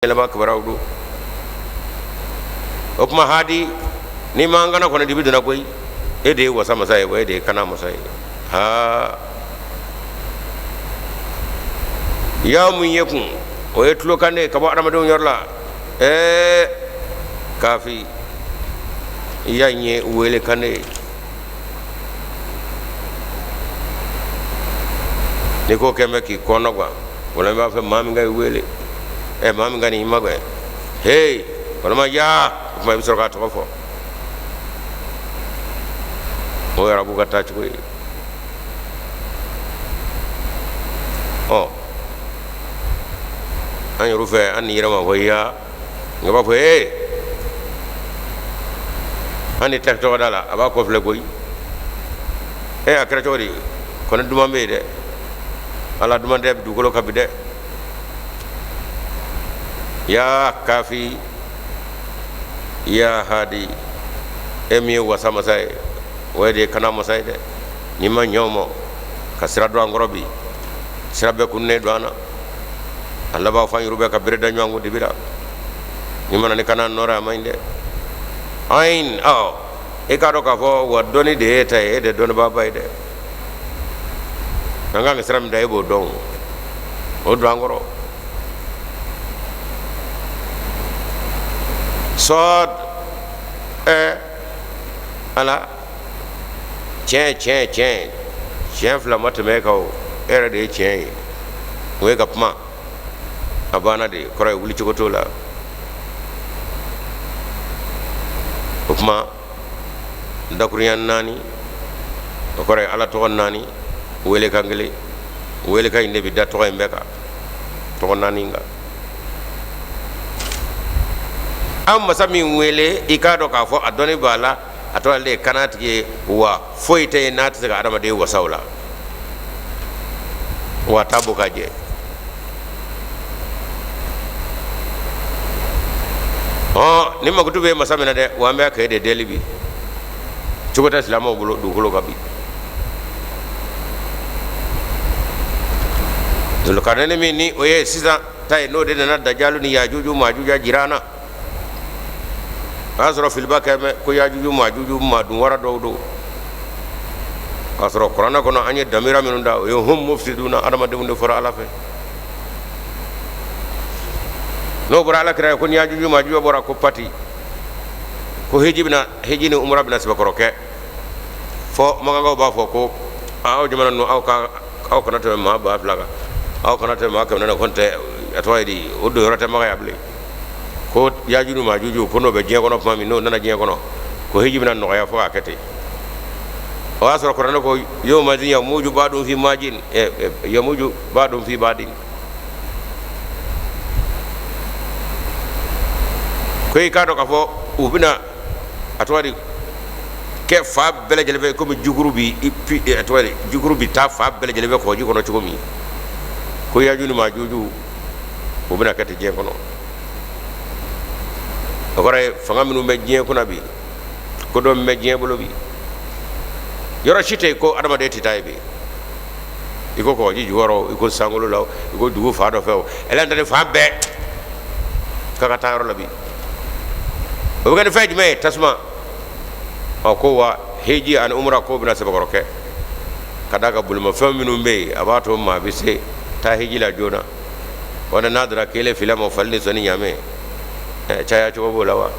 Laban kibaruyaw don. O tuma hadi, n'i m'an kana kɔni, dibi donna koyi. E de ye wasa masa ye wa, e de ye kana masa ye. Aa, ya mun ye kun, o ye tulokan de ye ka bɔ adamadenw yɔrɔ la. Ɛɛ kafi, ya in ye welekan de ye. N'i ko kɛ bɛ k'i kɔnɔ gan, wala i b'a fɛ maa min ka i wele, ɛ maa min ka n'i magɛn, hey, walima ya, o tuma i bɛ sɔrɔ k'a tɔgɔ fɔ. O ye arabu ka taacogo ye. Ɔ, an yɛrɛ fɛ, an ni yɛrɛ ma fɔ ya, nka b'a fɔ ee, an ni tɛ tɔgɔ da la, a b'a kɔfilɛ koyi. E, a kɛra cogo di kɔni? Duman bɛ yen dɛ, ala duman tɛ dugukolo kan bi dɛ. Ya kafi, ya hadi, e min ye wasa masa ye, o ye de ye kana masa ye dɛ. N'i ma ɲɛ o ma ka sira don an kɔrɔ bi, sira bɛɛ kunnen don an na. A laban fan yɛrɛ bɛ ka bere da ɲɔgɔn kun dibi la. N'i ma na ni kana nɔrɔ, a man ɲi dɛ. Ayin, ɔ, i k'a dɔn k'a fɔ wa dɔnni de ye e ta ye, e de dɔnnibaaba ye dɛ. An kan ka sira min ta, e b'o dɔn, o don an kɔrɔ. Sɔd, ɛ ala, tiɲɛ tiɲɛ tiɲɛ tiɲɛ fila ma tɛmɛ e kan o, e yɛrɛ de ye tiɲɛ ye. O ye ka kuma a banna de, kɔrɔ ye wuli cogo t'o la. O kuma dakurunya naani, o kɔrɔ ye ala tɔgɔ naani, welekan kelen, welekan in de bɛ da tɔgɔ in bɛɛ kan, tɔgɔ naani kan. An masa min wele, i k'a dɔn k'a fɔ a dɔnni b'a la, a tɔgɔ ale ye kanatigi ye, wa foyi tɛ yen n'a tɛ se ka adamaden wasa o la, wa a t'a bɔ ka jɛ. Ɔ, ni makutu bɛ masa min na dɛ, wa an bɛ k'e de deli bi. Cogo tɛ silamɛw bolo dugukolo kan bi. Zulukarnɛni min ni o ye sisan ta ye, n'o de nana dajalu ni yajuju majuja jira an na, o y'a sɔrɔ filiba kɛ mɛn ko yajuju majuju madun wara dɔw don, k'a sɔrɔ kuranɛ kɔnɔ an ye damira minnu da, o ye hum mufsiduna, adamadenw de fɔra ala fɛ. N'o bɔra ala kira ye ko ni yajuju majuju bɔra, ko pati ko hiji bɛna, hiji ni umura bɛna sɛbɛkɔrɔ kɛ. Fɔ makankaw b'a fɔ ko aw jamana ninnu, aw ka aw kana tɛmɛ maa 2000 kan, aw kana tɛmɛ maa 400, ko n tɛ a tɔgɔ ye di, o don yɔrɔ tɛ Maka yan bilen, ko yajuju majuju ko n'o bɛ diɲɛ kɔnɔ tuma min, n'o nana diɲɛ kɔnɔ, ko hiji bɛna nɔgɔya fo k'a kɛ ten. O y'a sɔrɔ kuranɛ ko yawmaizin yamuju ba'dun fi majin, yamuju ba'dun fi ba'din, ko i k'a dɔn k'a fɔ u bɛna a tɔgɔ di kɛ fan bɛɛ lajɛlen fɛ, komi jukuru bi a tɔgɔ di jukuru bi taa fan bɛɛ lajɛlen fɛ kɔgɔji kɔnɔ cogo min, ko yajuju majuju o bɛna kɛ ten diɲɛ kɔnɔ. O kɔrɔ ye fanga minnu bɛ diɲɛ kunna bi, ko dɔ min bɛ diɲɛ bolo bi, yɔrɔ si tɛ yen ko adamaden tɛ taa yen bi, i ko kɔgɔji jukɔrɔ, i ko sankolo la, i ko dugu fan dɔ fɛ, o ɛlɛn fan bɛɛ k'a ka taa yɔrɔ la bi. O bɛ kɛ ni fɛn jumɛn ye? Tasuma. Ɔ, ko wa hiji ani umra ko bɛna sɛbɛkɔrɔ kɛ ka d'a kan bolimafɛn minnu bɛ yen, a b'a to maa bɛ se taa hiji la joona. Wala n'a dara kelen fila ma, fali ni sɔnni ɲaamɛ caya cogo b'o la wa.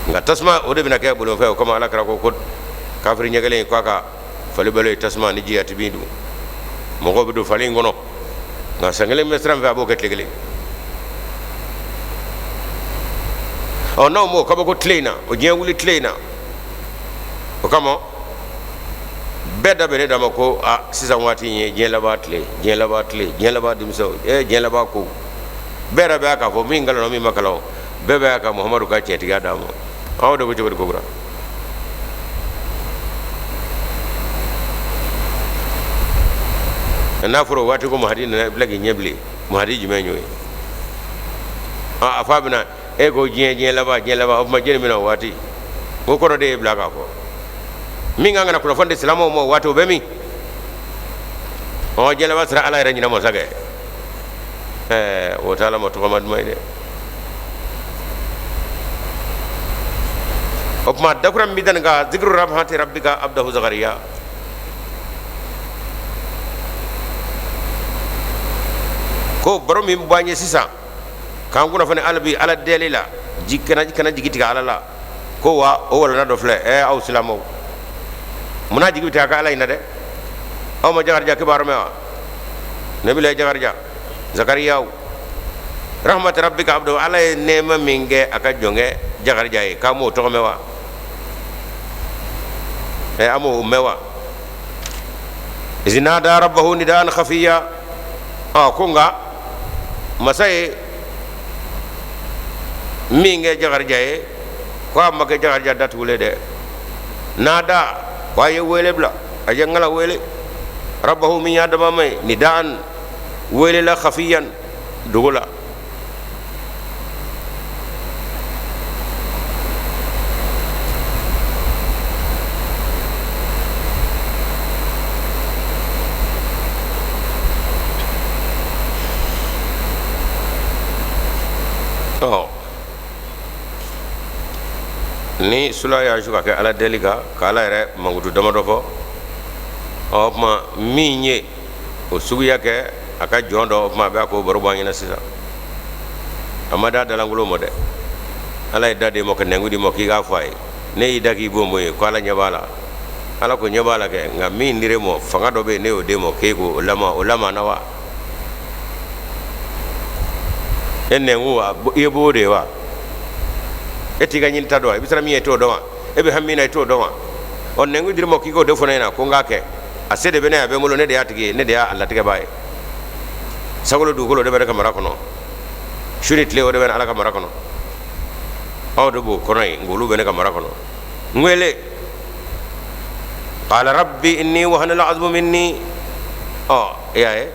Nka tasuma, o de bɛna kɛ bolimafɛn. O kama ala kira ko ko kafiri ɲɛ kelen k'a ka fali balo ye tasuma ni ji, a tɛ bin dun. Mɔgɔw bɛ don fali in kɔnɔ, nka san kelen bɛ sira min fɛ, a b'o kɛ tile kelen. Ɔ, n'aw m'o kabako tile in na, o diɲɛ wuli tile in na, o kama bɛɛ da bɛ ne da ma ko a sisan waati in ye diɲɛ laban tile, diɲɛ laban tile, diɲɛ laban denmisɛnw, ee diɲɛ laban ko bɛɛ yɛrɛ bɛ k'a fɔ min kalan, min ma kalan, bɛɛ bɛ ka Muhamadu ka tiɲɛtigiya d'a ma. Aw de ko cogo di kokura? N'a fɔra o waati ko Mahadi nana, i bila k'i ɲɛ bilen. Mahadi jumɛn y'o ye? A fa bɛna e ko diɲɛ, diɲɛ laban, diɲɛ laban, o tuma jɛni bɛna o waati? O kɔrɔ de ye bila k'a fɔ min kan ka na kunnafoni di silamɛw ma o waati, o bɛ min? Ɔ, diɲɛ laban sera, ala yɛrɛ ɲinɛ masakɛ. Ɛɛ, o tɛ Ala ma tɔgɔma duman ye dɛ. O tuma dakura min bɛ da nin kan, zikru rahmati rabbika abdahu Zakariya. Ko baro min bɔ an ye sisan k'an kunnafoni hali bi Ala deli la, ji kana jigi tigɛ Ala la, ko wa o walanda dɔ filɛ. Ɛ, aw silamɛw, munna jigi bɛ tigɛ a ka Ala in na dɛ? Aw ma Jakarija kibaru mɛn wa? Nabila Jakarija, Zakariyaw, rahmat rabbika abdu, Ala ye nɛɛma min kɛ a ka jɔnkɛ Jakarija ye, k'an m'o tɔgɔ mɛn wa? Ɛ, an m'o mɛn wa? Iz nada rabbahu nidaan khafiya. Ɔ, ko nka masa ye min kɛ Jakarija ye, ko a ma kɛ Jakarija datugulen dɛ. Nada, ko a ye wele bila, a ye ŋala wele, rabbahu, min y'a dabama ye, nidaan, wele la, khafiyan, dogo la. Ɔ, ni sula y'a su ka kɛ Ala deli kan, ka Ala yɛrɛ mankutu damadɔ fɔ, ɔ, o tuma min ye o suguya kɛ a ka jɔn dɔ, o tuma a bɛ k'o baro bɔ an ɲɛna sisan. A ma da dalankolon ma dɛ. Ala ye da d'e ma ka nɛnku d'i ma k'i k'a fɔ a ye. Ne y'i da k'i bon bon ye ko Ala ɲɛ b'a la. Ala ko ɲɛ b'a la kɛ, nka min dir'e ma, fanga dɔ bɛ yen, ne y'o d'e ma k'e k'o lama, o lama na wa? E nɛnku wa, i ye bobo de ye wa? E t'i ka ɲinita dɔn wa? I bɛ siran min ɲɛ, i t'o dɔn wa? E bɛ hami min na, i t'o dɔn wa? Ɔ, nɛnku dir'i ma k'i k'o de fɔ ne ɲɛna ko n k'a kɛ. A se de bɛ ne ye, a bɛ n bolo, ne de y'a tigi ye, ne de y'a latigɛbaa ye. Sankolo dugukolo de bɛ ne ka mara kɔnɔ, su ni tile o de bɛ Ala ka mara kɔnɔ. Aw de b'o kɔnɔ yen, nka olu bɛ ne ka mara kɔnɔ. N wele, qala rabbi inni wahana al'azmu minni. Ɔ, e y'a ye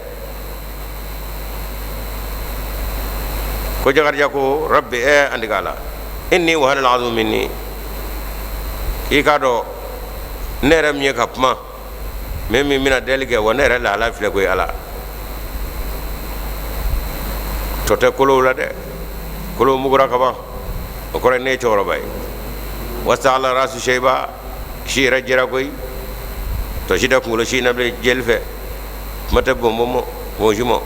ko Jakarija ko rabbi, ɛ, an tigi Ala, inni wahana al'azmu minni, k'i k'a dɔn ne yɛrɛ min ye ka kuma min min bɛna deli kɛ wa, ne yɛrɛ lahala filɛ koyi. Ala tɔ tɛ kolow la dɛ, kolow mugura ka ban, o kɔrɔ ne ye cɛkɔrɔba ye. Wasta'ala rasu shayba, si yɛrɛ jɛra koyi, tɔ si tɛ kunkolo si na bilen jeli fɛ, kuma tɛ bɔnbɔn ma, bonsi ma.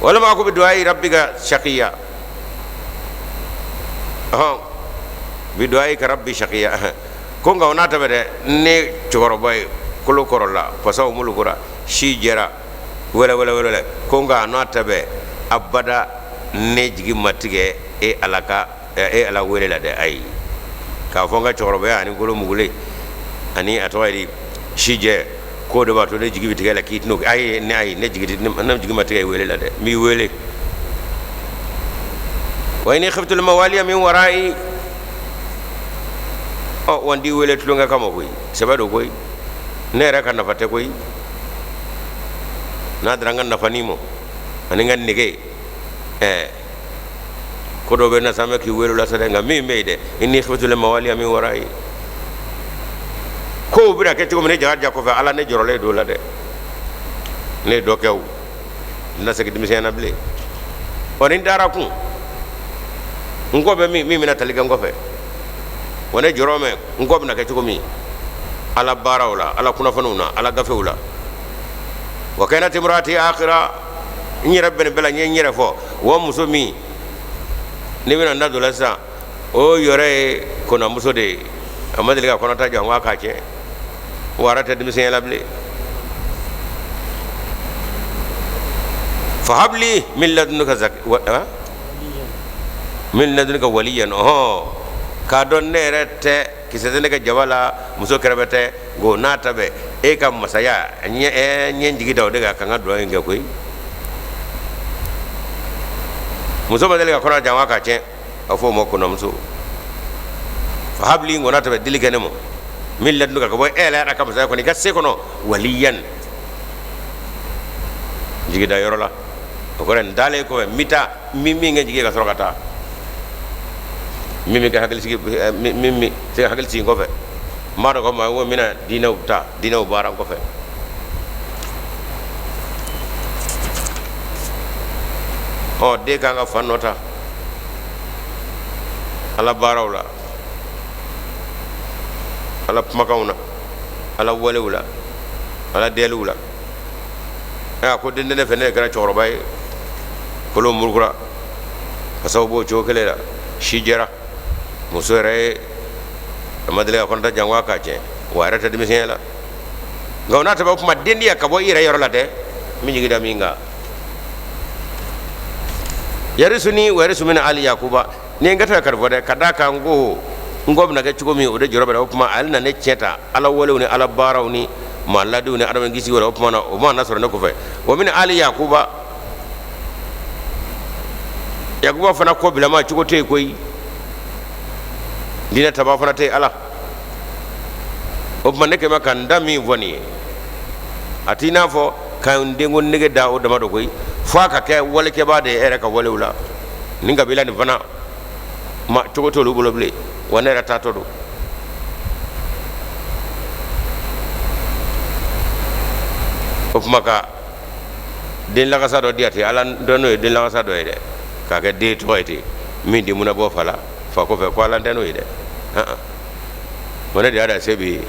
Walam aku bi du'ai rabbika shaqiya, ɔhɔn, bi du'aika rabbi shaqiya. Ko nka o n'a ta bɛɛ dɛ, ne cɛkɔrɔba ye, kolo kɔrɔla, fasaw molokora, si jɛra wɛlɛ wɛlɛ wɛlɛ, ko nka a n'a ta bɛɛ, abada ne jigi ma tigɛ e Ala ka, e Ala wele la dɛ. Ayi, k'a fɔ n ka cɛkɔrɔbaya ani kolo mugulen ani a tɔgɔ ye di, si jɛ, k'o de b'a to ne jigi bɛ tigɛ la k'i tɛn'o kɛ. Ayi, ne, ayi, ne jigi ma tigɛ i wele la dɛ, n b'i wele. Wa inni khiftul mawaliya min wara'i. Ɔ, wa n t'i wele tulonkɛ kama koyi, sɛbɛ don koyi, ne yɛrɛ ka nafa tɛ koyi. N'a dara n ka nafanin ma ani n ka nege, ɛɛ, ko dɔ bɛ na sa, n bɛ k'i wele la sa dɛ. Nka min bɛ yen dɛ, inni khiftul mawaliya min wara'i, kow bɛna kɛ cogo min ne Jakarija kɔfɛ, Ala, ne jɔrɔlen don o la dɛ. Ne ye dɔ kɛ o, n na segin denmisɛnya na bilen. Ɔ, ni n taara kun, n kɔ bɛ min, min bɛna tali kɛ n kɔfɛ, wa ne jɔrɔ mɛ n kɔ bɛna kɛ cogo min Ala baaraw la, Ala kunnafoniw na, Ala gafew la. Wa kanat imraati akira, n yɛrɛ bɛ nin bɛɛ la, n ye n yɛrɛ fɔ wa muso min ne bɛna n da don la sisan, o yɛrɛ ye konnamuso de ye, a ma deli ka kɔnɔta jɔ, n ko a k'a tiɲɛ wa, a tɛ denmisɛnya la bilen. Fahabli min ladunka zak wa min ladunka waliyan. Ɔhɔn, k'a dɔn ne yɛrɛ tɛ kisɛ tɛ ne ka jaba la, muso kɛrɛfɛ tɛ, nko n'a ta bɛɛ e ka masaya ɲɛ ɲɛ jigi da o de kan ka n ka duwawu in kɛ koyi. Muso ma deli ka kɔnɔ jan wa k'a tiɲɛ, a fɔ o ma konnamuso. Fahabli, nkɔna tɛmɛ dili kɛ ne ma, min ladunka, ka bɔ e yɛrɛ ka masaya kɔnɔ, i ka se kɔnɔ, waliyan, jigida yɔrɔ la. O kɔrɔ n dalen kɔfɛ, n bɛ taa min min kɛ jigi ka sɔrɔ ka taa min bɛ kɛ hakili sigi, min bɛ se ka hakili sigi kɔfɛ. N b'a dɔn ko maa ko n bɛna diinɛw ta, diinɛw baara kɔfɛ. Ɔ, den kan ka fa nɔ ta ala baaraw la, ala kumakanw na, ala walew la, ala deliw la. A ko den tɛ ne fɛ, ne kɛra cɛkɔrɔba ye, kolo murukura, fasaw b'o cogo kelen la, si jɛra, muso yɛrɛ ye a ma deli ka kɔnɔta janko a k'a tiɲɛ, wa a yɛrɛ tɛ denmisɛnya la. Nka o n'a ta bɛɛ, o kuma den di yan ka bɔ i yɛrɛ yɔrɔ la dɛ, n bɛ jigi da min kan, yarisuni wa yarisu min ali yakuba, ni n ka taa kalifa dɛ, ka d'a kan ko n kɔ bɛna kɛ cogo min, o de jɔrɔ bɛ o kuma ale na ne tiɲɛ ta ala walew ni ala baaraw ni maa ladiw ni adamaden kisi wɛrɛ. O kuma na, o ma na sɔrɔ ne kɔfɛ, wa min ali yakuba, yakuba fana kɔ bilama cogo tɛ yen koyi, diinɛ taba fana tɛ yen. Ala, o tuma ne kɛmɛ ka n da min fɔ nin ye, a t'i n'a fɔ ka n denko nege da o dama dɔ koyi, fo a ka kɛ walekɛbaa de ye e yɛrɛ ka walew la. Nin kabila nin fana ma cogo t'olu bolo bilen, wa ne yɛrɛ taatɔ don. O tuma ka den lakasa dɔ di yan ten, ala dɔn n'o ye den lakasa dɔ ye dɛ, k'a kɛ den tɔgɔ ye ten, min den munna bɔ fa la, fa kɔfɛ, ko ala tɛ n'o ye dɛ. Ko ne de y'a da se bi ye,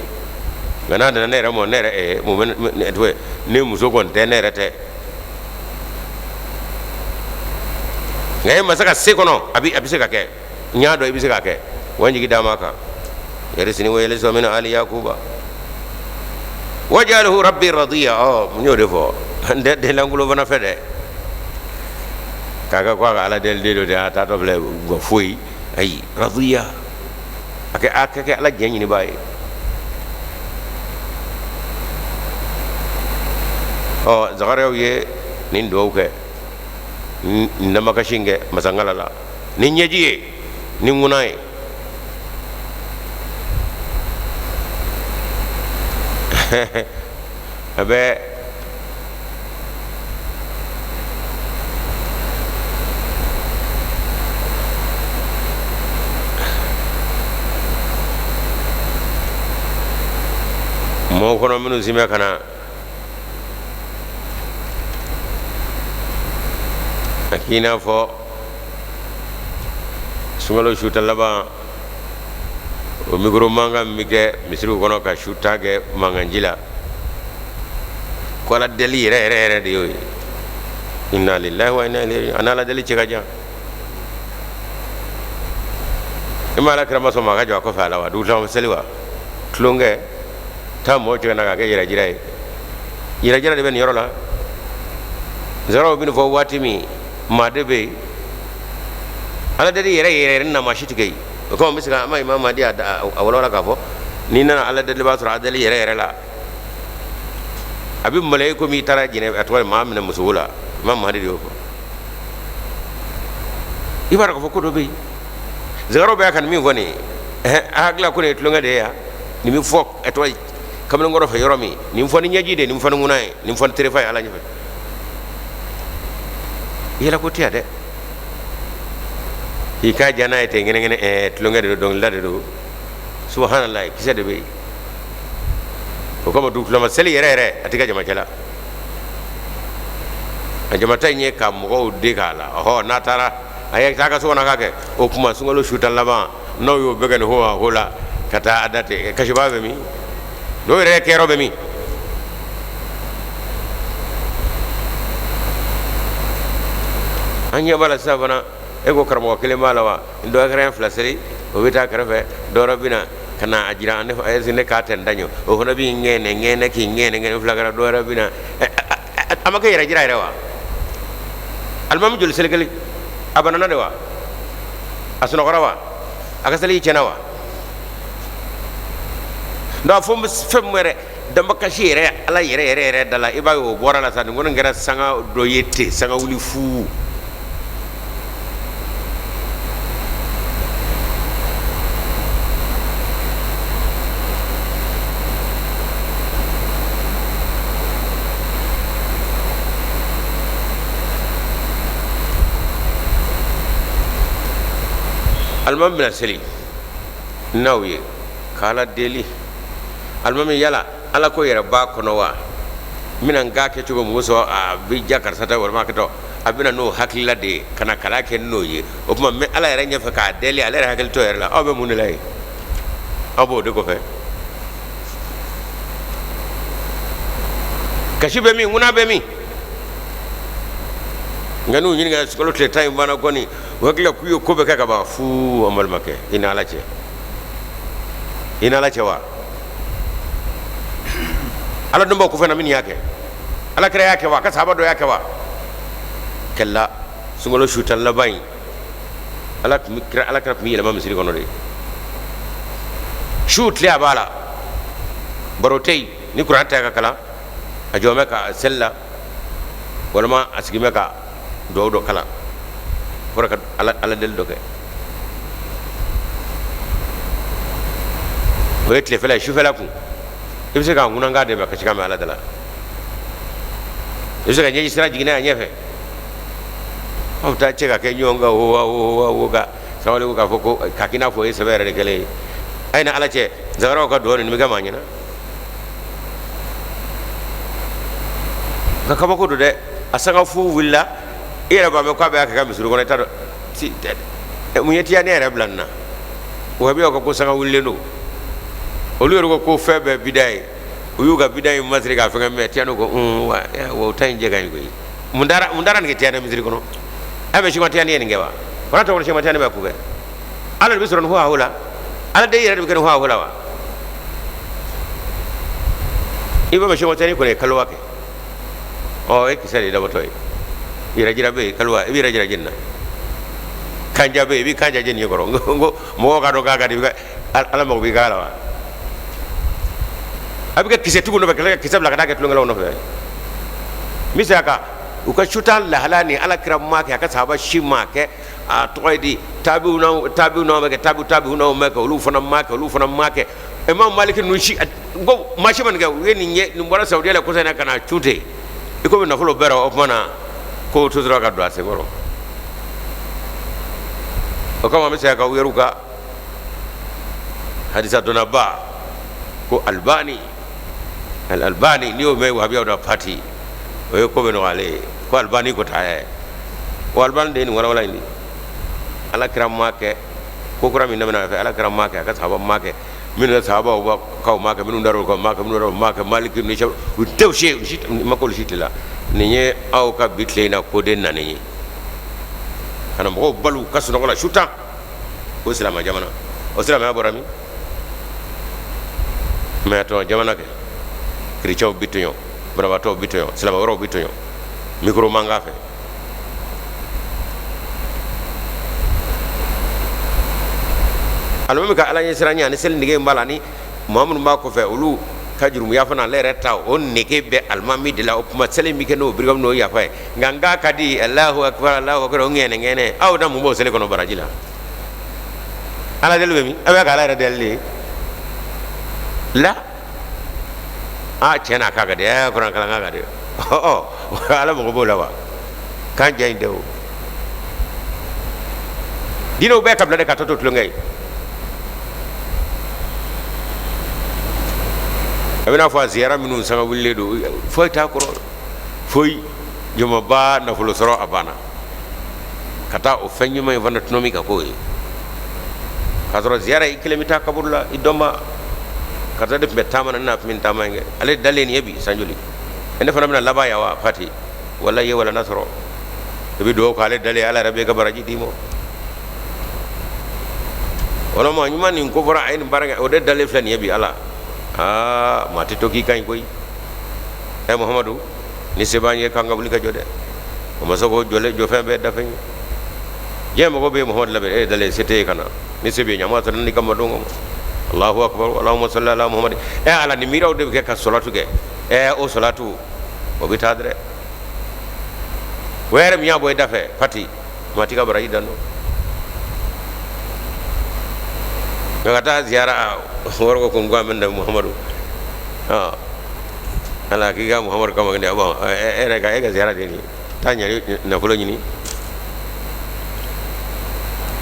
nka n'a nana ne yɛrɛ mɔ, ne yɛrɛ mun bɛ tɔgɔ ye, ne muso kɔni tɛ, ne yɛrɛ tɛ, nka e masa ka se kɔnɔ, a bɛ se ka kɛ, n y'a dɔn i bɛ se k'a kɛ, wa n jigi d'a ma kan. Yarisuni wa yarisu min ali yakuba wajalhu rabbi radiya. Ɔ, n y'o de fɔ, n tɛ den lankolon fana fɛ dɛ, k'a kɛ ko a ka ala deli den dɔ de a taatɔ filɛ foyi, ayi, radiya, a kɛ ala diɲɛ ɲinibaa ye. Ɔ, zakariyaw ye nin dugawu kɛ, nin damakasi in kɛ masangala la ni ɲɛji ye, ni ŋuna ye. A bɛ mɔgɔw kɔnɔ minnu si bɛ ka na a k'i n'a fɔ sunkalo su tan laban, o mikoro mankan min bɛ kɛ misiriw kɔnɔ ka su tan kɛ mankanji la, ko ala deli yɛrɛ yɛrɛ yɛrɛ de y'o ye. Inna lillahi wa inna ilayhi, a n'ala deli cɛ ka jan. I ma ala kira ma sɔn maa ka jɔ a kɔfɛ a la wa? Dugutila seli wa, tulonkɛ taa mɔgɔ cɛ ka na k'a kɛ yɛrɛ jira ye, yɛrɛ jira de bɛ nin yɔrɔ la. Zaraw bɛ nin fɔ waati min, maa de bɛ yen ala deli yɛrɛ yɛrɛ yɛrɛ na maa si tigɛ yen. O kama n bɛ se ka an ma imam Mahdi a walawala k'a fɔ n'i nana ala deli b'a sɔrɔ a deli yɛrɛ yɛrɛ la, a bɛ maloya komi i taara jɛnɛ, a tɔgɔ ye maa minɛ muso la. Imam Mahdi de y'o fɔ. I b'a dɔn k'a fɔ ko dɔ bɛ yen, zagaraw bɛ ka nin min fɔ nin ye, a hakili la ko nin ye tulonkɛ de ye yan. Nin bɛ fɔ a tɔgɔ ye kamalenkɔrɔ fɛ yɔrɔ min, nin fɔ ni ɲɛji de ye, nin fɔ ni ŋuna ye, nin fɔ ni terefa ye ala ɲɛfɛ. Yɛlɛ ko tɛ yan dɛ, k'i k'a diya n'a ye ten ŋɛnɛŋɛnɛ, tulonkɛ de don, dɔnkilida de don. Subahanallahi, kisɛ de bɛ yen. O kama dugutulama seli yɛrɛ yɛrɛ, a tɛ kɛ jamacɛ la. A jamata in ye ka mɔgɔw de k'a la. Ɔhɔ, n'a taara a ye taa ka so kɔnɔ k'a kɛ. O kuma sunkalo su tan laban, n'aw y'o bɛɛ kɛ nin ho ho la ka taa a da ten, kasiba bɛ min? Dɔw yɛrɛ kɛyɔrɔ bɛ min? An ɲɛ b'a la sisan fana, e ko karamɔgɔ kelen b'a la wa, dɔ kɛra fila seli, o bɛ taa kɛrɛfɛ, dɔ wɛrɛ bɛ na ka na a jira ne fa ne k'a tɛ n daɲɔ, o fana b'i ŋɛnɛ ŋɛnɛ k'i ŋɛnɛ ŋɛnɛ, fila kɛra, dɔ wɛrɛ bɛ na. A ma kɛ yɛrɛ jira yɛrɛ wa? Alimami joli seli kelen, a banana de wa? A sunɔgɔra wa? A ka seli tiɲɛna wa? Donc a fɔ fɛn min yɛrɛ damakasi yɛrɛ ala yɛrɛ yɛrɛ yɛrɛ da la, i b'a ye o bɔra la sa. Nin kɔni kɛra sanga dɔ ye ten, sanga wuli fu. Alimami bɛna seli n'aw ye k'ala deli. Alimami, yala ala ko yɛrɛ b'a kɔnɔ wa? N bɛna n k'a kɛ cogo mun sɔn a bɛ ja karisa ta walima a kɛtɔ. A bɛ na n'o hakilila de ye ka na kalan kɛ n'o ye. O tuma n bɛ Ala yɛrɛ ɲɛfɛ k'a deli, ale yɛrɛ hakili t'o yɛrɛ la. Aw bɛ mun de la yen? Aw b'o de kɔfɛ. Kasi bɛ min, ŋuna bɛ min? Nka n'u ɲininka sunkalo tile 10 in banna kɔni, u hakili la k'u ye ko bɛɛ kɛ ka ban fu. An balimakɛ, i ni Ala cɛ, i ni Ala cɛ wa? Ala dɔnbaw kɔfɛ na min y'a kɛ, Ala kira y'a kɛ wa? A ka sahaba dɔ y'a kɛ wa? Kɛla sunkalo su 10 laban in, Ala tun kira, Ala kira tun bɛ yɛlɛma misiri kɔnɔ de su tile. A b'a la, baro tɛ yen. Ni kuran tɛ ka kalan, a jɔ bɛ ka seli la, walima a sigi bɛ ka dugawu dɔ kalan, kɔrɔ ka Ala deli dɔ kɛ. O ye tilefɛla ye. Sufɛla kun, i bɛ se ka ŋunankan de mɛn, kasikan mɛn Ala da la. I bɛ se ka ɲɛji sira jigin n'a ɲɛfɛ. Aw bɛ taa cɛ ka kɛ ɲɔgɔn kan wo wo wo ka sabali ko k'a fɔ ko k'a k'i n'a fɔ o ye sɛbɛ yɛrɛ de kɛlen ye. A ye ni Ala cɛ, zagaraw ka dugawu nin bɛ kɛ maa ɲɛna ka kabako don dɛ. A sanga fu wulila, i yɛrɛ b'a mɛn k'a bɛ y'a kɛ ka misiri kɔnɔ. I t'a dɔn mun ye tiyani yɛrɛ bila nin na. Wahabiyaw ka ko sanga wulilen don. Olu yɛrɛ ko ko fɛn bɛɛ bida ye. U y'u ka bida in masiri k'a fɛngɛ mɛ tiyani ko wa o ta in jɛ ka ɲi koyi. Mun taara nin kɛ tiyani misiri kɔnɔ? A bɛ sima tiyani ye nin kɛ wa? Fana tɔgɔ sima tiyani bɛ ko kɛ. Ala de bɛ sɔrɔ nin ho la, Ala de yɛrɛ de bɛ kɛ nin ho la wa? I b'a mɛn sima tiyani kɔni ye kaliwa kɛ. Ɔ, e kisɛ de ye dabɔtɔ ye. Yɛrɛ jira bɛ yen, kaliwa i bɛ yɛrɛ jira jeni na. Kanja bɛ yen, i bɛ kanja jeni kɔrɔ. N ko mɔgɔw k'a dɔn k'a ka di. Ala mago b'i ka la wa? A bɛ kɛ kisɛtigiw nɔfɛ, ka kisɛ bila ka taa kɛ tulonkɛlaw nɔfɛ. N bɛ segin a kan, u ka su 10 lahala ni Ala kira ma kɛ, a ka sahaba si ma kɛ. A tɔgɔ ye di, tabiw ma kɛ, tabiw tabiw ma kɛ, olu fana ma kɛ, olu fana ma kɛ. Imam Maliki ninnu si, n ko maa si ma nin kɛ. U ye nin ye, nin bɔra Saudiya la kɔsa in na ka na cu ten, i komi nafolo bɛɛ rɔ. O tuma na ko to tora ka don a senkɔrɔ. O kama an bɛ segin a kan, u yɛrɛw ka hadisa dɔnnaba ko Albani, Albani, n'i y'o mɛn wahabiyaw da pati, o ye ko bɛ nɔgɔyalen ye. Ko Albani ko taa yɛ o Albani de ye nin walawala in di. Ala kira ma kɛ ko kura min daminɛ a fɛ, Ala kira ma kɛ, a ka sahaba ma kɛ, minnu ka sahabaw kaw ma kɛ, minnu dar'u kan ma kɛ, minnu dar'u ma kɛ, Maliki ni u tɛ si ma k'olu si tɛ la. Nin ye aw ka bi tile in na koden nanen ye ka na mɔgɔw bali u ka sunɔgɔ la su 10. O silamɛ jamana, o silamɛya bɔra min? Mɛ tɔn jamana kɛ, kerecɛnw bi tɔɲɔ, banabaatɔw bi tɔɲɔ, silamɛ wɛrɛw bi tɔɲɔ, mikoro mankan fɛ. Alimami ka Ala ɲɛsiranɲɛ ani seli nege b'a la, ni maa minnu b'a kɔfɛ olu ka jurumu yafa na, ale yɛrɛ ta o nege bɛ alimami de la. O kuma seli bɛ kɛ n'o barika n'o yafa ye. Nka n k'a ka di Alahu akibaru, Alahu akibaru, o ŋɛnɛ ŋɛnɛ, aw na mun b'o seli kɔnɔ baraji la? Ala deli bɛ min? A bɛ ka Ala yɛrɛ deli de la. A tiɲɛ na, k'a ka di ɛ kuran kalan k'a ka di. Ɔ, Ala mago b'o la wa? K'an jɛ in tɛ o diinɛw bɛɛ ka bila de ka tɔ to tulonkɛ ye. A bɛna fɔ a ziyara minnu sanga wulilen don, foyi t'a kɔrɔ, foyi. Jamaba nafolo sɔrɔ a banna ka taa o fɛn ɲuman in fana tɔnɔmi ka k'o ye, k'a sɔrɔ ziyara i kelen bɛ taa kaburu la, i dɔnba karisa de tun bɛ taama na, ne n'a tun bɛ taama in kɛ, ale dalen nin ye bi san joli, ne fana bɛna laban yan wa? Fati wala ye wala n'a sɔrɔ i bɛ dugawu k'ale dalen, Ala yɛrɛ bɛ ka baraji d'i ma. Wala maa ɲuman nin ko fɔra a ye nin baara kɛ, o de dalen filɛ nin ye bi. Ala aa, maa tɛ to k'i ka ɲi koyi. Ɛ Muhamadu, ni se b'an ye k'an ka wuli ka jɔ dɛ, o ma se k'o jɔlen jɔfɛn bɛɛ dafɛn ye. Diɲɛ mɔgɔ bɛ yen, Muhamadu labɛn e dalen se tɛ ye ka na, ni se bɛ yen ɲama sɔrɔ ni ka madon kama. Allahu akbar, Allahumma salli ala Muhammad. Ɛ Ala, ni miiraw de bɛ kɛ ka sɔlatu kɛ. Ɛ o sɔlatu o bɛ taa dɛ. O yɛrɛ min y'a bɔ i da fɛ pati, maa t'i ka baraji dan dɔn. Nka ka taa ziyara wɔrɔ ko kun ko an bɛ na Muhamadu Ala k'i ka Muhamadu kama de bon, e yɛrɛ ka e ka ziyara de nin taa ɲa nafolo ɲini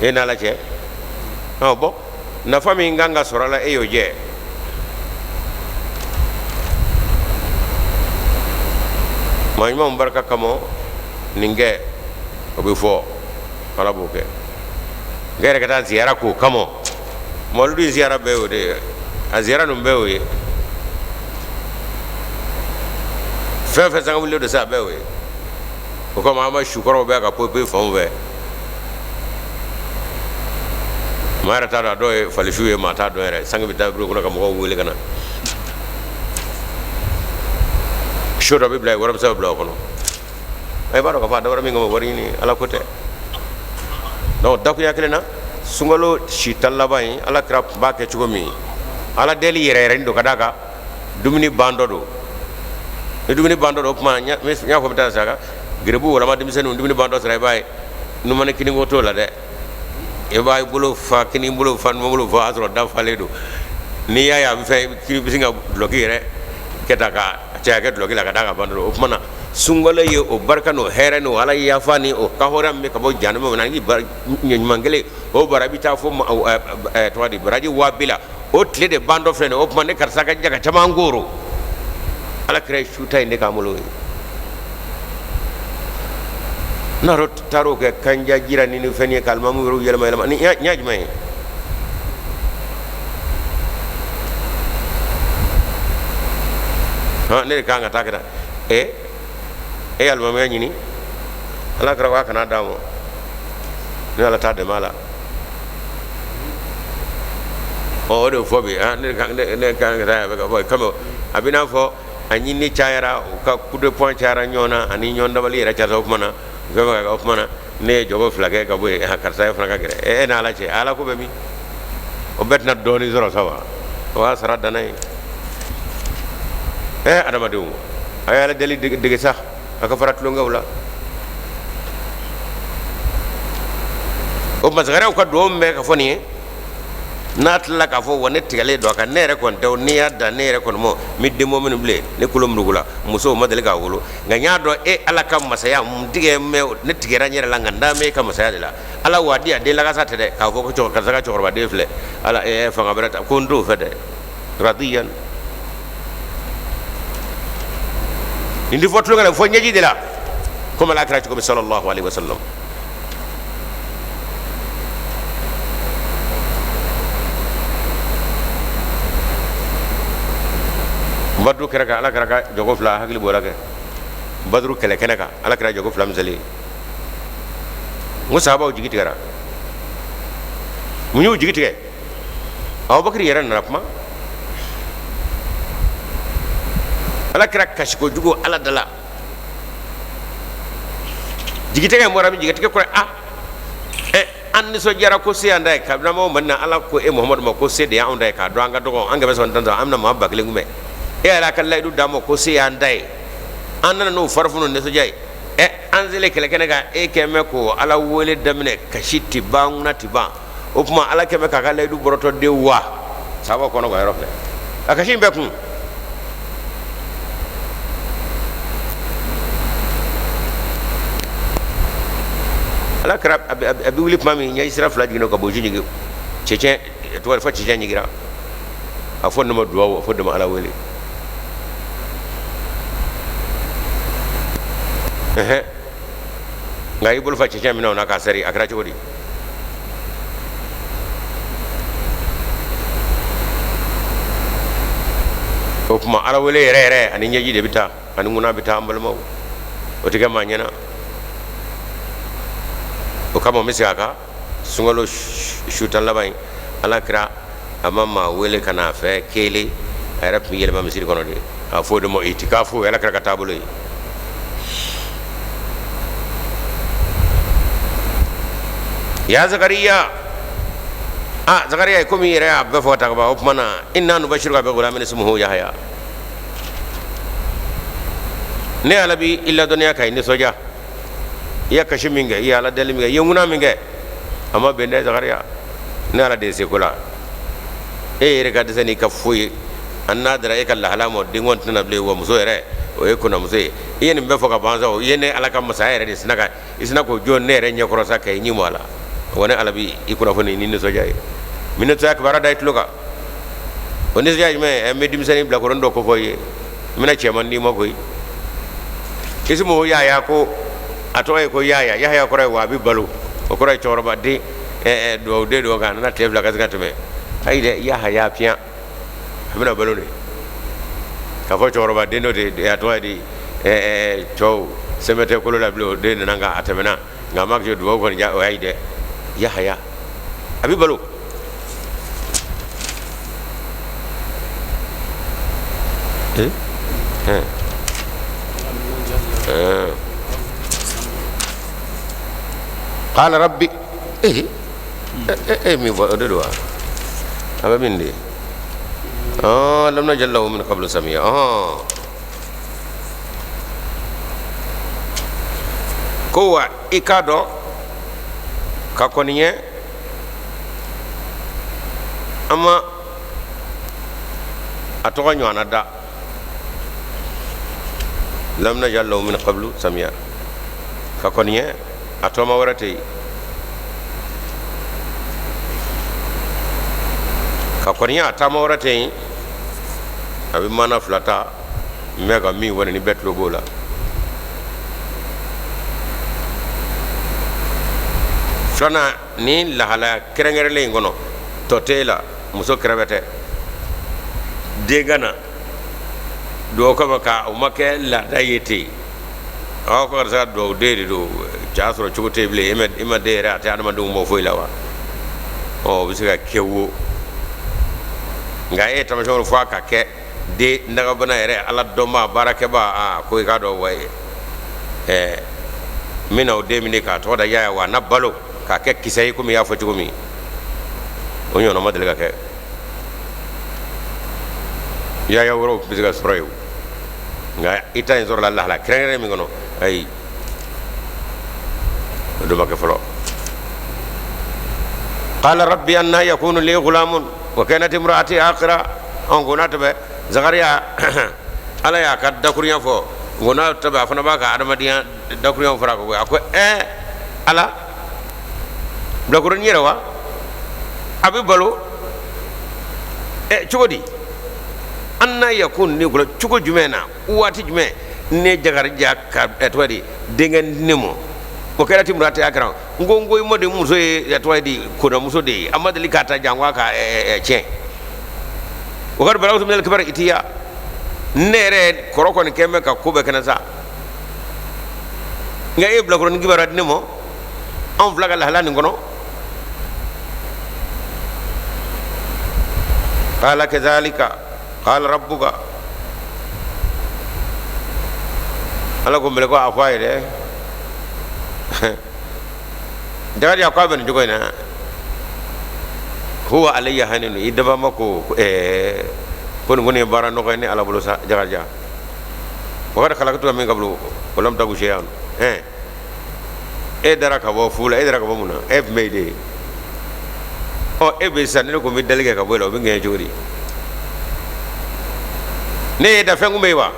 e n'Ala cɛ. Ɔ bɔn, nafa min kan ka sɔrɔ a la, e y'o jɛ. Maa ɲumanw barika kama. Nin kɛ, o bɛ fɔ, Ala b'o kɛ. Nka yɛrɛ ka taa ziyara k'o kama, mawuludu in ziyara bɛɛ y'o de ye, a ziyara ninnu bɛɛ y'o ye. Fɛn fɛn sanga wulilen don sa, a bɛɛ y'o ye. O kama an ma sukɔrɔw bɛ ka poyi fanw fɛ. Maa yɛrɛ t'a dɔn, a dɔw ye falisiw ye, maa t'a dɔn yɛrɛ. Sange bɛ taa biro kɔnɔ ka mɔgɔw wele ka na. So dɔ bɛ bila yen, warimisɛn bɛ bila o kɔnɔ. I b'a dɔn k'a fɔ a dabɔra min kama, wari ɲini, Ala ko tɛ. Donc dakuya kelen na, sunkalo si tan laban in, Ala kira tun b'a kɛ cogo min, Ala deli yɛrɛ yɛrɛ don, ka d'a kan dumuni ban dɔ don. Ni dumuni ban dɔ don, o tuma n y'a fɔ, bɛ taa sa geribu walama denmisɛnninw, dumuni ban dɔ sera, i b'a ye numan ni kiniko t'o la dɛ. I b'a bolo fa kini bolo fa numan bolo fa, o y'a sɔrɔ da falen don. N'i y'a ye a bɛ fɛn, k'i bɛ sin ka dulɔki yɛrɛ kɛ ta ka caya kɛ dulɔki la, ka d'a kan ban dɔ don. O tuma na sunkalo ye o barika n'o hɛrɛ n'o Ala yafa ni o ka hɔrɔnya min bɛ ka bɔ jahanama na, ni ɲuman kelen o bara, i bɛ taa fo tɔgɔ di baraji 2000 la. O tile de ban dɔ filɛ nin ye. O tuma ne karisa ka jaka caman koro, Ala kira ye su tan in de k'an bolo ye. N'a taar'o kɛ kanja jira ni fɛn ye, k'alimamu yɛrɛ yɛlɛma yɛlɛma ni ɲa jumɛn ye? Hɔn, ne de kan ka taa kɛ tan. E e ye alimamuya ɲini, Ala kira ko a kana d'a ma ni Ala t'a dɛmɛ a la. Ɔ, o de fɔ bi, ne kan ka taa yan ka bɔ kama. A bɛ n'a fɔ a ɲini cayara, u ka coup de poing cayara ɲɔgɔn na, ani ɲɔgɔn dabali yɛrɛ cayara. O tuma na fɛn o tuma na ne ye jɔgo fila kɛ ka bɔ yen, karisa ye fana ka gɛrɛ e n'Ala cɛ. Ala ko bɛ min, o bɛɛ tɛna dɔɔnin sɔrɔ sa wa? O y'a sara danna ye. Ɛ, adamadenw, a ye Ala deli dege sa, a ka fara tulonkɛw la. O masakɛw ka dugawu min bɛ ka fɔ nin ye, n'a tilala k'a fɔ wa ne tigɛlen don a kan, ne yɛrɛ kɔni tɛ, n'i y'a da ne yɛrɛ kɔni ma, n bɛ denbɔ minnu bilen, ne kolo murugu la, musow ma deli k'a wolo, nka n y'a dɔn e Ala ka masaya n tigɛ mɛ, ne tigɛra n yɛrɛ la, nka n dalen bɛ e ka masaya de la. Ala waadi a den lakasa tɛ dɛ, k'a fɔ ko karisa ka cɛkɔrɔba den filɛ, Ala fanga bɛrɛ ta ko n t'o fɛ dɛ. Radiyan nin tɛ fɔ tulonkɛ la, fɔ ɲɛji de la, komi Ala kira cogo min, sallallahu alaihi wasallam. Baduru kɛrɛ kan, Ala kira ka jɔgo fila hakili bɔra kɛ Baduru kɛlɛ kɛnɛ kan, Ala kira jɔgo fila misali. N ko sahabaw jigi tigɛra. Mun y'u jigi tigɛ? Abubakar yɛrɛ nana kuma. Ala kira kasi kojugu Ala da la. Jigitigɛ bɔra min? Jigitigɛ kɔrɔ, a ɛ, an nisɔndiyara ko se y'an ta ye. Kabini an b'aw Madina, Ala ko e Muhamadu ma ko se de y'anw ta ye, k'a dɔn an ka dɔgɔ, an 313, an bɛna maa 1000 kunbɛn. E yɛrɛ ka layidu d'an ma ko se y'an ta ye. An nana n'o farifoni nisɔndiya ye. Ɛ, an selen kɛlɛkɛnɛ kan, e kɛn bɛ ko Ala wele daminɛ, kasi ti ban, ŋuna ti ban. O tuma Ala kɛn bɛ k'a ka layidu bɔrɔtɔ de wa? Sahabaw kɔnɔ ka yɔrɔ filɛ, a kasi in bɛɛ kun. Ala kira a bɛ wuli tuma min, ɲɛji sira fila jiginna ka bɔ ji jigin cɛncɛn tɔgɔ fɔ cɛncɛn ɲigira. A fɔ ne ma duwawu, a fɔ ne ma Ala wele. Nka i bolo fa cɛncɛn minɛ o na k'a seri, a kɛra cogo di? O tuma Ala wele yɛrɛ yɛrɛ ani ɲɛji de bɛ taa, ani ŋuna bɛ taa. An balimaw, o tɛ kɛ maa ɲɛna. O kama n bɛ segin a kan, sunkalo su tan laban in, Ala kira a ma maa wele ka n'a fɛ kelen, a yɛrɛ tun bɛ yɛlɛma misiri kɔnɔ de. A fɔ o de ma itikafu, Ala kira ka taabolo ye. Ya Zakariya, a Zakariya, komi i yɛrɛ y'a bɛɛ fɔ ta ka ban, o tuma na inna nubashiruka bi gulamin ismuhu Yahya. Ne Ala b'i ladɔnniya ka i nisɔndiya. I ye kasi min kɛ, i ye Ala deli min kɛ, i ye ŋuna min kɛ, a ma bɛn dɛ Zakariya. Ne Ala de ye seko la. E yɛrɛ ka dɛsɛ n'i ka foyi ye, an n'a dara e ka lahala ma, denkɔni tɛna bilen wa muso yɛrɛ o ye konnamuso ye. I ye nin bɛɛ fɔ ka ban sa, i ye ne Ala ka masaya yɛrɛ de sina ka i sina k'o jɔ ne yɛrɛ ɲɛkɔrɔ sa, ka i ɲi mɔ a la wa. Ne Ala b'i kunnafoni ni nisɔndiya ye. N bɛna nisɔndiya kibaruya da i tulo kan. O nisɔndiya jumɛn? N bɛ denmisɛnnin bilakoronin dɔ kofɔ i ye, n bɛna cɛman d'i ma koyi. Ismuhu Yahya, ko A tɔgɔ ye ko Yahaya. Yahaya kɔrɔ ye wa a bɛ balo, o kɔrɔ ye cɛkɔrɔba den, dugawuden don nka a nana tile 2 ka se ka tɛmɛ. Ayi dɛ, Yahaya piyan, a bɛna balo de. K'a fɔ cɛkɔrɔba den dɔ de, a tɔgɔ ye di, cɛw sɛmɛ tɛ kolo la bilen, o den nana nka a tɛmɛna, nka a ma kɛ dugawu kɔni ja. O ayi dɛ, Yahaya a bɛ balo. Eh? Eh. Eh. Qala rabbi eh eh min fɔ o de don wa, a bɛ min de lam naj'al lahu min qablu samiya. Ko wa i k'a dɔn ka kɔni ɲɛ an ma a tɔgɔ ɲɔgɔnna da. Lam naj'al lahu min qablu samiya, ka kɔni ɲɛ a tɔgɔma wɛrɛ tɛ yen. Ka kɔni ɲɛ a taama wɛrɛ tɛ yen. A bɛ maana fila ta n bɛ ka min fɔ ni bɛɛ tulo b'o la. Filanan, ni lahalaya kɛrɛnkɛrɛnlen in kɔnɔ, tɔ tɛ e la, muso kɛrɛfɛ tɛ, den ka na dugawu kama, ka o ma kɛ laada ye ten. Aw ko karisa dugawu den de don, cɛ sɔrɔ cogo tɛ bilen, e ma den yɛrɛ, a tɛ adamadenw bɔ foyi la wa. Ɔ, o bɛ se ka kɛ wo, nka e ye tamasiyɛnw fɔ a ka kɛ den dagabana yɛrɛ, ala dɔnbaa, baarakɛbaa. Aa, ko i k'a dɔn wa, ɛɛ n bɛna o den minɛ k'a tɔgɔ da Yaya, wa a na balo k'a kɛ kisɛ ye komi i y'a fɔ cogo min, o ɲɔgɔnna ma deli ka kɛ. Yaya wɛrɛw tun bɛ se ka sɔrɔ yen, nka i ta in sɔrɔla lahala kɛrɛnkɛrɛn min kɔnɔ, ayi, o dɔ ma kɛ fɔlɔ. Qala rabbi anna yakunu li ghulamun wa kanat imraati aqira. Ɔn, ko n'a tɛmɛ Zakariya, ala y'a ka dakurunya fɔ, ko n'a tɛmɛ a fana b'a ka adamadenya dakurunya fɔra a ko, a ko ɛɛ ala, bilakoronin yɛrɛ wa, a bɛ balo ɛ cogo di? Anna yakun li gulam, cogo jumɛn na, waati jumɛn ne Jakarija ka tɔgɔ di denkɛ di ne ma? O kɛra ti murati a kɛra n ko n ko i ma de muso ye, tɔgɔ di, konamuso de ye, a ma deli k'a ta janko a ka tiɲɛ. O kɛra balagtu minal kibari itiya, ne yɛrɛ kɔrɔ kɔni kɛn bɛ ka ko bɛɛ kɛnɛ sa, nka e ye bilakoronin kibaruya di ne ma anw fila ka lahala nin kɔnɔ. Qala kazalika qala rabbuka, ala ko mɛlɛkɛ a fɔ a ye dɛ, Jakariya, ko a bɛ nin cogo in na, huwa alayya hayinun, i daba ma ko ɛɛ ko nin kɔni ye baara nɔgɔ ye ne ala bolo sa. Jakariya, wa kad khalaqtuka min qablu wa lam taku shay'an. Ɛɛ e dara ka bɔ fu la, e dara ka bɔ mun na? E tun bɛ yen de. Ɔ, e bɛ sisan, ni ne ko n bɛ dali kɛ ka bɔ e la, o bɛ ŋɛɲɛ cogo di? Ne ye da fɛn kun bɛ yen wa?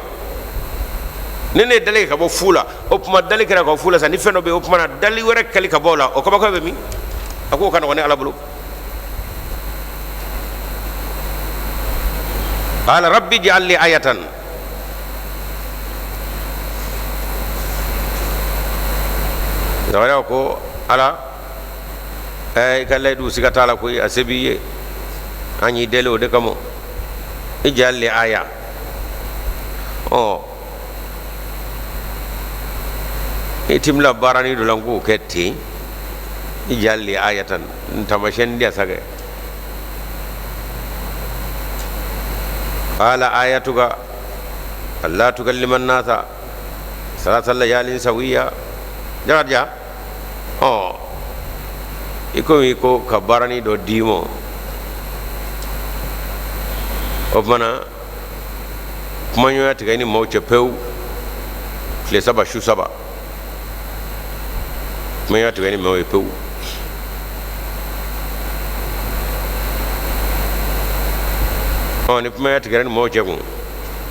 Ni ne ye dali kɛ ka bɔ fu la, o tuma dali kɛra ka bɔ fu la sa, ni fɛn dɔ bɛ yen, o tuma na dali wɛrɛ kɛli ka bɔ o la, o kabako bɛ min? A k'o ka nɔgɔn ne ala bolo. Qala rabbi ij'al li ayatan. Zakariya ko ala, i ka layidu siga t'a la koyi, a se b'i ye, an y'i deli o de kama, ij'al li aya. Ɔ, i ti bila baaranin dɔ la, n k'o kɛ ten, ij'al li ayatan, n taamasiyɛn di yan sa kɛ. Qala ayatuka alla tukallima nasa salasa layalin sawiya. Jakarija, ɔ, i komi i ko ka baaranin dɔ d'i ma, o tuma na kumaɲɔgɔnya tigɛ i ni maaw cɛ pewu, tile 3 su 3, kumaɲɔgɔnya tigɛ i ni maaw ye pewu. Ɔ, ni kumaɲɔgɔnya tigɛra ni maaw cɛ kun,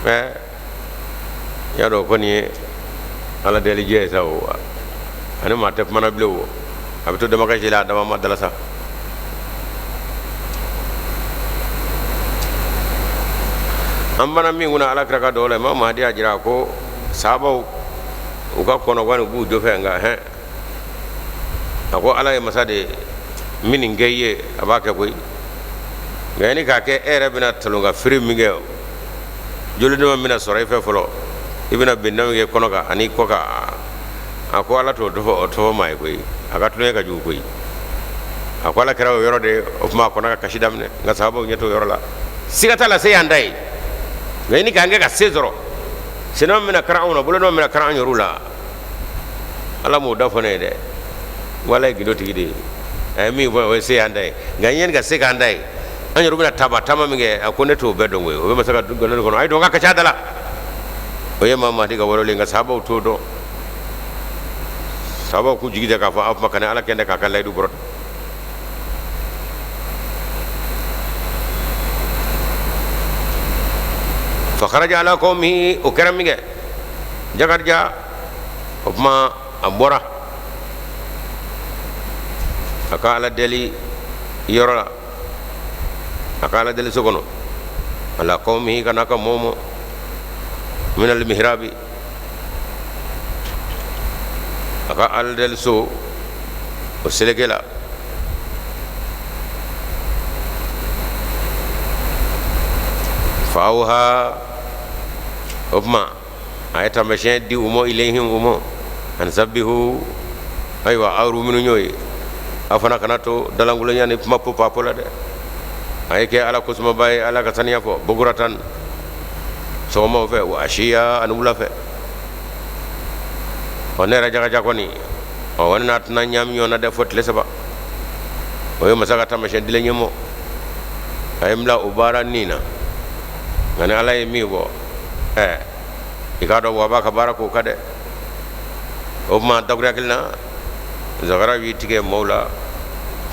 ɛ y'a dɔn o kɔni ye ala deli jɛ ye sa o, ani maa tɛ kumana bilen o, a bɛ to damakasi la, a dama ma dala sa. An bana min kunna ala kira ka dɔw la, imam Mahdi y'a jira ko sahabaw U ka kɔnɔgwan u b'u jofɛ, nka hɛn, a ko Ala ye masa de ye, min nin kɛ i ye, a b'a kɛ koyi. Nka yanni k'a kɛ, e yɛrɛ bɛna talon ka firi min kɛ, jolidama bɛna sɔrɔ i fɛ fɔlɔ, i bɛna binna min kɛ kɔnɔ kan ani kɔ kan. A ko Ala t'o tɔfɔ, o tɔfɔ maa ye koyi. A ka tulonkɛ ka jugu koyi. A ko Ala kɛra o yɔrɔ de, o tuma a kɔnɔ ka kasi daminɛ. Nka sahabaw ɲɛ t'o yɔrɔ la, siga t'a la, se y'an ta ye. Nka yanni k'an kɛ ka se sɔrɔ, senna bɛna karan anw na, bolonɔ bɛna karan an yɛrɛw la. Ala m'o da fɔ ne ye dɛ. Wala ye gindo tigi de ye. A ye min fɔ, o ye se y'an ta ye. Nka yanni ka se k'an ta ye, an yɛrɛ bɛna taaba taama min kɛ, a ko ne t'o bɛɛ dɔn koyi. O bɛ masa ka gundo kɔnɔ. A ye dɔn ka kasi a da la. O ye maa Mahdi ka wololen. Nka sahabaw t'o dɔn. Sahabaw k'u jigi da k'a fɔ a kuma kana Ala kɛn k'a ka layidu bɔrɔtɔ. Fa kharaja ala qawmihi. O kɛra min kɛ, Jakarija, o tuma a bɔra a ka Ala deli yɔrɔ la, a ka Ala deli so kɔnɔ, ala qawmihi, ka n'a ka mɔɔw ma, min al mihrabi, a ka Ala deli so o seleke la. Fa awha, o tuma a ye taamasiyɛn di u ma, ilayhim, u ma, an sabbihu. Ayiwa, aw minnu y'o ye, aw fana kana to dalankolonya ni kuma popapo la dɛ. A ye kɛ Ala kosumaba ye, Ala ka saniya fɔ, bukuratan, sɔgɔmaw fɛ, wa ashiya, ani wula fɛ. Ɔ, ne yɛrɛ Jakarija kɔni, ɔ, ne n'a tɛna ɲaami ɲɔgɔn na dɛ fo tile 3. O ye masa ka taamasiyɛn dilen ye mɔ. A ye n bila o baara nin na. Nka ni Ala ye min fɔ, ɛ, i k'a dɔn wa b'a ka baara k'o kan dɛ. O tuma dakuruya kelen na, Zakariya y'i tigɛ maaw la.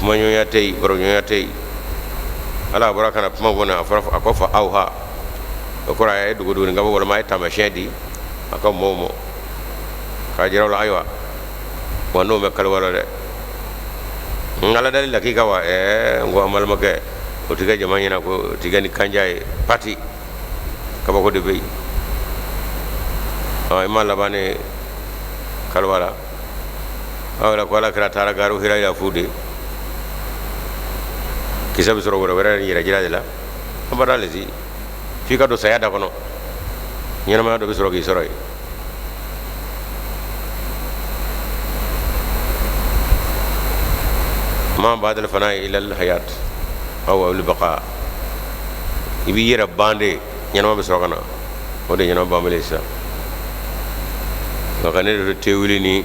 Kumaɲɔgɔnya tɛ yen, baroɲɔgɔnya tɛ yen. Ala bɔra ka na kuma fɔ, a fɔra a ko fa awha, o kɔrɔ a ye dogo dogoni kaba walima a ye taamasiyɛn di a ka mɔɔw ma k'a jira u la. Ayiwa wa, n'o bɛ kaliwa la dɛ, n Ala dali lakika wa. Ɛɛ, n ko an balimakɛ, o tɛ kɛ jama ɲɛna ko o tɛ kɛ ni kanja ye pati. Kabako de bɛ yen. Ɔ, i ma laban ne kaliwa la. Aw yɛrɛ ko Ala kira taara gaaru Hira la fu de, kisɛ bɛ sɔrɔ wɛrɛ wɛrɛ ni yɛrɛ jira de la. An bada lesi f'i ka don saya da kɔnɔ, ɲɛnamaya dɔ bɛ sɔrɔ k'i sɔrɔ yen. Ma ba'dal fana'i illa al hayat aw al baqa. I b'i yɛrɛ ban de, ɲɛnama bɛ sɔrɔ ka na. O de ɲɛnama banbali sisan. Nka ka ne de to tewuli ni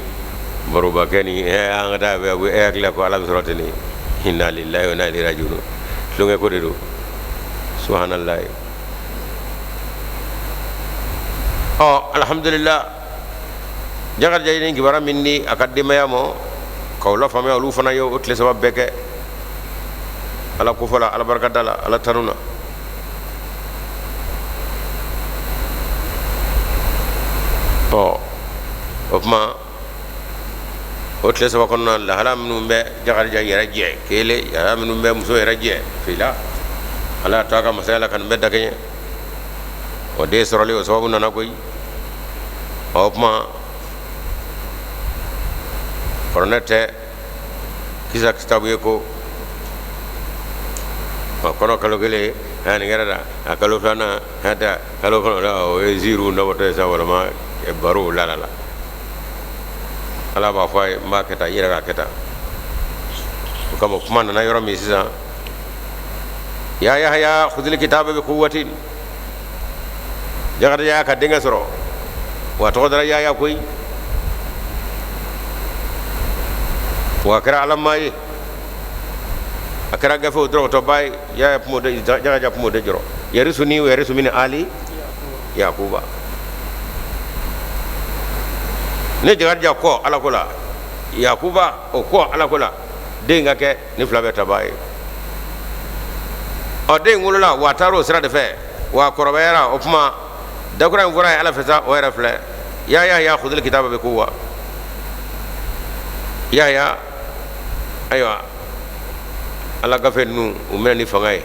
barobakɛ ni an ka taa bɛ e hakili la ko Ala bɛ sɔrɔ ten de. Inna lillahi wa inna ilayhi rajiun. Tulonkɛ ko de don. Subhanallahi. Ɔ, alhamdulillah, Jakarija ye nin kibaruya min di a ka denbaya ma k'aw lafaamuya, olu fana ye o tile 3 bɛɛ kɛ Ala kofɔ la, Ala barikada la, Ala tanu na. Ɔ, o tuma o tile 3 kɔnɔna, lahala minnu bɛ Jakarija yɛrɛ jɛ kelen, lahala minnu bɛ muso yɛrɛ jɛ fila, Ala y'a to a ka masaya la ka nin bɛɛ dakɛɲɛ. O den sɔrɔli, o sababu nana koyi. O tuma kuranɛ tɛ kisa kitabu ye ko a kɔnɔ kalo 1 nin kɛra da, a kalo filanan da, kalo 9, o ye ziiriw nabɔtɔ ye sa, walima barow la la. Ala b'a fɔ a ye n b'a kɛ tan, i yɛrɛ k'a kɛ tan. O kama kuma nana yɔrɔ min sisan, ya Yahya khudhil kitaba bi quwwatin. Jakarija y'a ka denkɛ sɔrɔ, wa tɔgɔ dara Yahya koyi. Wa a kɛra Ala maa ye, a kɛra gafew dɔrɔgɔtɔba ye. Yahya tun b'o de, Jakarija tun b'o de jɔrɔ. Yarisuni wa yarisu min ali Yakuba. Ne Jakarija kɔ Ala ko la, Yakuba o kɔ Ala ko la, den ka kɛ ni fila bɛɛ tabaa ye. Ɔ, den wolola, wa a taara o sira de fɛ, wa a kɔrɔbayara. O tuma dakura in fɔra ye Ala fɛ sa, o yɛrɛ filɛ: ya Yahya khudhil kitaba bi quwwa. Yahya, ayiwa, Ala gafe ninnu u minɛ ni fanga ye,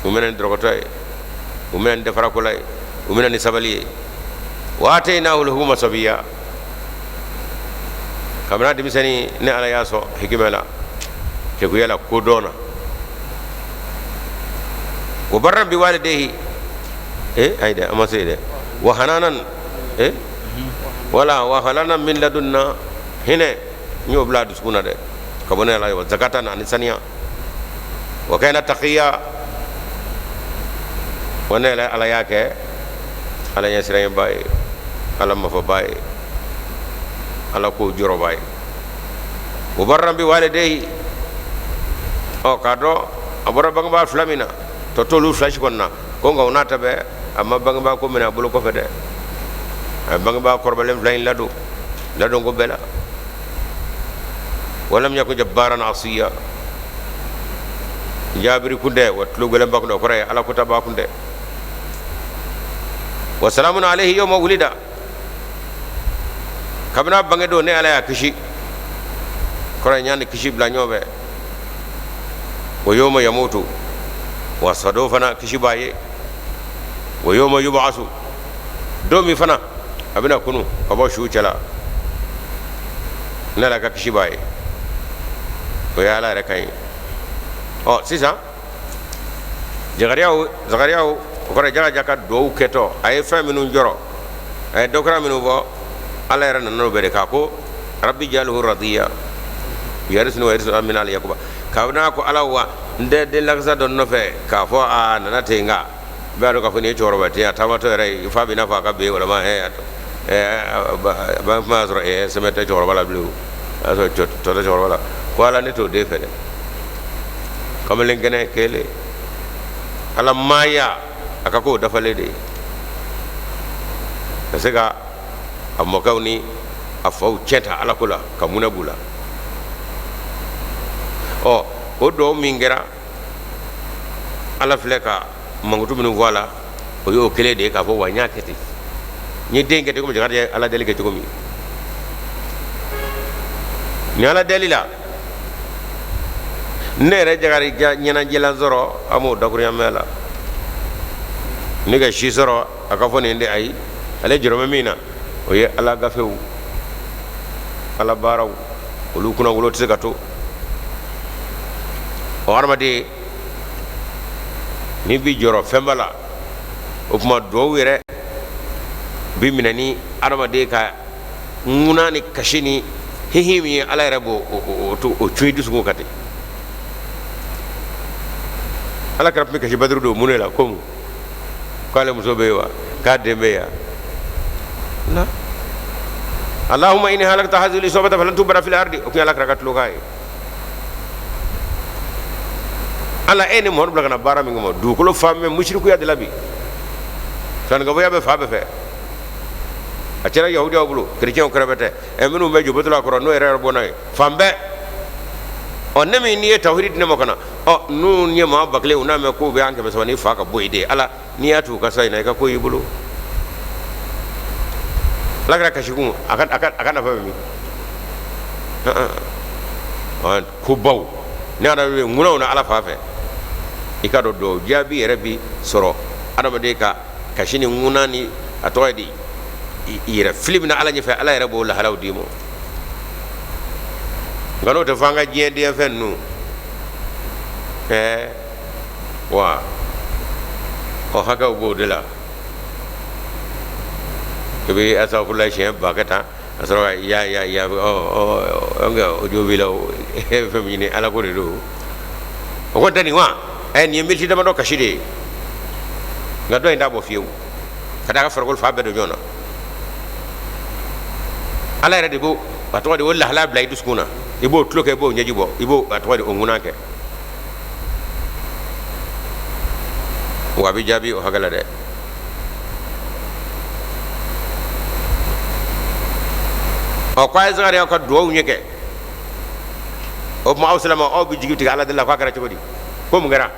u minɛ ni dɔrɔgɔtɔ ye, u minɛ ni dafarakola ye, u minɛ ni sabali ye. Wa atainahu lhukma sabiya, kabini denmisɛnnin ne Ala y'a sɔn hikima la, kekuya la, kodɔn na. Wa barran bi walidehi, ayi dɛ, an ma se dɛ. Wa hananan, wala wa hananan min ladunna, hinɛ n y'o bila a dusukun na dɛ, ka bɔ ne Ala ye. Wa zakatan, ani saniya. Wa kana taqiya, wa ne yɛrɛ Ala y'a kɛ Ala ɲɛsiranɲɛba ye, Ala mafaba ye, Ala ko jɔrɔba ye. Wa barran bi walidehi, ɔ k'a dɔn a bɔra bangebaa fila min na, tɔ t'olu fila si kɔni na ko, nka o n'a ta bɛɛ, a ma bangebaa ko minɛ a bolo kɔfɛ dɛ. A ye bangebaa kɔrɔbalen fila in ladon ladonko bɛɛ la. Walam yakun jabbaran asiya, jabiri kun tɛ, wa tulo gɛlɛnba kun tɛ, o kɔrɔ ye Ala kotaba kun tɛ. Wa salamun alayhi yawma wulida, kabini a bange don ne Ala y'a kisi, kɔrɔ ye n y'a ni kisi bila ɲɔgɔn fɛ. Wa yawma yamutu, wa sadon fana kisi b'a ye. Wa yawma yub'asu, don min fana a bɛna kunu ka bɔ suw cɛla, ne Ala ka kisi b'a ye. O ye Ala yɛrɛ kan ye. Ɔ sisan Zakariyaw, Zakariyaw, o kɔrɔ Jakarija ka duwawu kɛtɔ, a ye fɛn minnu jɔrɔ, a ye dɔkura minnu fɔ, Ala yɛrɛ nana n'o bɛɛ de k'a ko rabbi jalhu radiya yarisuni wa yarisu min ali yakuba. Kabini a ko Ala wa n tɛ den lakisa dɔ nɔfɛ k'a fɔ a nana ten, nka i b'a dɔn k'a fɔ nin ye cɛkɔrɔba ten, a taamatɔ yɛrɛ fa bɛ n'a fɔ a ka ben walama a kuma y'a sɔrɔ sɛmɛ tɛ cɛkɔrɔba la bilen, o y'a sɔrɔ tɔ tɛ cɛkɔrɔba la. Ko Ala, ne t'o den fɛ dɛ, kamalen kɛnɛ kelen, Ala maaya a ka k'o dafalen de ye ka se ka a mɔkɛw ni a faw cɛn ta Ala ko la, ka munɛ b'u la. Ɔ o duwawu min kɛra, Ala filɛ ka mankutu minnu fɔ a la, o y'o kelen de ye, k'a fɔ wa n y'a kɛ ten, n ye den kɛ ten komi Jakarija ye Ala deli kɛ cogo min. Ni Ala deli la, ne yɛrɛ Jakarija ɲɛnajɛlan sɔrɔ, an b'o dakurunya mɛn la ne ka si sɔrɔ, a ka fɔ nin de. Ayi, ale jɔrɔ bɛ min na, o ye Ala gafew, Ala baaraw, olu kunnawolo tɛ se ka to. Ɔ hadamaden n'i bi jɔrɔ fɛnba la, o tuma duwawu yɛrɛ bi minɛ ni hadamaden ka ŋuna ni kasi ni hihi min ye, Ala yɛrɛ b'o o cun i dusukun kan ten. Ala kira tun bɛ kasi Baduru don mun de la? Ko mun? K'ale muso bɛ yen wa? K'a den bɛ yan la. Allahumma inni halakta hazili sobata falan tubara fil ardi, o tun ye Ala kira ka tulokan ye. Ala, e ni Muhamadu bila ka na baara min kama, dugukolo fan bɛɛ musirikuya de la bi, filankafoya bɛ fan bɛɛ fɛ. A cɛra yahudiyaw bolo, kerecɛnw kɛrɛfɛ tɛ, ɛ minnu bɛ jobotula kɔrɔ, n'o yɛrɛ yɛrɛ bɔ n'a ye fan bɛɛ. Ɔ ne min n'i ye tawhidi di ne ma ka na, ɔ n'u ye maa 1000, u n'a mɛn k'u bɛ an 300 ni fa ka bɔ yen de. Ala, n'i y'a to u ka sa in na, i ka ko y'i bolo. Ala kira kasikun, a ka nafa bɛ min? Ko baw ni adamaden ŋunaw na Ala fan fɛ, i ka dɔn dɔw jaabi yɛrɛ bi sɔrɔ adamaden ka kasi ni ŋuna ni a tɔgɔ ye di, i yɛrɛ fili min na Ala ɲɛfɛ, Ala yɛrɛ b'o lahalaw d'i ma. Nka n'o tɛ, fo an ka diɲɛ den fɛn ninnu wa ɔ hakɛw b'o de la. I bɛ asafurula siɲɛ ba kɛ tan, ka sɔrɔ ka ya ya ya, ɔ ɔ nka o jo b'i la. O e bɛ fɛn min ɲini, Ala ko de don. O ko tɛ nin wa? Nin ye miniti damadɔ kasi de ye, nka dɔ in t'a bɔ fiyewu ka taa ka farikolo fan bɛɛ don ɲɔgɔn na. Ala yɛrɛ de b'o a tɔgɔ de o lahala bila i dusukun na, i b'o tulo kɛ, i b'o ɲɛji bɔ, i b'o a tɔgɔ de o ŋuna kɛ, wa a bɛ jaabi o hakɛ la dɛ. Ɔ ko a ye Zakariya ka duwawu ɲɛ kɛ. O tuma aw silamɛw, aw bɛ jigi tigɛ Ala deli la, k'a kɛra cogo di? Ko mun kɛra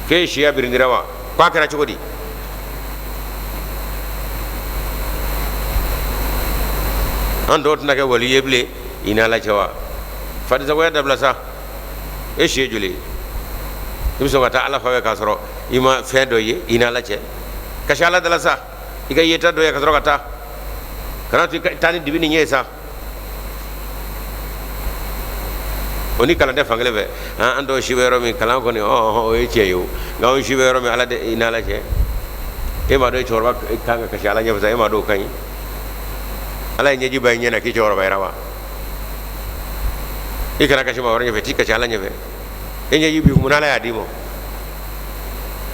k'e siya birindira wa? K'a kɛra cogo di? An dɔw tɛna kɛ wali ye bilen i ni Ala cɛ wa? Fadisagoya dabila sa. E si ye joli ye? I bɛ sɔn ka taa Ala fan fɛ k'a sɔrɔ i ma fɛn dɔ ye i ni Ala cɛ? Kasi Ala dala sa. I ka yeta dɔ ye ka sɔrɔ ka taa, kana to i ka taa ni dibi ni ɲɛ ye sa. O ni kalan tɛ fankelen fɛ. An dɔw si bɛ yɔrɔ min, kalan kɔni, o ye tiɲɛ ye o, nka anw si bɛ yɔrɔ min, ala de i n'ala cɛ. E m'a dɔn e cɛkɔrɔba kan ka kasi ala ɲɛfɛ sa? E m'a dɔn o ka ɲi? Ala ye ɲɛji ban i ɲɛ na k'i cɛkɔrɔba yɛrɛ wa? I kana kasi maa wɛrɛ ɲɛfɛ, t'i kasi ala ɲɛfɛ. E ɲɛji b'i kun, ala y'a d'i ma.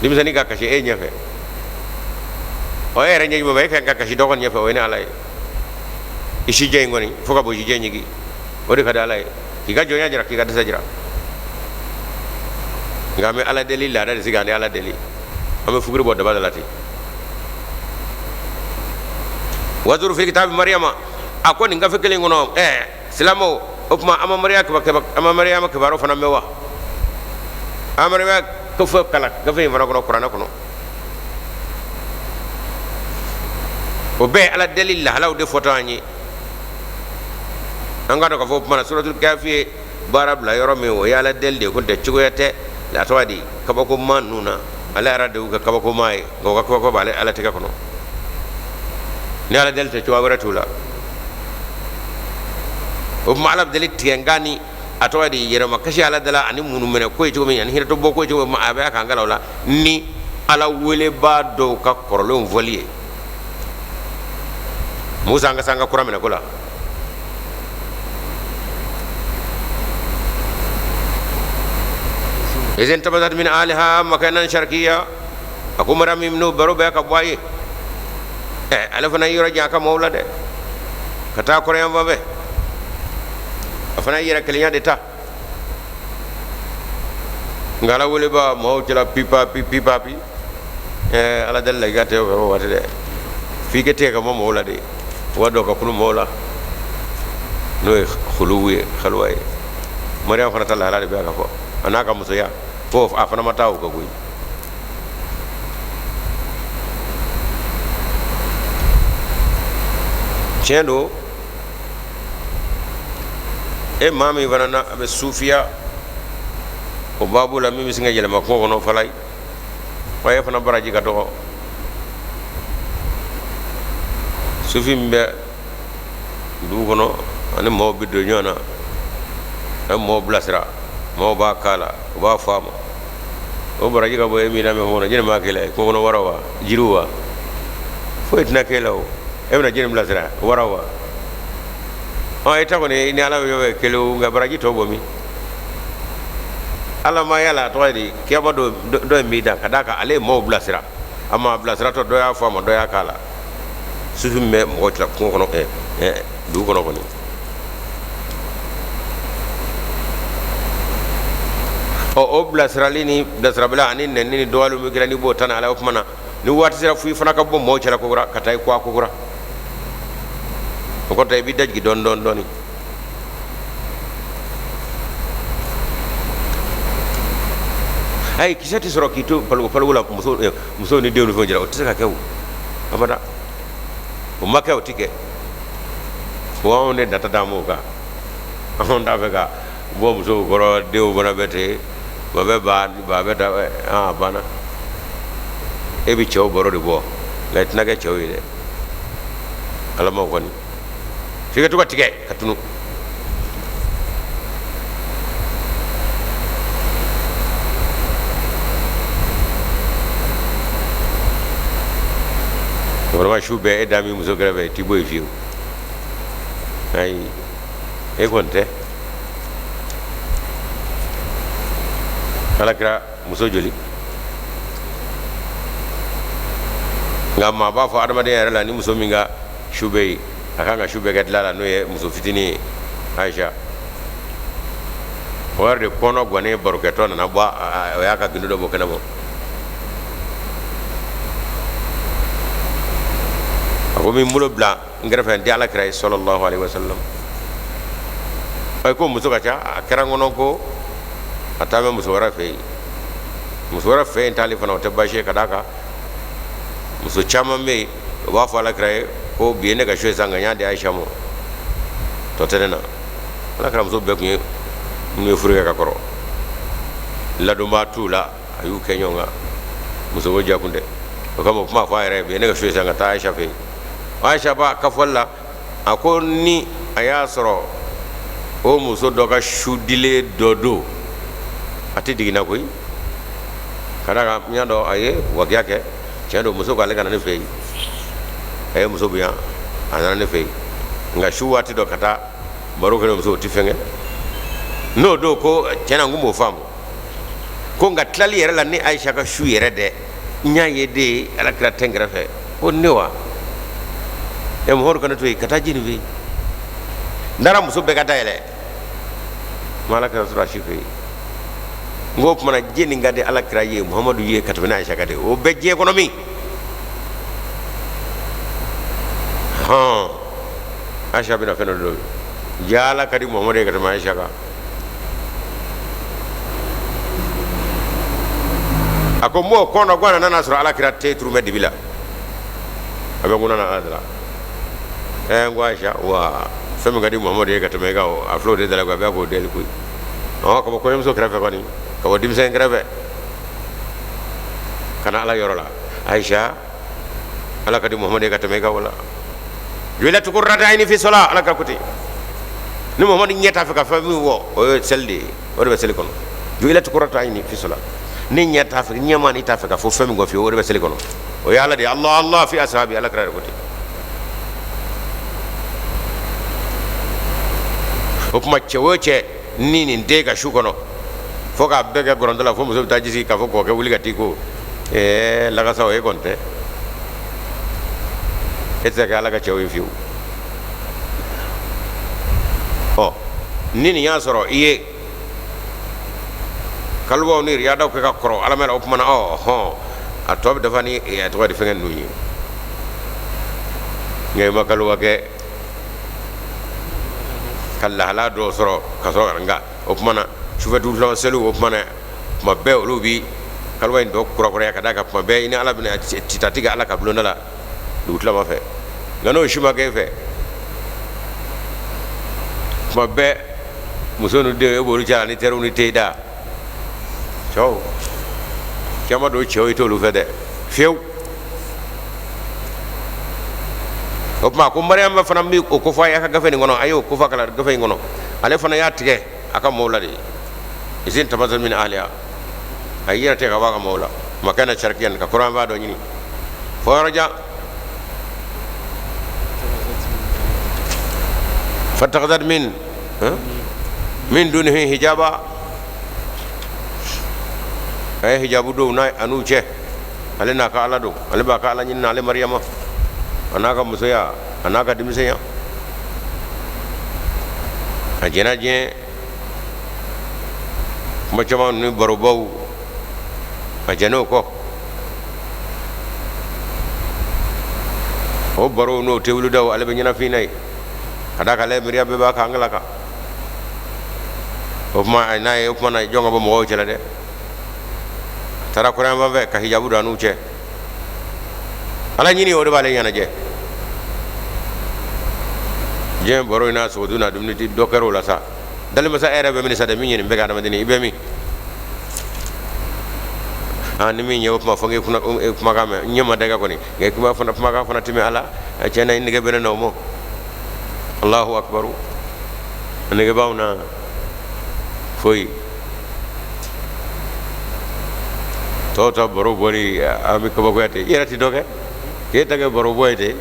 Denmisɛnnin ka kasi e ɲɛfɛ, ɔ, e yɛrɛ ɲɛji ma ban, e ka kan ka kasi dɔ kɔni ɲɛfɛ, o ye ne ala ye. I sijɛ in kɔni, fo ka bɔ sijɛ ɲigi, o de ka di ala ye, k'i ka jɔnya jira, k'i ka dɛsɛ jira. Nka an bɛ ala deli laada de sigi, an ala deli, an bɛ fuguri bɔ daba da la ten. Wazkuru fil kitabi Mariyama. A ko nin gafe kelen kɔnɔ, silamɛw, o tuma an ma Mariyama kibaru fana mɛn wa? An Mariyama gafe kalan, gafe in fana kɔnɔ, kuranɛ kɔnɔ. O bɛɛ ye ala deli lahalaw de fɔtɔ an ye. An ka dɔn k'a fɔ o tuma na suratul kafi ye baara bila yɔrɔ min, o ye ala deli de ye. Ko tɛ cogoya tɛ la, tɔgɔ di kabakoma ninnu na. Ala yɛrɛ de y'u kɛ kabakoma ye, nka u ka kabako b'ale ala tɛgɛ kɔnɔ. Ni ala deli tɛ, cogoya wɛrɛ t'u la. O tuma ala bɛ deli tigɛ nka ni a tɔgɔ di yɛrɛma kasi ala dala ani munumɛnɛ ko ye cogo min, ani hinɛtɔ bɔ ko ye cogo min, a bɛ k'an kalan o la ni ala welebaa dɔw ka kɔrɔlenw fɔli ye. Musa, an ka se an ka kura minɛ ko la. Iz intabazat min ahliha makanan sharkiya. A ko mara min n'o baro bɛɛ ka bɔ a ye, ɛ, ale fana y'i yɔrɔ jan a ka maaw la dɛ, ka taa kɔrɔn yan fan fɛ. A fana y'i yɛrɛ kelenya de ta. Nka ala weleba maaw cɛla pipa pi pipa pi, ɛɛ, ala deli la i ka tɛ o waati dɛ, f'i ka tigɛ ka bɔ mɔgɔw la de, wa dɔ ka kunu mɔgɔw la, n'o ye huluwu ye, haluwa ye. Mariam fana ta lahala de bɛ ka fɔ, a n'a ka musoya ko a fana ma taa o kɛ koyi. Tiɲɛ don, e maa min fana na a bɛ sufiya o baabu la, min bɛ sin ka yɛlɛma kungo kɔnɔ fala ye wa, e fana baraji ka dɔgɔ. Sufi min bɛ dugu kɔnɔ ani maaw bɛ don ɲɔgɔn na, a bɛ maaw bilasira, maaw b'a k'a la, u b'a fɔ a ma, o baraji ka bon e min na. Mɛ kɔnɔ jɛnɛ b'a kɛ la kungo kɔnɔ wara wa, jiriw wa, foyi tɛna k'e la. O e bɛna jɛnɛ bilasira wara wa? Ɔ, e ta kɔni ni ala bɛ ɲɔgɔn fɛ kelen, nka baraji tɔ bɔ min? Ala ma yala a tɔgɔ ye di, kiyama don dɔ in b'i dan ka d'a kan ale ye maaw bilasira, a ma bilasira tɔ, dɔ y'a fɔ a ma, dɔ y'a k'a la. Sufi min bɛ mɔgɔ tila kungo kɔnɔ, dugu kɔnɔ kɔni, ɔ, o bilasirali ni bilasirabila ani nɛni ni dɔgɔyali min kɛra, n'i b'o ta ni ala ye, o tuma na ni waati sera fo i fana ka bɔ mɔgɔw cɛla kokura, ka taa i kɔ kokura, o kɔrɔ tɛ i b'i dajigi dɔɔni dɔɔni dɔɔni. Ayi, kisɛ tɛ sɔrɔ k'i to palugu palugu la, muso ni denw ni fɛnw jira, o tɛ se ka kɛ o abada. O ma kɛ, o tɛ kɛ. O anw de nata d'an m'o kan. Anw t'a fɛ ka bɔ musow kɔrɔ, denw fana bɛ ten, ba bɛ ba ba bɛ ta, a banna. E bɛ cɛw baro de bɔ, nka i tɛna kɛ cɛw ye dɛ. Ala ma kɔni f'i ka to ka tigɛ ka tunu. Vraiment, su bɛɛ e da min muso kɛrɛfɛ, i t'i bɔ yen fiyewu. Ayi, e kɔni tɛ ala kira muso joli, nka maa b'a fɔ adamadenya yɛrɛ la, ni muso min ka su bɛ yen, a kan ka su bɛɛ kɛ dilan la, n'o ye muso fitinin ye, Aisha. O yɛrɛ de kɔnɔ gannen barokɛtɔ nana bɔ, o y'a ka gindo dɔ bɔ kɛnɛma. A ko min bolo bila n kɛrɛfɛ, n tɛ ala kira ye sallallahu alaihi wasallam. A ko muso ka ca, a kɛra n kɔnɔ ko a taa bɛ muso wɛrɛ fɛ yen. Muso wɛrɛ fɛ yen taali fana, o tɛ baasi ye, ka d'a kan muso caman bɛ yen, o b'a fɔ ala kira ye ko bi ye ne ka su ye sa, nka n y'a di Ayisa ma, tɔ tɛ ne na. Ala kira muso bɛɛ tun ye minnu ye furu kɛ ka kɔrɔ, ladonbaa t'u la, a y'u kɛ ɲɔgɔn kan, muso ko diya kun tɛ. O kama o kuma fɔ a yɛrɛ ye bi, ne ka su ye sisan ka taa Ayisa fɛ yen. Ayisa b'a ka fɔli la, a ko ni a y'a sɔrɔ o muso dɔ ka su dilen dɔ don, a tɛ digi n na koyi, ka d'a kan n y'a dɔn a ye wakiya kɛ. Tiɲɛ don, muso ko ale ka na ne fɛ yen, a ye muso bonya, a nana ne fɛ yen, nka su waati dɔ ka taa baro kɛ muso, o tɛ fɛn kɛ n'o don. Ko tiɲɛ na, n ko m'o faamu. Ko nka tilali yɛrɛ la, ni Ayisa ka su yɛrɛ dɛ, n y'a ye de ala kira tɛ n kɛrɛfɛ. Ko ne wa ɛ, Muhamadu ka ne to yen ka taa jeni fɛ yen, n taara muso bɛɛ ka da yɛlɛ, n ma ala kira sɔrɔ a si fɛ yen. N ko o tuma na jeni ka di ala kira ye, Muhamadu ye, ka tɛmɛ ni Ayisa kan de? O bɛ diɲɛ kɔnɔ min hɔn, Ayisa bɛna fɛn dɔ don ja, ala ka di Muhamadu ye ka tɛmɛ Ayisa kan. A ko mɔgɔ kɔnɔ ko a nana sɔrɔ ala kira tɛ turu bɛ dibi la, a bɛ n kunna na ala la. Ɛ, n ko Ayisa wa, fɛn min ka di Muhamadu ye ka tɛmɛ e kan, a filɛ o de da la koyi, a bɛ k'o deli koyi. Ɔ, ka bɔ kɔɲɔmuso kɛrɛfɛ kɔni, ka bɔ denmisɛn kɛrɛfɛ ka na ala yɔrɔ la, Ayisa, ala ka di Muhamadu ye ka tɛmɛ e kan. Wala ju'ilat qurratu ayni fi sala, ala ka ko ten. Ni Muhamadu ɲɛ t'a fɛ ka fɛn min fɔ, o ye seli de ye, o de bɛ seli kɔnɔ. Ju'ilat qurratu ayni fi sala, ni ɲɛ t'a fɛ, ɲɛma ni t'a fɛ ka fɔ fɛn min kɔ fiyewu, o de bɛ seli kɔnɔ, o ye ala de ye. Allah Allah fi ashabi, ala kira de ko ten. O tuma cɛ o cɛ ni nin den ka su kɔnɔ fo k'a bɛɛ kɛ gɔrɔntɔ la, fo muso bɛ taa ji sigi k'a fɔ kɔkɛ wuli ka t'i ko, ɛɛ lagasa, o e kɔni tɛ, e tɛ se ka kɛ ala ka cɛw ye fiyewu. Ɔ, ni nin y'a sɔrɔ i ye kaliwaw ni riyadaw kɛ ka kɔrɔ ala mɛn, o tuma na ɔ hɔn, a tɔ bɛ dafa ni a tɔgɔ de fɛngɛ ninnu ye. Nka i ma kaliwa kɛ ka lahala dɔw sɔrɔ ka sɔrɔ ka nka o tuma na sufɛ dugutila seliw, o tuma na tuma bɛɛ olu bi kaliwa in dɔ kurakuraya ka d'a kan tuma bɛɛ i ni ala bɛna tita tigɛ ala ka bulonda la dugutilama fɛ. Nka n'o si ma kɛ e fɛ, tuma bɛɛ muso ni denw e b'olu cɛ ni teriw ni teyida cɛw caman don, cɛw i t'olu fɛ dɛ fiyewu. O tuma ko Mariyama fana bɛ o kofɔ a ye a ka gafe nin kɔnɔ, a y'o kofɔ a ka gafe in kɔnɔ. Ale fana y'a tigɛ a ka mɔɔw la de, iz intabazat min ahliha, a y'i yɛrɛ tigɛ ka bɔ a ka mɔɔw la, makanan sharkiyan, ka kɔrɔn b'a dɔ ɲini fo yɔrɔ jan. Fatakazat min dunihi hijaba, a ye hijabu don n'a a n'u cɛ, ale n'a ka ala don, ale b'a ka ala ɲini na, ale Mariyama, a n'a ka musoya, a n'a ka denmisɛnya, a jɛnna diɲɛ kuma caman ni barobaw, a jɛn'o kɔ. O baro n'o tewuludaw, ale bɛ ɲɛnafin n'a ye, ka d'a kan ale miiriya bɛɛ b'a kan angala kan. O tuma a n'a ye, o tuma na jɔn ka bɔ mɔgɔw cɛla dɛ, a taara kɔrɔnyanfan fɛ ka hijabu don a n'u cɛ. Ala ɲini, o de b'ale ɲɛnajɛ. Diɲɛ baro in n'a sogodun n'a dumuni dɔ kɛra o la sa. Dalimasa, e yɛrɛ bɛ min sa dɛ, min ye nin bɛɛ kɛ adamaden i bɛ min? Aa, ni min ye o kuma fɔ, n k'i kunna kumakan mɛn, n ɲɛ ma da i kan kɔni, nka kuma fana, kumakan fana tɛ mɛn ala tiɲɛ na, i nege bɛ ne na o ma. Allahu akbaru, a nege b'anw na foyi tɔw ta baro bɔli, an bɛ kabakoya ten. I yɛrɛ tɛ dɔ kɛ k'e ta kɛ baro bɔ ye ten,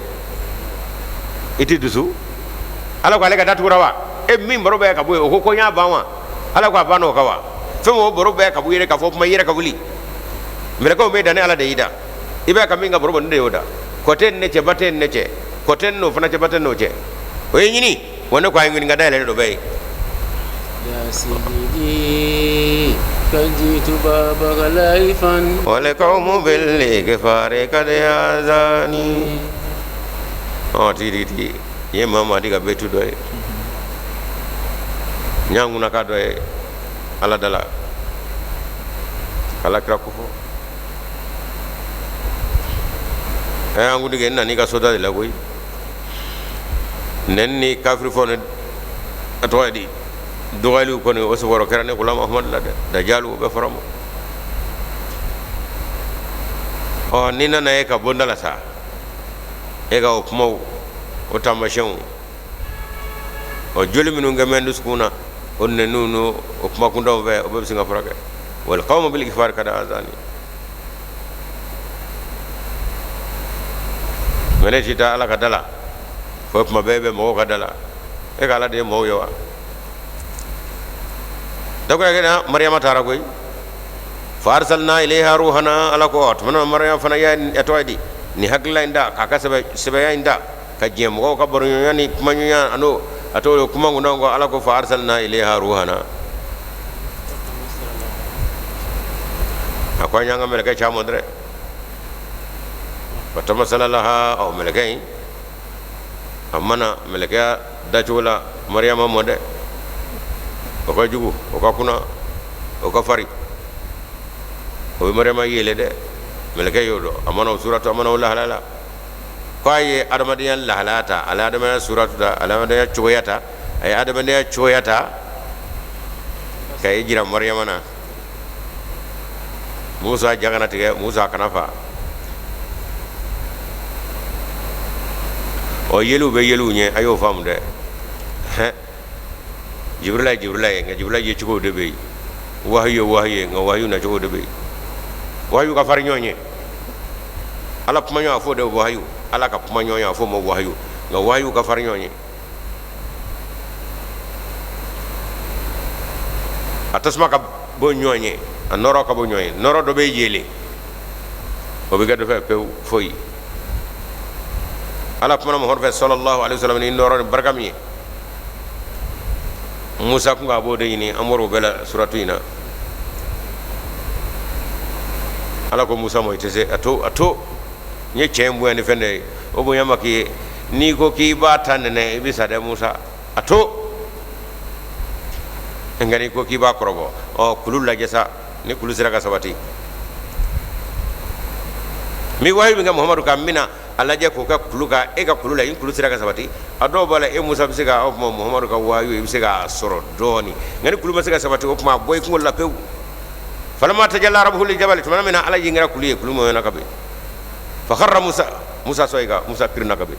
i tɛ dusu. Ala ko ale ka datugura wa, e min baro bɛɛ ka bɔ yen, o ko ko n y'a ban wa? Ala ko a ban n'o kan wa? Fɛn o baro bɛɛ ka bɔ i yɛrɛ k'a fɔ kuma, i yɛrɛ ka wuli. Mɛlɛkɛw bɛ da ne ala de y'i da, i bɛ ka min ka baro bɔ, ne de y'o da. Kɔ tɛ ne cɛ, ba tɛ ne cɛ, kɔ tɛ n'o fana cɛ, ba tɛ n'o cɛ. O ye ɲini wa, ne ko a ye ɲini ka dayɛlɛlen dɔ bɛɛ ye. Walqawmu bil ighfari kad azani. Ɔ, tigi tigi ye Mamadi ka betu dɔ ye, n y'a ŋunaka dɔ ye ala da la, ala kira ko fɔ. Ɛ, an kuntigi, n nan'i ka soda de la koyi. Nɛni ni kafiri fɔ ni a tɔgɔ ye di, dɔgɔyaliw kɔni, o sɔrɔ kɛra ne kula Mahamadu la dɛ, dajalu o bɛɛ fɔra ma. Ɔ, n'i nana e ka bonda la sa, e ka o kumaw, o taamasiyɛnw, ɔ, joli minnu kɛ bɛ dusukun na, o nɛniw n'o o kumakundaw fɛ, o bɛɛ bɛ sin ka furakɛ. Wal qawmu bil ighfar kada azani. Mɛ ne ti taa Ala ka da la fo tuma bɛɛ bɛ mɔgɔw ka da la. E ka Ala de ye mɔgɔw ye wa? Dakuya kɛ Mariyama taara koyi. Fa arsalna ilayha ruhana. Ala ko tuma na Mariyama fana y'a tɔgɔ ye di nin hakilila in da k'a ka sɛbɛya in da ka diɲɛ mɔgɔw ka baroɲɔgɔnya ni kumaɲɔgɔnya an'o a tɔgɔ ye kuma kunna ko Ala ko fa arsalna ilayha ruhana. A ko an y'an ka mɛlɛkɛ ci a ma dɛrɛ. Fa tamasala laha. Ɔ, mɛlɛkɛ in a mana mɛlɛkɛya dacogo la Mariyama mɔ dɛ. O ka jugu, o ka kunna, o ka fari, o bɛ Mariyama yele dɛ. Mɛlɛkɛ y'o dɔn. A mana o suratu, a mana o lahala la ko a ye adamadenya lahalaya ta, ale adamadenya suratu ta, ale adamadenya cogoya ta, a ye adamadenya cogoya ta ka i jira Mariyama na. Musa ja kana tigɛ, Musa kana fa. Ɔ, yeliw bɛ yeliw ɲɛ, a y'o faamu dɛ. Hɛn, Jibirila ye Jibirila ye, nka Jibirila ye cogo de bɛ yen. Wahayu ye wahayu ye, nka wahayu nacogo de bɛ yen. Wahayu ka farin ɲɔgɔn ye. Ala kuma ɲɔgɔn, a fɔ de wahayu. Ala ka kuma ɲɔgɔn, a fɔ ma wahayu, nka wahayu ka farin ɲɔgɔn ye. A tasuma ka bon ɲɔgɔn ye, a nɔrɔ ka bon ɲɔgɔn ye. Nɔrɔ dɔ bɛ yeelen, o bɛ kɛ dɔ fɛ pewu foyi. Ala kumana Muhamadu fɛ sallallahu alaihi wasallam ni nɔrɔ ni barika min ye, Musa kun k'a b'o de ɲini. An bɔra o bɛɛ la suratu in na. Ala ko Musa ma, i tɛ se a to, a to n ye cɛ in bonya ni fɛn dɔ ye, o bonya ma k'i ye. N'i ko k'i b'a ta nɛnɛ, i bɛ sa dɛ. Musa, a to. Nka n'i ko k'i b'a kɔrɔbɔ, ɔ, kulu lajɛ sa. Ni kulu sera ka sabati, n bɛ wahayu min kɛ Muhamadu kan, n bɛna a lajɛ k'o kɛ kulu kan. E ka kulu la, ni kulu sera ka sabati, a dɔw b'a la, e Musa bɛ se ka, o tuma Muhamadu ka wahayu, i bɛ se k'a sɔrɔ dɔɔnin. Nka ni kulu ma se ka sabati, o tuma a bɔ i kunkolo la pewu. Falamma tajalla rabbuhu lil jabali. Tuma min na Ala y'i kɛra kulu ye, kulu mɔɲɔna ka bin. Fa kharra Musa, Musa saika, Musa kirinna ka bin.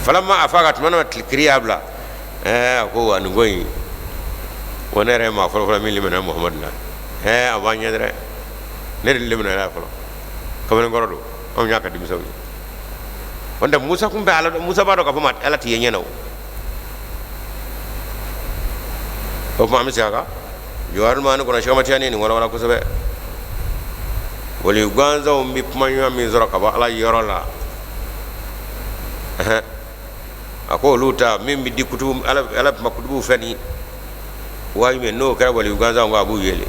Falamma afaka, tuma na kiri y'a bila, ɛɛ, a ko wa nin ko in wa, ne yɛrɛ ye maa fɔlɔ fɔlɔ min limaniya Muhamadu la. Ɛɛ, a b'an ɲɛ dɛ, ne de limaniya fɔlɔ. Kamalenkɔrɔ don, anw y'a ka denmisɛnw ye. O tɛ Musa kun bɛ Ala dɔn. Musa b'a dɔn k'a fɔ ma Ala t'i ye ɲɛ na. O o tuma an bɛ segin a kan Jawahirul Maani kɔnɔ. Sɛki Tijani nin walawala kosɛbɛ. Wali gansanw bɛ kuma ɲuman min sɔrɔ ka bɔ Ala yɔrɔ la, a ko olu ta min bɛ di kutubu, Ala kuma kutubuw fɛ ni wahayu min, n'o kɛra wali gansanw kan, a b'u yele.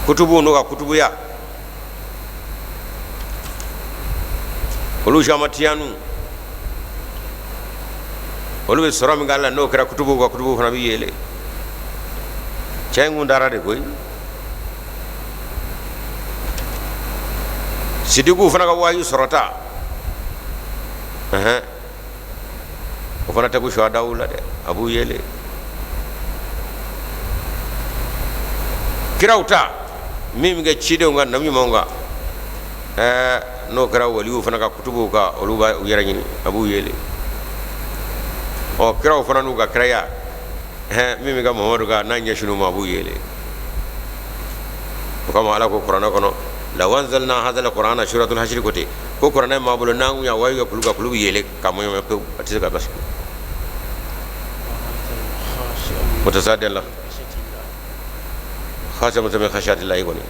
Kutubuw n'u ka kutubuya, olu samatiyanu, olu bɛ sɔrɔ min k'a la, n'o kɛra kutubuw ka, kutubuw fana bɛ yele. Cɛ in kun taara de koyi. Sidikiw fana ka wahayu sɔrɔta, o fana tɛ kun suhadaw la dɛ, a b'u yele. Kiraw ta min bɛ kɛ cidenw kan, nabi ɲumanw kan, ɛɛ, n'o kɛra waliw fana ka kutubuw kan, olu b'a u yɛrɛ ɲini, a b'u yele. Ɔ, kiraw fana n'u ka kiraya, ɛɛ, min bɛ kɛ Muhamadu kan, n'a ɲɛsinn'u ma, a b'u yele. O kama Ala ko kuranɛ kɔnɔ: law anzalna hadha alqur'ana, suratul hasri ko ten, ko kuranɛ m'a bolo, n'an kun y'a wahayu kɛ kulu kan, kulu bɛ yele ka mɔɲɔmɔɲɔ pewu, a tɛ se ka basigi. Mutasaddian la khashiyan min khashyatillahi kɔni.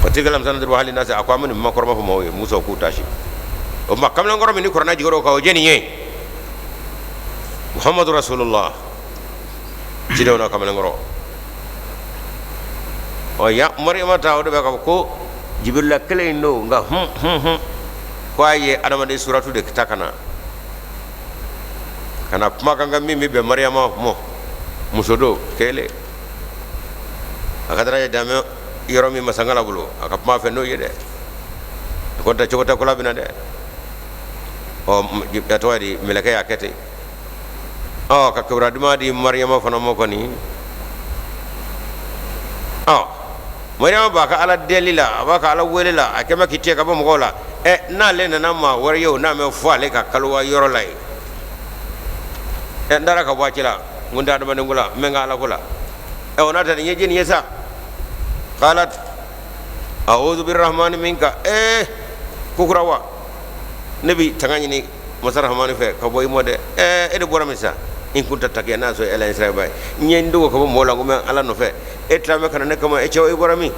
Wa tilka al-amsal nadribuha linnasi. A ko an bɛ nin kuma kɔrɔma fɔ maaw ye. Musa k'u tasi. O tuma kamalenkɔrɔ min ni kuranɛ jiginna o kan, o jɛni ye Muhammadu Rasulullah, cidenw na kamalenkɔrɔ. Ɔ, ya Mariyama ta, o de bɛ k'a fɔ ko Jibirila kelen in don, nka hun hun hun, ko a ye adamaden suratu de ta ka na ka na kumakan kan min bɛ bɛn Mariyama mɔ, muso don kelen, a ka daraja dan bɛ yɔrɔ min masankala bolo, a ka kuma fɛ n'o ye dɛ. A ko tɛ cogo tɛ ko la bɛna dɛ. Ɔ a tɔgɔ di, mɛlɛkɛ y'a kɛ ten. Ɔ ka kibaruya duman di Mariyama fana ma kɔni. Ɔ Mariyama b'a ka Ala deli la, a b'a ka Ala wele la, a kɛmɛ k'i tigɛ ka bɔ mɔgɔw la. Ɛ n'ale nana maa wɛrɛ ye o n'a mɛn fɔ ale ka kalowa yɔrɔ la yen. Ɛ n taara ka bɔ a cɛ la, n ko n tɛ adamaden ko la, n bɛ n ka Ala ko la. Ɛ o n'a ta nin ye jɛni ye sa. Qalat a'udhu birrahmani minka. Ee kokura wa, ne bi tanga ɲini masa rahmani fɛ ka bɔ i mɔ dɛ. Ɛɛ e de bɔra min sa, in kunta takiya, n'a sɔrɔ ala ɲɛsiranba ye. N ye n dogo ka bɔ mɔgɔw la ko n bɛ Ala nɔfɛ, e tila bɛ ka na ne kama. E cɛ, i bɔra min?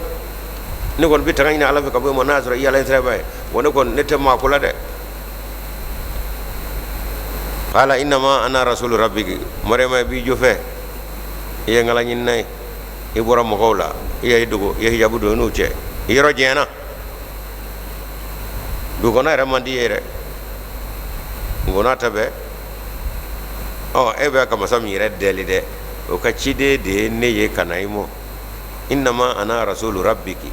Ne kɔni bɛ tanga ɲini Ala fɛ ka bɔ i ma, n'a sɔrɔ i ala ɲɛsiranba ye. Wa ne kɔni ne tɛ maa ko la dɛ. Qala innama ana rasulu rabbiki. Mariyama, i b'i jo fɛ, i ye n kala ɲinina ye, i bɔra mɔgɔw la, i y'i dogo, i ye hijabu don i n'u cɛ, i yɔrɔ janyana, dugu kɔnɔ yɛrɛ man di ye yɛrɛ. Nka n'a ta bɛɛ, ɔ e bɛ ka masa min yɛrɛ deli dɛ, o ka ciden de ye ne ye ka na i mɔ. Innama ana rasulu rabbiki.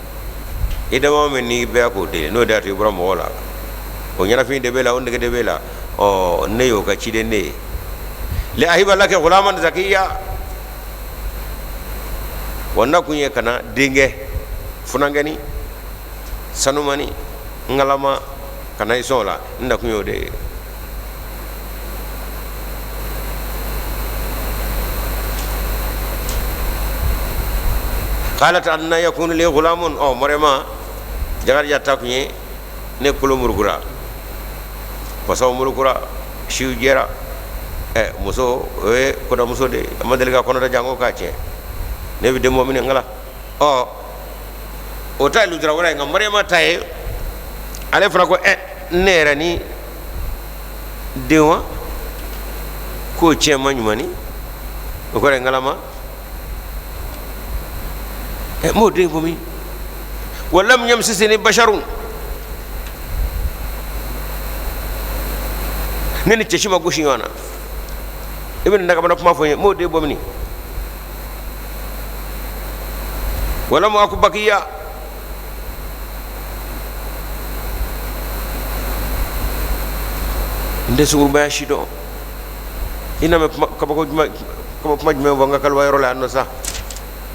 I dama min n'i bɛ k'o deli, n'o de y'a to i bɔra mɔgɔw la, o ɲɛnafin de b'e la, o nege de b'e la. Ɔ ne y'o ka ciden ne ye. Li ahiba laki gulaman zakiya. Wa n nakun ye ka na denkɛ funankɛni sanumani ngalama ka na i sɔn o la, n nakun y'o de ye. Qalat anna yakunu li gulamun. Ɔ Mariyama, Jakarija ta kun ye ne kolo murukura, fasaw murukura, siw jɛra. Ɛ muso, o ye kɔdamuso de ye, a ma deli ka kɔnɔ ta janko k'a tiɲɛ. Ne bɛ den bɔ min ngala. Ɔ o ta ye lujura wɛrɛ ye. Nka Mariyama ta ye, ale fana ko ɛ ne yɛrɛ ni den wa k'o tiɲɛ ma ɲuman, o kɔrɔ ye ngalama. Ɛ m'o den bɔ min? Wa lam yamsasni basharun, ne ni cɛ si ma gosi ɲɔgɔn na. I bɛ nin dagamana kuma fɔ n ye, m'o den bɔ min? Wa lam aku bagiya, n tɛ sungurubaya si dɔn. I na mɛn kabako jumɛn, kuma jumɛn fɔ n ka kaliwa yɔrɔ la yan nɔ sa,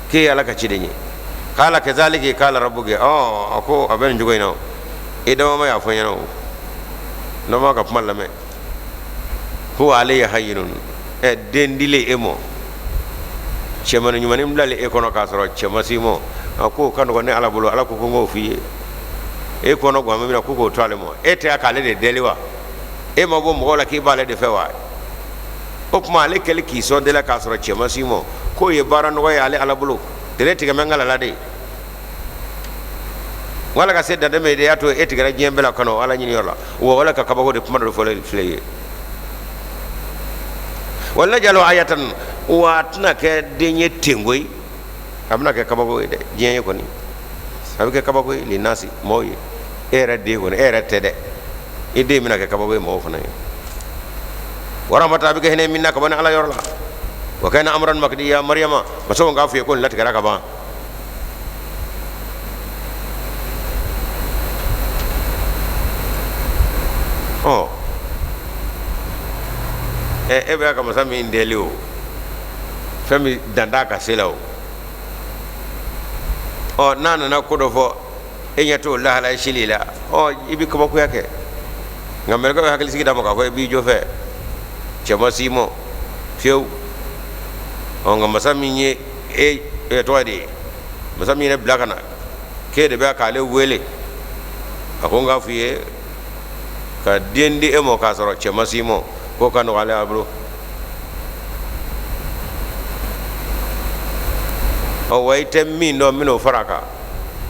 k'e ye Ala ka ciden ye? Qala kazalika qala rabbuki. Ɔ a ko a bɛ nin cogo in na, i dama y'a fɔ n ɲɛna, o n'o ma ka kuma lamɛn. Huwa alayya hayyinun. Ɛ den dilen e ma, cɛmannin ɲumannin bilalen e kɔnɔ k'a sɔrɔ cɛ ma s'i ma, a ko ka nɔgɔn ne Ala bolo. Ala ko ko n k'o f'i ye, e kɔnɔ gan min na, ko k'o to ale ma. E tɛ k'ale de deli wa? E ma bɔ mɔgɔw la k'i b'ale de fɛ wa? O tuma ale kɛli k'i sɔn de la k'a sɔrɔ cɛ ma s'i ma, k'o ye baara nɔgɔ ye ale Ala bolo. Tere tigɛ bɛ n la de wala ka se dantɛmɛ de y'a to e tigɛra diɲɛ bɛɛ la kɔnɔ Ala ɲini yɔrɔ la wa. Wala ka kabako de kuma dɔ fɔlɔ filɛ ye. Wa najalahu ayatan, wa a tɛna kɛ den ye ten koyi, a bɛna kɛ kabako ye dɛ diɲɛ ye kɔni. A bɛ kɛ kabako ye linasi, mɔgɔw ye. E yɛrɛ den kɔni, e yɛrɛ tɛ dɛ, i den bɛna kɛ kabako ye mɔgɔw fana ye. Wa rahmatan, a bɛ kɛ hinɛ minna ka bɔ ni Ala yɔrɔ la. Wa kana amran maqdiya. Mariyama, masaw k'a f'i ye ko nin latigɛra ka ban. Ɔ ɛ e bɛ ka masa min deli, o fɛn min dan t'a ka se la o. Ɔ n'a nana ko dɔ fɔ, e ɲɛ t'o lahala sili la, ɔ i bɛ kabakoya kɛ. Nka mɛlɛkɛ bɛ hakilisigi d'a ma k'a fɔ i b'i jɔ fɛ, cɛ ma s'i ma fiyewu. Ɔ nka masa min ye e tɔgɔ de ye, masa min ye ne bila ka na k'e de bɛ k'ale wele, a ko n k'a f'i ye ka den di e ma k'a sɔrɔ cɛ ma s'i ma, k'o ka nɔgɔ ale a bolo. Ɔ wa i tɛ min dɔn, n bɛn'o fara a kan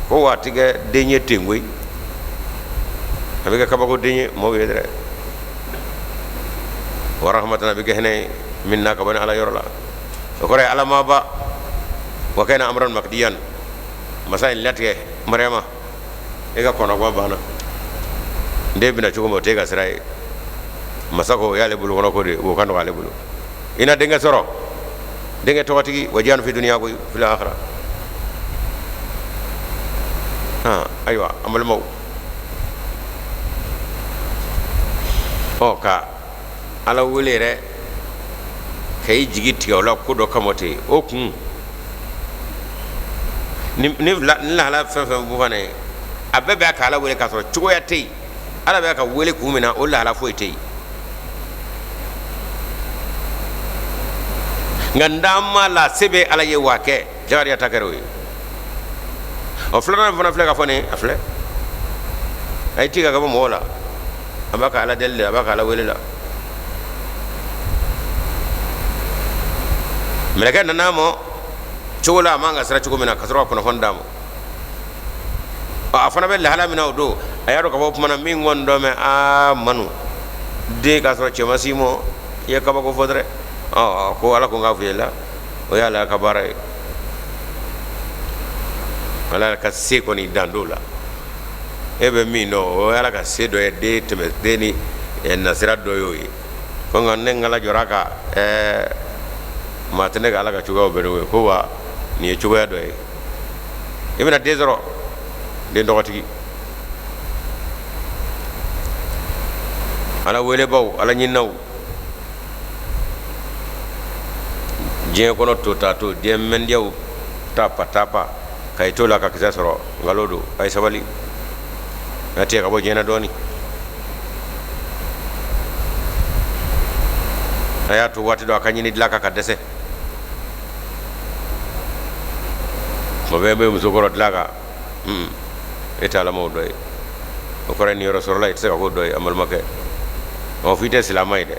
ko wa a tɛ kɛ den ye ten koyi, a bɛ kɛ kabako den ye maaw ye dɛ. Wa rahmatan, a bɛ kɛ hinɛ ye minna ka bɔ ni Ala yɔrɔ la. O kɔrɔ ye Ala ma ba. Wa kana amran maqdiyan, masa in latigɛ. Mariyama, e ka kɔnɔgwan banna, n den bɛna cogo min, o t'e ka sira ye. Masa ko o y'ale bolo kɔnɔ ko de, o ka nɔgɔ ale bolo. I na denkɛ sɔrɔ, denkɛ tɔgɔtigi, wajihan fi duniya koyi fil akhira. Ayiwa an balimaw, Ɔ, ka Ala wele yɛrɛ ka i jigi tigɛ o la ko dɔ kama ten, o kun ni lahala fɛn fɛn b'o fana ye, a bɛɛ bɛ ka Ala wele k'a sɔrɔ cogoya tɛ yen. Ala bɛ ka wele kun min na, o lahala foyi tɛ yen. Nka n d'an ma la, se bɛ Ala ye wa kɛ Zakariya ta kɛra o ye. Ɔ, filanan fana filɛ ka fɔ nin, a filɛ, a ye tigɛ ka bɔ mɔgɔw la, a b'a ka Ala deli la, a b'a ka Ala wele la. Mɛlɛkɛ nana a ma cogo la a man ka siran cogo min na, ka sɔrɔ ka kunnafoni d'a ma. A fana bɛ lahala min na o don, a y'a dɔn ka fɔ o tuma na min kɔni dɔn mɛ aa manu den k'a sɔrɔ cɛ ma s'i ma, i ye kabako fɔ dɛrɛ. Ɔ, ko Ala ko n k'a f'i ye la, o y'Ala ka baara ye. Ala ka se kɔni dan t'o la. E bɛ min dɔn, o ye Ala ka se dɔ ye, den tɛmɛ den ni nasira dɔ y'o ye. Ko nka ne ŋala jɔra ka maa tɛ ne ka Ala ka cogoyaw bɛɛ dɔn ye. Ko wa nin ye cogoya dɔ ye, i bɛna den sɔrɔ, den tɔgɔtigi. Ala welebaw, Ala ɲininaw, diɲɛ kɔnɔ to ta to diɲɛ mɛndiyaw tapa tapa ka i to la ka kisɛ sɔrɔ, nkalon don. A ye sabali, a tigɛ ka bɔ diɲɛ na dɔɔnin. A y'a to waati dɔ a ka ɲini dilan kan ka dɛsɛ. Tuma bɛɛ bɛ muso kɔrɔ dilan kan, e tɛ alamaw dɔ ye. O kɔrɔ ye niyɔrɔ sɔrɔla, i tɛ se ka k'o dɔ ye. An balimakɛ, a ma fɔ i tɛ silamɛ ye dɛ,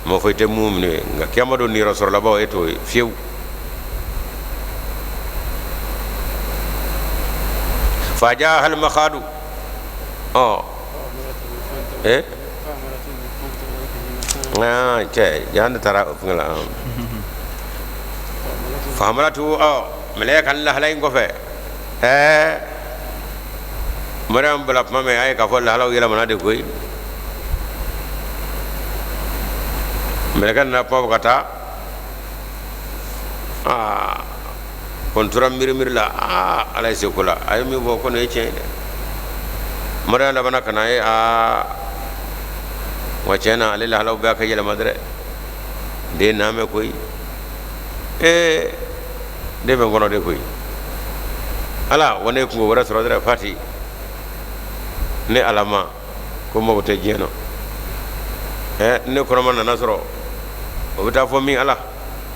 a ma fɔ i tɛ muminu ye, nka kiyama don niyɔrɔ sɔrɔlabaw, e t'o ye fiyewu. Fajaha almakhadu. Ɔ, eh ah, cɛ jan de taara o fɛngɛ la. Fahamalatu. Ɔ, mɛlɛkɛ ka lahala in kɔfɛ, ɛɛ Mariam bala tuma min a ye k'a fɔ lahalaw yɛlɛmana de koyi. Mɛlɛkɛ nana kuma fɔ ka taa. Aa, ko n tora miiri miiri la. Aa, Ala ye se ko la, a ye min fɔ ko nin ye tiɲɛ ye dɛ. Mariam labanna ka na ye, aa wa tiɲɛ na, ale lahalaw bɛɛ ka yɛlɛma dɛrɛ. Den n'a mɛn koyi, ee den bɛ n kɔnɔ de koyi. Ala wa ne ye kunko wɛrɛ sɔrɔ dɛrɛ. Fati, ne Ala ma ko mago tɛ diɲɛ na. Ɛ, ne kɔnɔma nana sɔrɔ, o bɛ taa fɔ min? Ala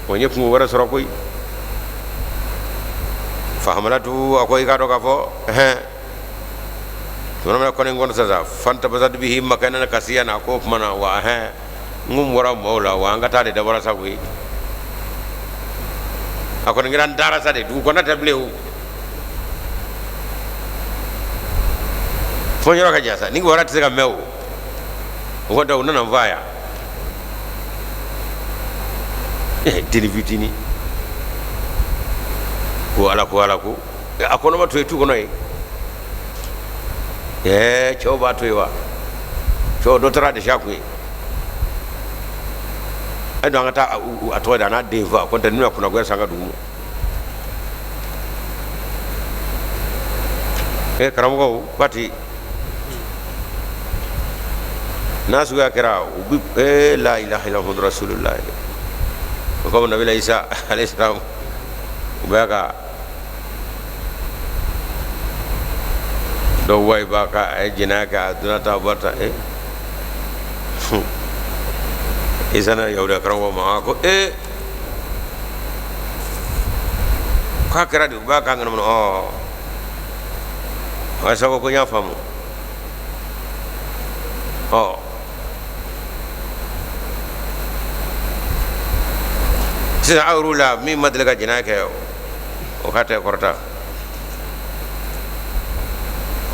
wa n ye kunko wɛrɛ sɔrɔ koyi. Fahamalatu, a ko i k'a dɔn k'a fɔ ɛhɛn tuma min kɔni kɔnɔ sisan, fantabazat bihi makanan kasiyan. A ko o tuma na wa ɛhɛn n kun bɔra maaw la wa an ka taa de dabɔra sa koyi. A kɔni kɛra n taara sa de, dugu kɔnɔ tɛ bilen o, fo yɔrɔ ka jan sa, ni kibaruya tɛ se ka mɛn o. O kɔni tɛ, u nana n fa yan. Denni fitinin ko Ala ko Ala ko a kɔnɔma to yen tu kɔnɔ yen. Ɛɛ, cɛw b'a to yen wa? Cɛw dɔ taara de siya kun ye. A don an ka taa a tɔgɔ da a n'a den fa, ko tɛ n'u ya kunnagoya san ka dugu ma. Ɛ, karamɔgɔw, waati n'a suguya kɛra, u bi la ilaha illallah muhammadu rasulullah. O kama nabila Isa alayhi salam, u bɛ ka dɔw wa b'a ka a ye jɛnɛya kɛ, a donna ta bɔra ta. Isa na yahudiya karamɔgɔ ma ko k'a kɛra di? U b'a kan ŋanamu. Ɔ, Isa ko n y'a faamu. Ɔ, sisan aw yɛrɛw la min ma deli ka jɛnɛya kɛ, o ka tɛ kɔrɔta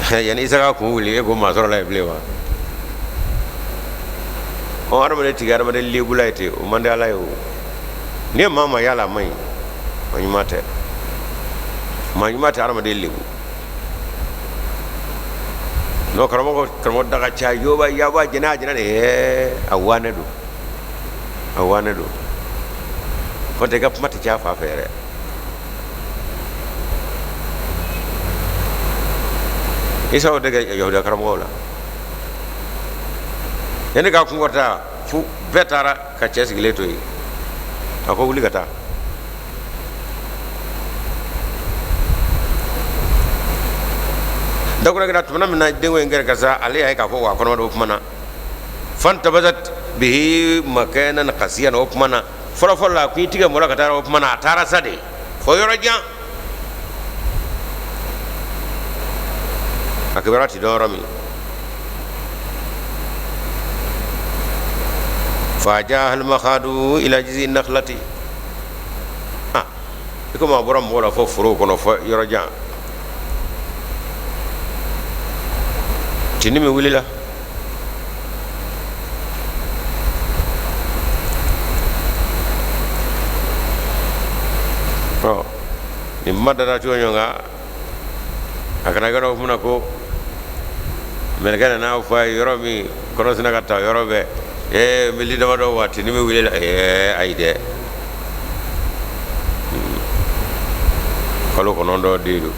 yanni Isa ka kun wuli. E ko maa sɔrɔla yen bilen wa? Ɔ, hadamaden tigi hadamaden lebula ye ten, o man di Ala ye. O n'i ye maa ma yala, a man ɲi, maa ɲuman tɛ, maa ɲuman tɛ hadamaden lebu. N'o karamɔgɔ karamɔgɔ da ka ca yoba yaba jɛnɛ jɛnɛ de. Ɛɛ, a wanɛ don, a wanɛ don. Kɔntɛ i ka kuma tɛ caya fa fɛ yɛrɛ. Isa o de kɛ yahudiya karamɔgɔw la. Yanni k'a kun kɔrɔta fu bɛɛ taara ka cɛ sigilen to yen. A ko wuli ka taa. Dakura kɛra tuma min na denko in kɛra ka sa, ale y'a ye k'a fɔ wa kɔnɔma don. O tuma na fantabazat bihi makanan kasiyan. O tuma na fɔlɔfɔlɔ la a kun y'i tigɛ mɔgɔ la ka taa. O tuma na a taara sa de fo yɔrɔ jan, a kibaruya ti dɔn yɔrɔ min. Fa jahal makhadu ila jizi nakhlati. Ah, i komi a bɔra mɔgɔ la fo foro kɔnɔ, fo yɔrɔ jan, tinimi wulila. Ɔ, nin ma dara cogo ɲɔgɔn kan, a kana kɛ o kuma ko mɛlɛkɛ nana fɔ a ye yɔrɔ min kɔnɔ sinna ka taa yɔrɔ bɛɛ. Ee, miniti damadɔ waati ni bɛ wulila. Ɛɛ, ayi dɛ, kalo 9 den don.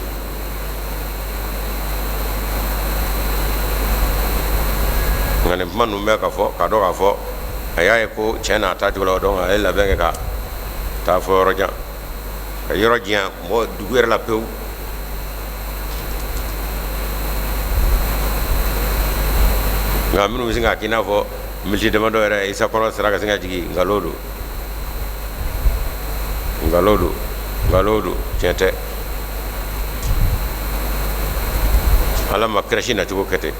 Nka nin kuma ninnu bɛ ka fɔ k'a dɔn k'a fɔ a y'a ye ko cɛ n'a taa cogo la, donc a ye labɛn kɛ ka taa fo yɔrɔ jan, ka yɔrɔ janya mɔgɔ dugu yɛrɛ la pewu. Nka minnu bɛ sin k'a k'i n'a fɔ miniti damadɔ yɛrɛ Isa kɔnɔ sera ka sin ka jigin, nkalon don, nkalon don, nkalon don, tiɲɛ tɛ. Ala ma crèche nacogo kɛ ten.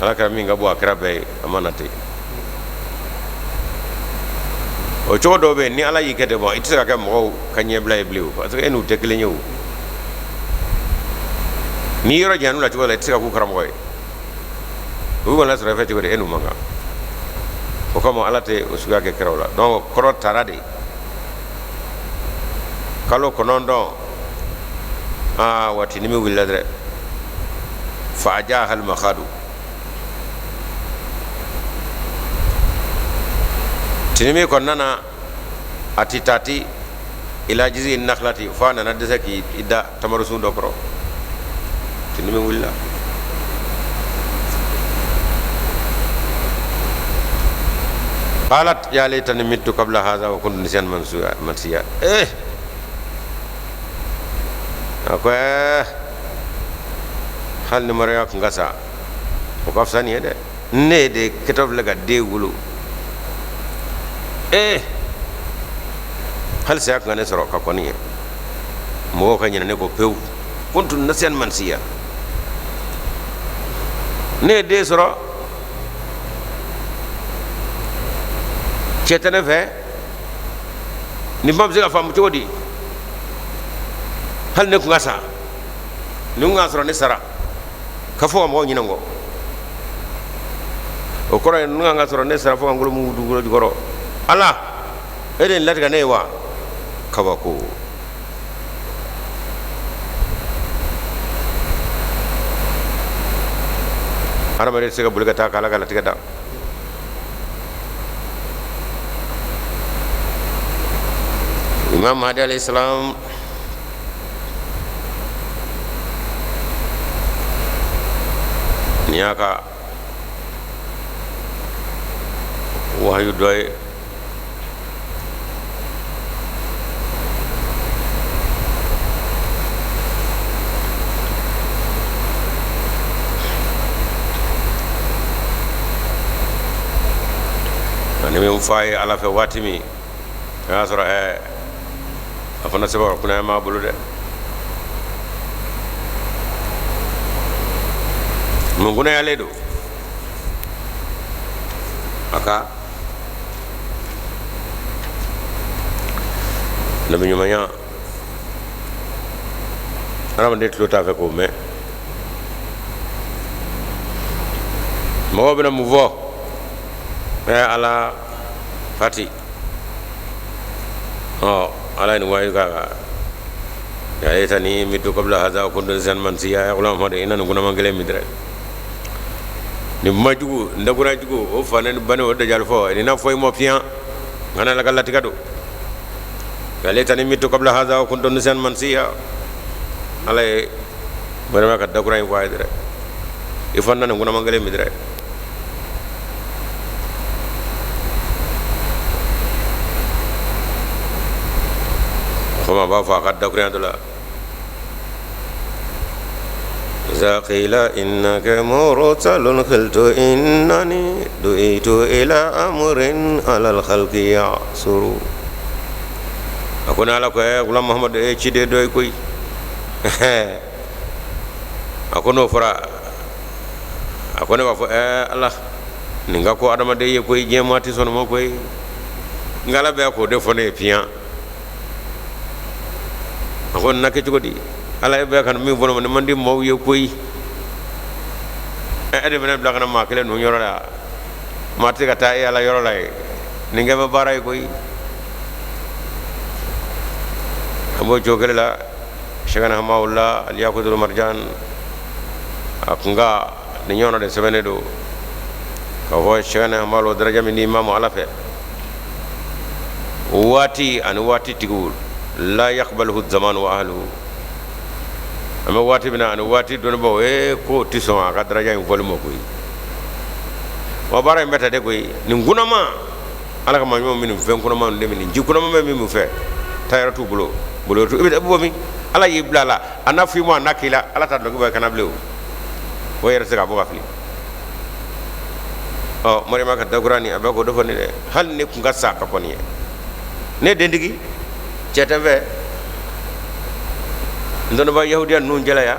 Ala kɛra min ka bɔ a kɛra bɛɛ ye, a ma na ten. O cogo dɔw bɛ yen, ni Ala y'i kɛ ten, bɔn, i tɛ se ka kɛ mɔgɔw ka ɲɛbila ye bilen o, parce que e n'u tɛ kelen ye o. N'i yɔrɔ janyana u la cogo la, i tɛ se ka k'u karamɔgɔ ye. U kɔni sɔrɔ i fɛ cogo di, e n'u man kan. O kama Ala tɛ o suguya kɛ kiraw la. Donc kɔrɔ tara de kalo 9. Aa, waati ni min wulila dɛ, fa jahal makhadu, tinimi kɔnɔna na, a ti taati ila jizi nakhlati, fo a nana dɛsɛ k'i da tamarusun dɔ kɔrɔ. Tinimi wulila. Qalat ya laitani mittu qabla hadha wa kuntu nasiyan mansiya. Eh, a ko eh, hali ni Mariya tun ka sa, o ka fisa nin ye dɛ. Ne de kɛtɔ filɛ ka den wolo. Ee, hali saya tun ka ne sɔrɔ ka kɔn nin ye, mɔgɔw ka ɲinɛ ne kɔ pewu. Kuntu nasiyan mansiya. Ne ye den sɔrɔ, cɛ tɛ ne fɛ. Nin kuma bɛ se ka faamu cogo di? Hali ne tun ka sa, nin tun k'a sɔrɔ ne sara ka fɔ ka mɔgɔw ɲinɛ n kɔ. O kɔrɔ ye ninnu kan ka sɔrɔ ne sara fo ka n kolo mugu dugukolo jukɔrɔ. Ala, e de ye nin latigɛ ne ye wa? Kabako. Hadamaden tɛ se ka boli ka taa k'Ala ka latigɛ da. Imam Mahdi alayhi salam nin y'a ka wahayu dɔ ye. Ani min fa ye Ala fɛ waati min o y'a sɔrɔ a fana sɛbɛn kunaya b'a bolo dɛ. Mun kunayalen don? A ka nabi ɲumanya, hadamaden tulo t'a fɛ k'o mɛn. Mɔgɔw bɛna mun fɔ? Ala fati, ɔ, Ala ye nin wahayu k'a kan: ya laitani mittu qabla hadha wa kuntu nasiyan mansiya. Ya gulam Muhammad, ina nin kunaman kelen min dɛ, nin kuma jugu, nin dakura jugu, o fa ni bani, o dajali fɔ nin na fɔ i ma fiyan nka Ala ka latigɛ don. Ya laitani mittu qabla hadha wa kuntu nasiyan mansiya. Ala ye vraiment ka dakura in fɔ a ye dɛ. I fana nin kunaman kelen min dɛ. Komi a b'a fɔ a ka dakurunya dɔ la, إذا قيل إنك مرسل قلت إنني دعيت إلى أمر على الخلق يعسر. A ko n'Ala ko Gulam Muhammadu, e ciden dɔ ye koyi. A ko n'o fɔra, a ko ne b'a fɔ Ala, nin ka ko adamaden ye koyi, diɲɛ maa tɛ sɔn nin ma koyi. Nka Ala bɛ k'o de fɔ ne ye piyan. A ko na kɛ cogo di? Ala ye bɛɛ ka min fɔ ne ma, nin man di maaw ye koyi. E de bɛna bila ka na maa kelen ninnu yɔrɔ la, maa tɛ se ka taa e Ala yɔrɔ la ye. Nin kɛ bɛ baara ye koyi. An b'o cogo kelen la. Sɛkɛna Hamawula Aliyakutul Marijan, a kun ka nin ɲɔgɔnna de sɛbɛnnen don k'a fɔ Sɛkɛna Hamawula daraja min di imamu Ala fɛ, waati ani waati tigiw, la yaqbaluhu zaman wa ahluhu. An bɛ waati min na ani waati dɔnnibaw, k'o tɛ sɔn a ka daraja in fɔli ma koyi. Wa baara in bɛ ta de koyi. Nin kunnama Ala ka maa ɲumanw bɛ nin fɛn kunnama de min, nin ji kunnama bɛ min fɛ, taayɔrɔ t'u bolo, bolo t'u, i bɛ bɔ min? Ala y'i bila a la, a n'a f'i ma, a n'a k'i la, Ala t'a dɔn k'i bɔ i kana bilen. O yɛrɛ tɛ se ka bɔ ka fili. Ɔ Mariyama ka dakura nin, a bɛ k'o de fɔ nin dɛ. Hali ne kun ka sa ka kɔni ye ne dentigi, cɛ tɛ n fɛ, n dɔnnibaa yahudiya ninnu cɛla yan,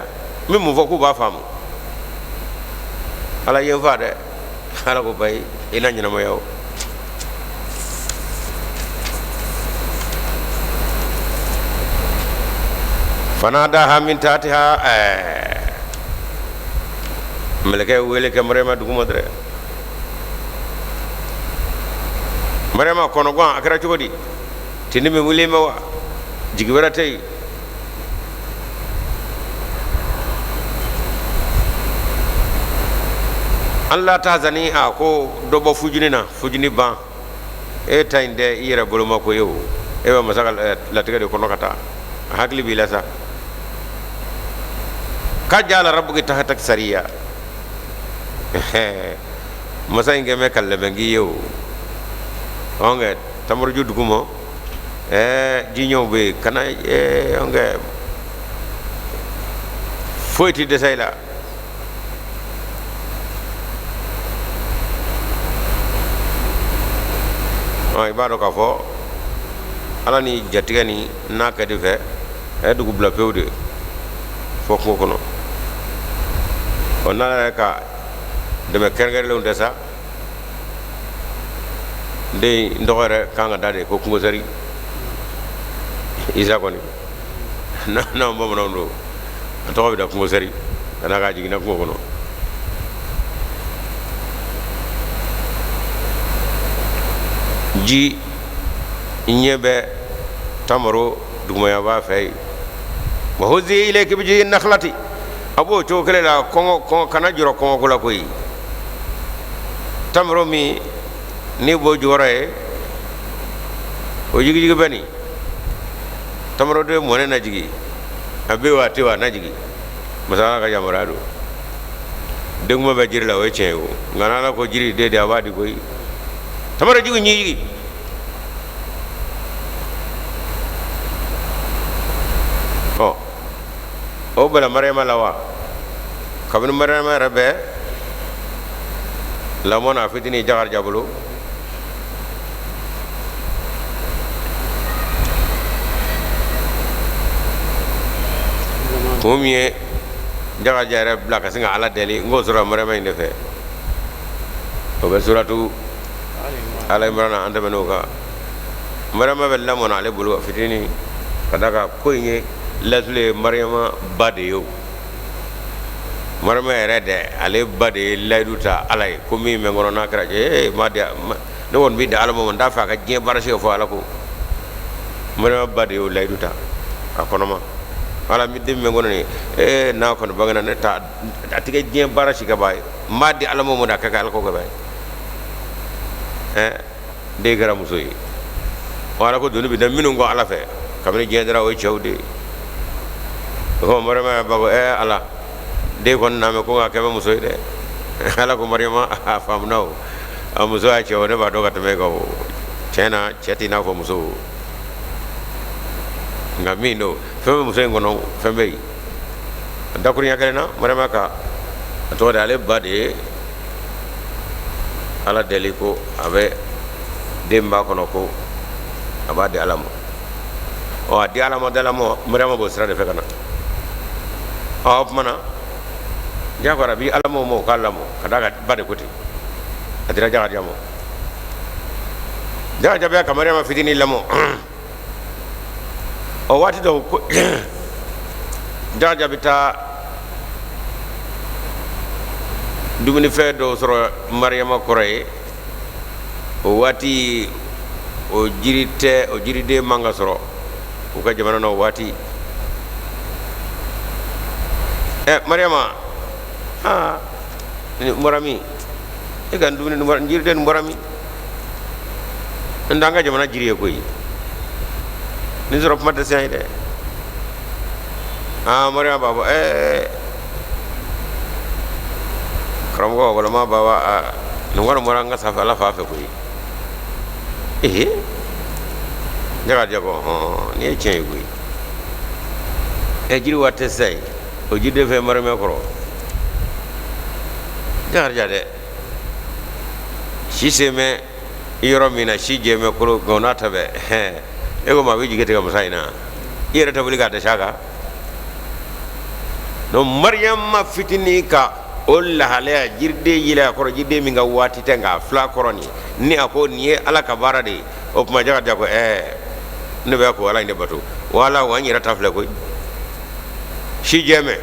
n bɛ mun fɔ k'u b'a faamu? Ala ye n fa dɛ. Ala ko bayi, i na ɲɛnamaya o. Fanadaha min tahtiha, mɛlɛkɛ ye wele kɛ Mariyama duguma dɛrɛ. Mariyama kɔnɔgan a kɛra cogo di? Tini min wulilen bɛ wa, jigi wɛrɛ tɛ yen. Alla tahzani, a ko dɔ bɔ fujuni na, fujuni ban. E ta in tɛ i yɛrɛ boloma ko ye o, e bɛ masa ka latigɛ de kɔnɔ ka taa. A hakili b'i la sa. Kad ja'ala rabbuki tahtaki sariya, masa in kɛmɛ ka lɛbɛn k'i ye o. Ɔnkɛ tamaruju duguma, jiɲɛw bɛ yen, kana ɔnkɛ foyi tɛ dɛsɛ i la. I b'a dɔn k'a fɔ Ala ni jatigɛ ni n'a kɛ de fɛ, a ye dugu bila pewu de fɔ kungo kɔnɔ. Ɔ n'Ala yɛrɛ ka dɛmɛ kɛrɛnkɛrɛnlenw tɛ sa, den n tɔgɔ yɛrɛ kan ka da de ko kungosari Isa kɔni, n'anw bamananw don, a tɔgɔ bɛ da kungosari ka d'a kan a jiginna kungo kɔnɔ. Ji ɲɛ bɛ tamaro dugumaya b'a fɛ yen. Wa huzi ilayki bi jizi nakhlati, a b'o cogo kelen la. Kɔngɔ kɔngɔ kana jɔrɔ kɔngɔ ko la koyi. Tamaro min n'i b'o jukɔrɔ ye, o jigijigi bɛ nin tamaroden mɔnen na jigi, a bɛ wa a tɛ wa, a na jigi. Masa Ala ka yamaruya don. Denkuma bɛ jiri la, o ye tiɲɛ ye o, nka n'Ala ko jiri den de, a b'a di koyi. Tamaro jigi ɲi jigi. Ɔ o bala Mariyama la wa, kabini Mariyama yɛrɛ bɛ lamɔ na, a fitinin Jakarija bolo, kun min ye Jakarija yɛrɛ bila ka sin ka Ala deli, n k'o sɔrɔ Mariyama in de fɛ. O bɛ suratu Ala Imrana, an tɛmɛn'o kan. Mariyama bɛ lamɔ na ale bolo a fitinin, ka d'a kan ko in ye lasulu ye Mariyama ba de ye. O Mariyama yɛrɛ dɛ, ale ba de ye layidu ta Ala ye ko min bɛ n kɔnɔ n'a kɛra ee ma di ne kɔni bɛ di Ala ma, n t'a fɛ a ka diɲɛ baara si ka fɔ Ala ko. Mariyama ba de y'o layidu ta a kɔnɔma. Ala min den bɛ n kɔnɔ nin ee n'a kɔni bangena, ne ta a tɛ kɛ diɲɛ baara si kɛbaa ye, n b'a di Ala ma a ka kɛ Ala ko kɛbaa ye. Den kɛra muso ye. Ala ko doni bɛ da minnu kɔ Ala fɛ kabini diɲɛ dara, o ye cɛw de ye. O kama Mariyama ba ko Ala, Den kɔni na mɛn ko nka a kɛ bɛ muso ye dɛ. Ala ko Mariyama a faamuna o, a muso y'a cɛ o, ne b'a dɔn ka tɛmɛ e kan o. Tiɲɛ na cɛ t'i n'a fɔ muso, nka min don, fɛn bɛ muso in kɔnɔ, fɛn bɛ yen. Dakurunya kelen na, Mariyama ka a tɔgɔ de, ale ba de ye Ala deli ko a bɛ den b'a kɔnɔ, ko a b'a di Ala ma. Ɔ, a di Ala ma, di Ala ma, Mariyama b'o sira de fɛ ka na. Ɔ, o tuma na diyagoya a b'i Ala ma o ma, o k'a lamɔ ka d'a kan ba de ko ten. A dira Jakarija ma. Jakarija bɛ ka Mariyama fitinin lamɔ. Ɔ, waati dɔw ko Jakarija bɛ taa dumunifɛn dɔw sɔrɔ Mariyama kɔrɔ ye. O waati o jiri tɛ, o jiriden man ka sɔrɔ u ka jamana na o waati. Ɛ, Mariyama, aa, nin bɔra min? E ka dumuni nin jiriden nin bɔra min? N t'an ka jamana jiri ye koyi. Nin sɔrɔ kuma tɛ se an ye dɛ. Aa, Mariyama b'a fɔ, ɛɛ, karamɔgɔ walama baba, nin kɔni bɔra an ka sanfɛ Ala fa fɛ koyi. Ee, Jakarija ko hɔn, nin ye tiɲɛ ye koyi. Ɛ, jiri waati tɛ sisan ye, o jiriden fɛn Mariyama kɔrɔ. Jakarija dɛ, si sen bɛ yɔrɔ min na, si jɛ bɛ kolo, nka o n'a ta bɛɛ, hɛn, e ko maa b'i jigi tigɛ masa in na, i yɛrɛ tɛ wuli k'a dɛsɛ a kan. Donc Mariyama fitinin ka o lahalaya, jiriden yɛlɛ a kɔrɔ, jiriden min ka waati tɛ, nka a fila kɔrɔ nin ni a ko nin ye Ala ka baara de ye. O tuma Jakarija ko, ɛɛ, ne bɛ ko Ala in de bato wala wa n yɛrɛ ta filɛ koyi. Si jɛmɛ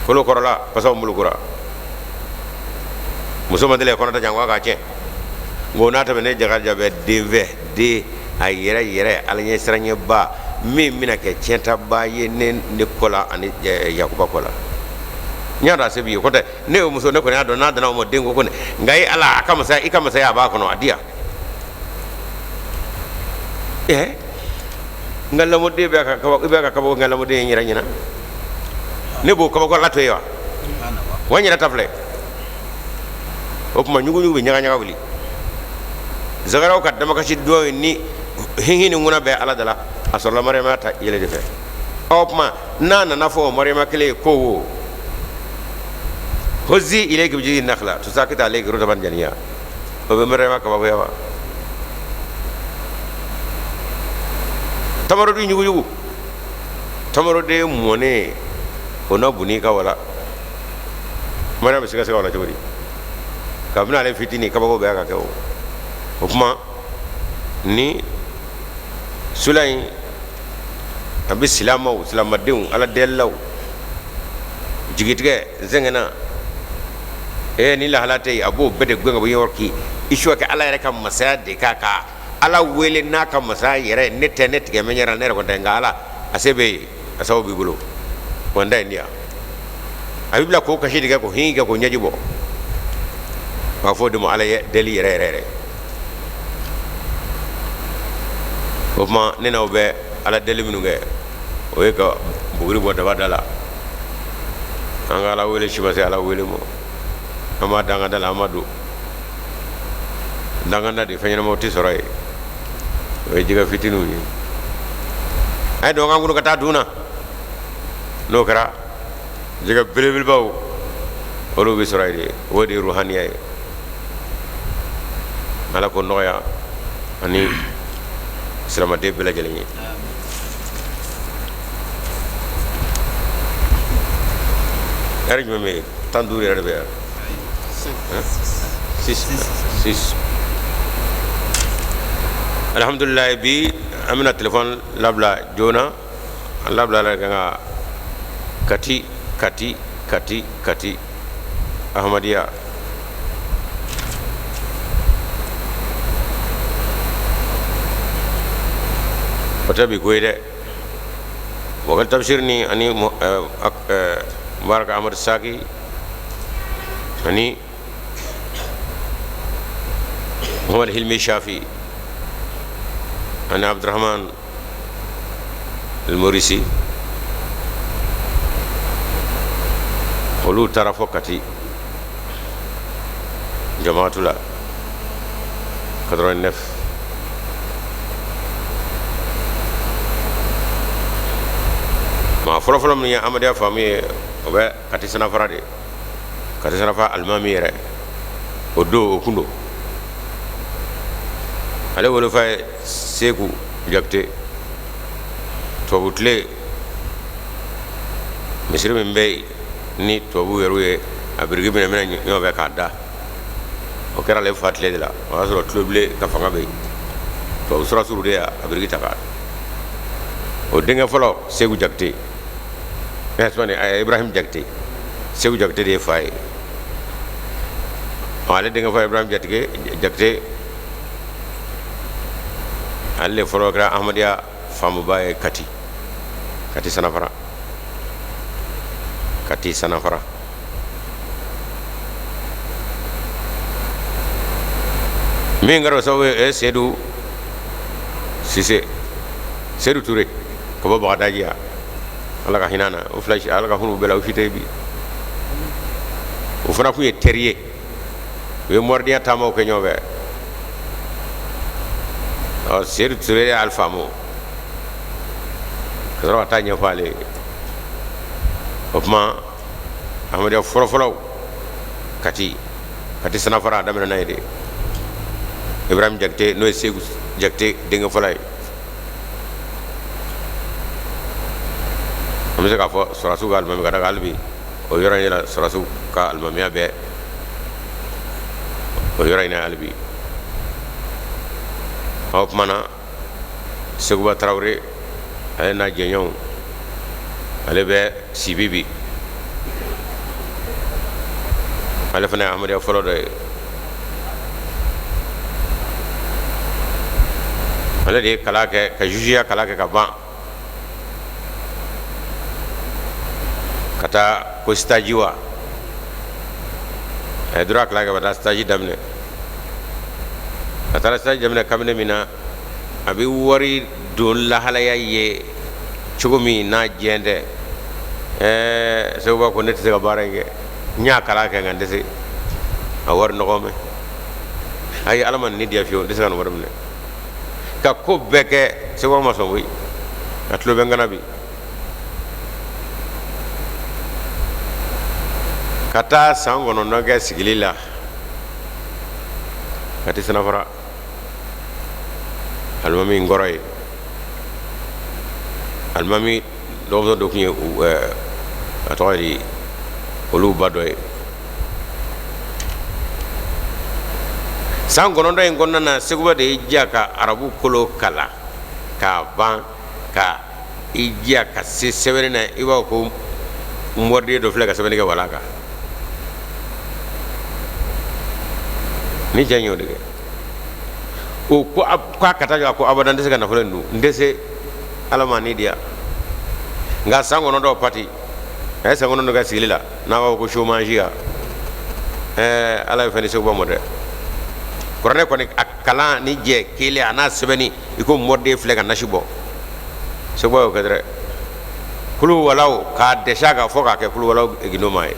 kolo kɔrɔla pasaw mulukura, muso ma deli ka kɔnɔ ta janko a k'a tiɲɛ. Nka o n'a ta bɛɛ, ne Jakarija bɛ den fɛ, den a yɛrɛ yɛrɛ Ala ɲɛ siranɲɛba min bɛna kɛ tiɲɛtaba ye ne kɔ la ani Yakuba kɔ la. N y'a dɔn a se b'i ye, kɔntɛ ne y'o muso, ne kɔni y'a dɔn n'a danna o ma den ko kɔni. Nka e Ala, a ka masaya, i ka masaya a b'a kɔnɔ, a di yan. Ɛ, n ka lamɔden bɛ ka kabako, i bɛ ka kabako, n ka lamɔden ye n yɛrɛ ɲɛna, ne b'o kabako la to yen wa? Wa n yɛrɛ ta filɛ. O tuma ɲuguɲugu bɛ ɲagaɲaga wuli. Zakariyaw ka damakasi duwawu ni hinhin ni ŋuna bɛɛ Ala da la, a sɔrɔla Mariyama ta yɛlɛ de fɛ. O tuma n'a nana fɔ o Mariyama kelen ye ko wo huzi ilayki bi jizi nakhla tusakit alayki rutaban janiya, o bɛ Mariyama kabakoya wa? Tamaroden ɲuguɲugu, tamaroden mɔnen, o na bunni ka wala Mariyama bɛ se ka se ka wala cogo di? Kabini ale fitinin, kabako bɛɛ ka kɛ. O tuma ni sula in, a bɛ silamaw, silamadenw, Ala delilaw jigitigɛ n sɛgɛnna, ni lahala tɛ yen, a b'o bɛɛ de gɛn ka bɔ yɔrɔ k'i i suwa kɛ Ala yɛrɛ ka masaya de kan, ka Ala wele n'a ka masaya yɛrɛ. Ne tɛ ne tigɛ mɛ yɛrɛ, ne yɛrɛ kɔni tɛ, nka Ala a se bɛ yen, a sababu b'i bolo wa n da in di yan. A b'i bila k'o kasi de kɛ, k'o hin kɛ, k'o ɲɛji bɔ. K'a fɔ o de ma Ala ye deli yɛrɛ yɛrɛ yɛrɛ. O tuma ne n'aw bɛ Ala deli minnu kɛ, o ye ka buguri bɔ daba da la. An ka Ala wele si ma se Ala wele ma, an b'a danga da la, an ma don danganda de, fɛn ɲɛnamaw tɛ sɔrɔ yen, o ye jɛgɛ fitininw ye. A ye don an kɔnɔ ka taa dun na, n'o kɛra jɛgɛ belebelebaw, olu bɛ sɔrɔ yen de. O de ye ruhaniya ye. Ala k'o nɔgɔya ani silamaden bɛɛ lajɛlen ye. Ɛri jumɛn bɛ yen? 15 yɛrɛ de bɛ yan. Six, six. Alhamdulilayi, bi an bɛna telefɔni labila joona. An labila la ka kan Kati, Kati, Kati, Kati, Ahmadiyya. O tɛ bi ko ye dɛ. Mɔgɔ tafsir ni ani Mubarak Amadu Saki ani Muhammad Hilmi Shafi ani Abdurrahman Al-Murisi. Olu taara fɔ Kati jamaatu la 89. Maa fɔlɔfɔlɔ min ye Amadiya faamu ye, o bɛ Kati Sanafara de, Kati Sanafara alimami yɛrɛ o don, o kun don. Ale wolofa ye Seku Jakite. Tubabu tile, misiri min bɛ yen ni tubabu yɛrɛ ye a biriki minɛ minɛ ɲɔgɔn fɛ k'a da, o kɛra ale fa tile de la. O y'a sɔrɔ tulobilen ka fanga bɛ yen. Tubabu sɔrɔdasiw de y'a biriki ta k'a o denkɛ fɔlɔ Seku Jakite, Ibrahim Jakite. Seku Jakite de ye fa ye. Ale denkɛ fɔlɔ Ibrahim Jakite Jakite, ale de fɔlɔ kɛra Ahmadiyya faamuba ye Kati, Kati Sanafara, Kati Sanafara. Min kɛra o sababu ye, Sedu Sise, Sedu Ture ka bɔ Bagadaji yan, Ala ka hinɛ na o fila, Ala ka hinɛ u bɛɛ la, u si tɛ bi. O fana tun ye teri ye, u ye mɔridenya taamaw kɛ ɲɔgɔn fɛ. Ɔ, Sedu Ture y'ale faamu ka sɔrɔ ka taa ɲɛfɔ ale ye. O tuma Ahmadiyya fɔlɔfɔlɔw Kati, Kati Sanafara, a daminɛna yen de. Ibrahim Jakite, n'o ye Seku Jakite denkɛ fɔlɔ ye, an bɛ se k'a fɔ sɔrɔdasiw ka alimami, ka da kan hali bi o yɔrɔ in na sɔrɔdasiw ka alimamiya bɛ o yɔrɔ in na hali bi. O tuma na Seguba Tarawele, ale n'a jɛɲɔgɔnw, ale bɛ Sibi bi. Ale fana ye Ahmadiyya fɔlɔ dɔ ye. Ale de ye kalan kɛ, ka jugeya kalan kɛ ka ban, ka taa ko stage wa. A ye droit kalan kɛ ka taa stage daminɛ. A taara stage daminɛ cabinet min na, a bɛ wari don lahalaya ye cogo min n'a jɛ tɛ. Ɛɛ, Seguba ko ne tɛ se ka baara in kɛ, n y'a kalan kɛ nka n tɛ se a wari nɔgɔ mɛn. Ayi, Ala ma nin diya fiyewu, n tɛ se ka nin wari minɛ ka ko bɛɛ kɛ. Seguba ma sɔn koyi, a tulo bɛ n kana bi. Ka taa san 9 kɛ sigili la Kati Sanafara, alimami in kɔrɔ ye alimami dɔgɔmuso dɔ tun ye, a tɔgɔ ye di, olu ba dɔ ye. San 9 in kɔnɔna na, Seguba de y'i jija ka arabu kolo kalan k'a ban, ka i jija ka se sɛbɛnni na. I b'a fɔ ko mɔriden dɔ filɛ ka sɛbɛnni kɛ wala kan. Ni cɛ in y'o de kɛ, o ko k'a ka taa jɔ, a ko abada, n tɛ se ka nafolo in dun, n tɛ se, Ala ma ni diya. Nka san 9 pati, a ye san 9 kɛ sigili la, n'a b'a fɔ ko chômage ya. Ɛɛ, Ala ye fɛn di Seguba ma dɛ. Kuranɛ kɔni, a kalan ni jɛ kelen, a n'a sɛbɛnni, i ko mɔriden filɛ ka nasi bɔ. Seguba y'o kɛ dɛrɛ, kulu walaw k'a dɛsɛ a kan fɔ k'a kɛ kulu walaw gindo maa ye.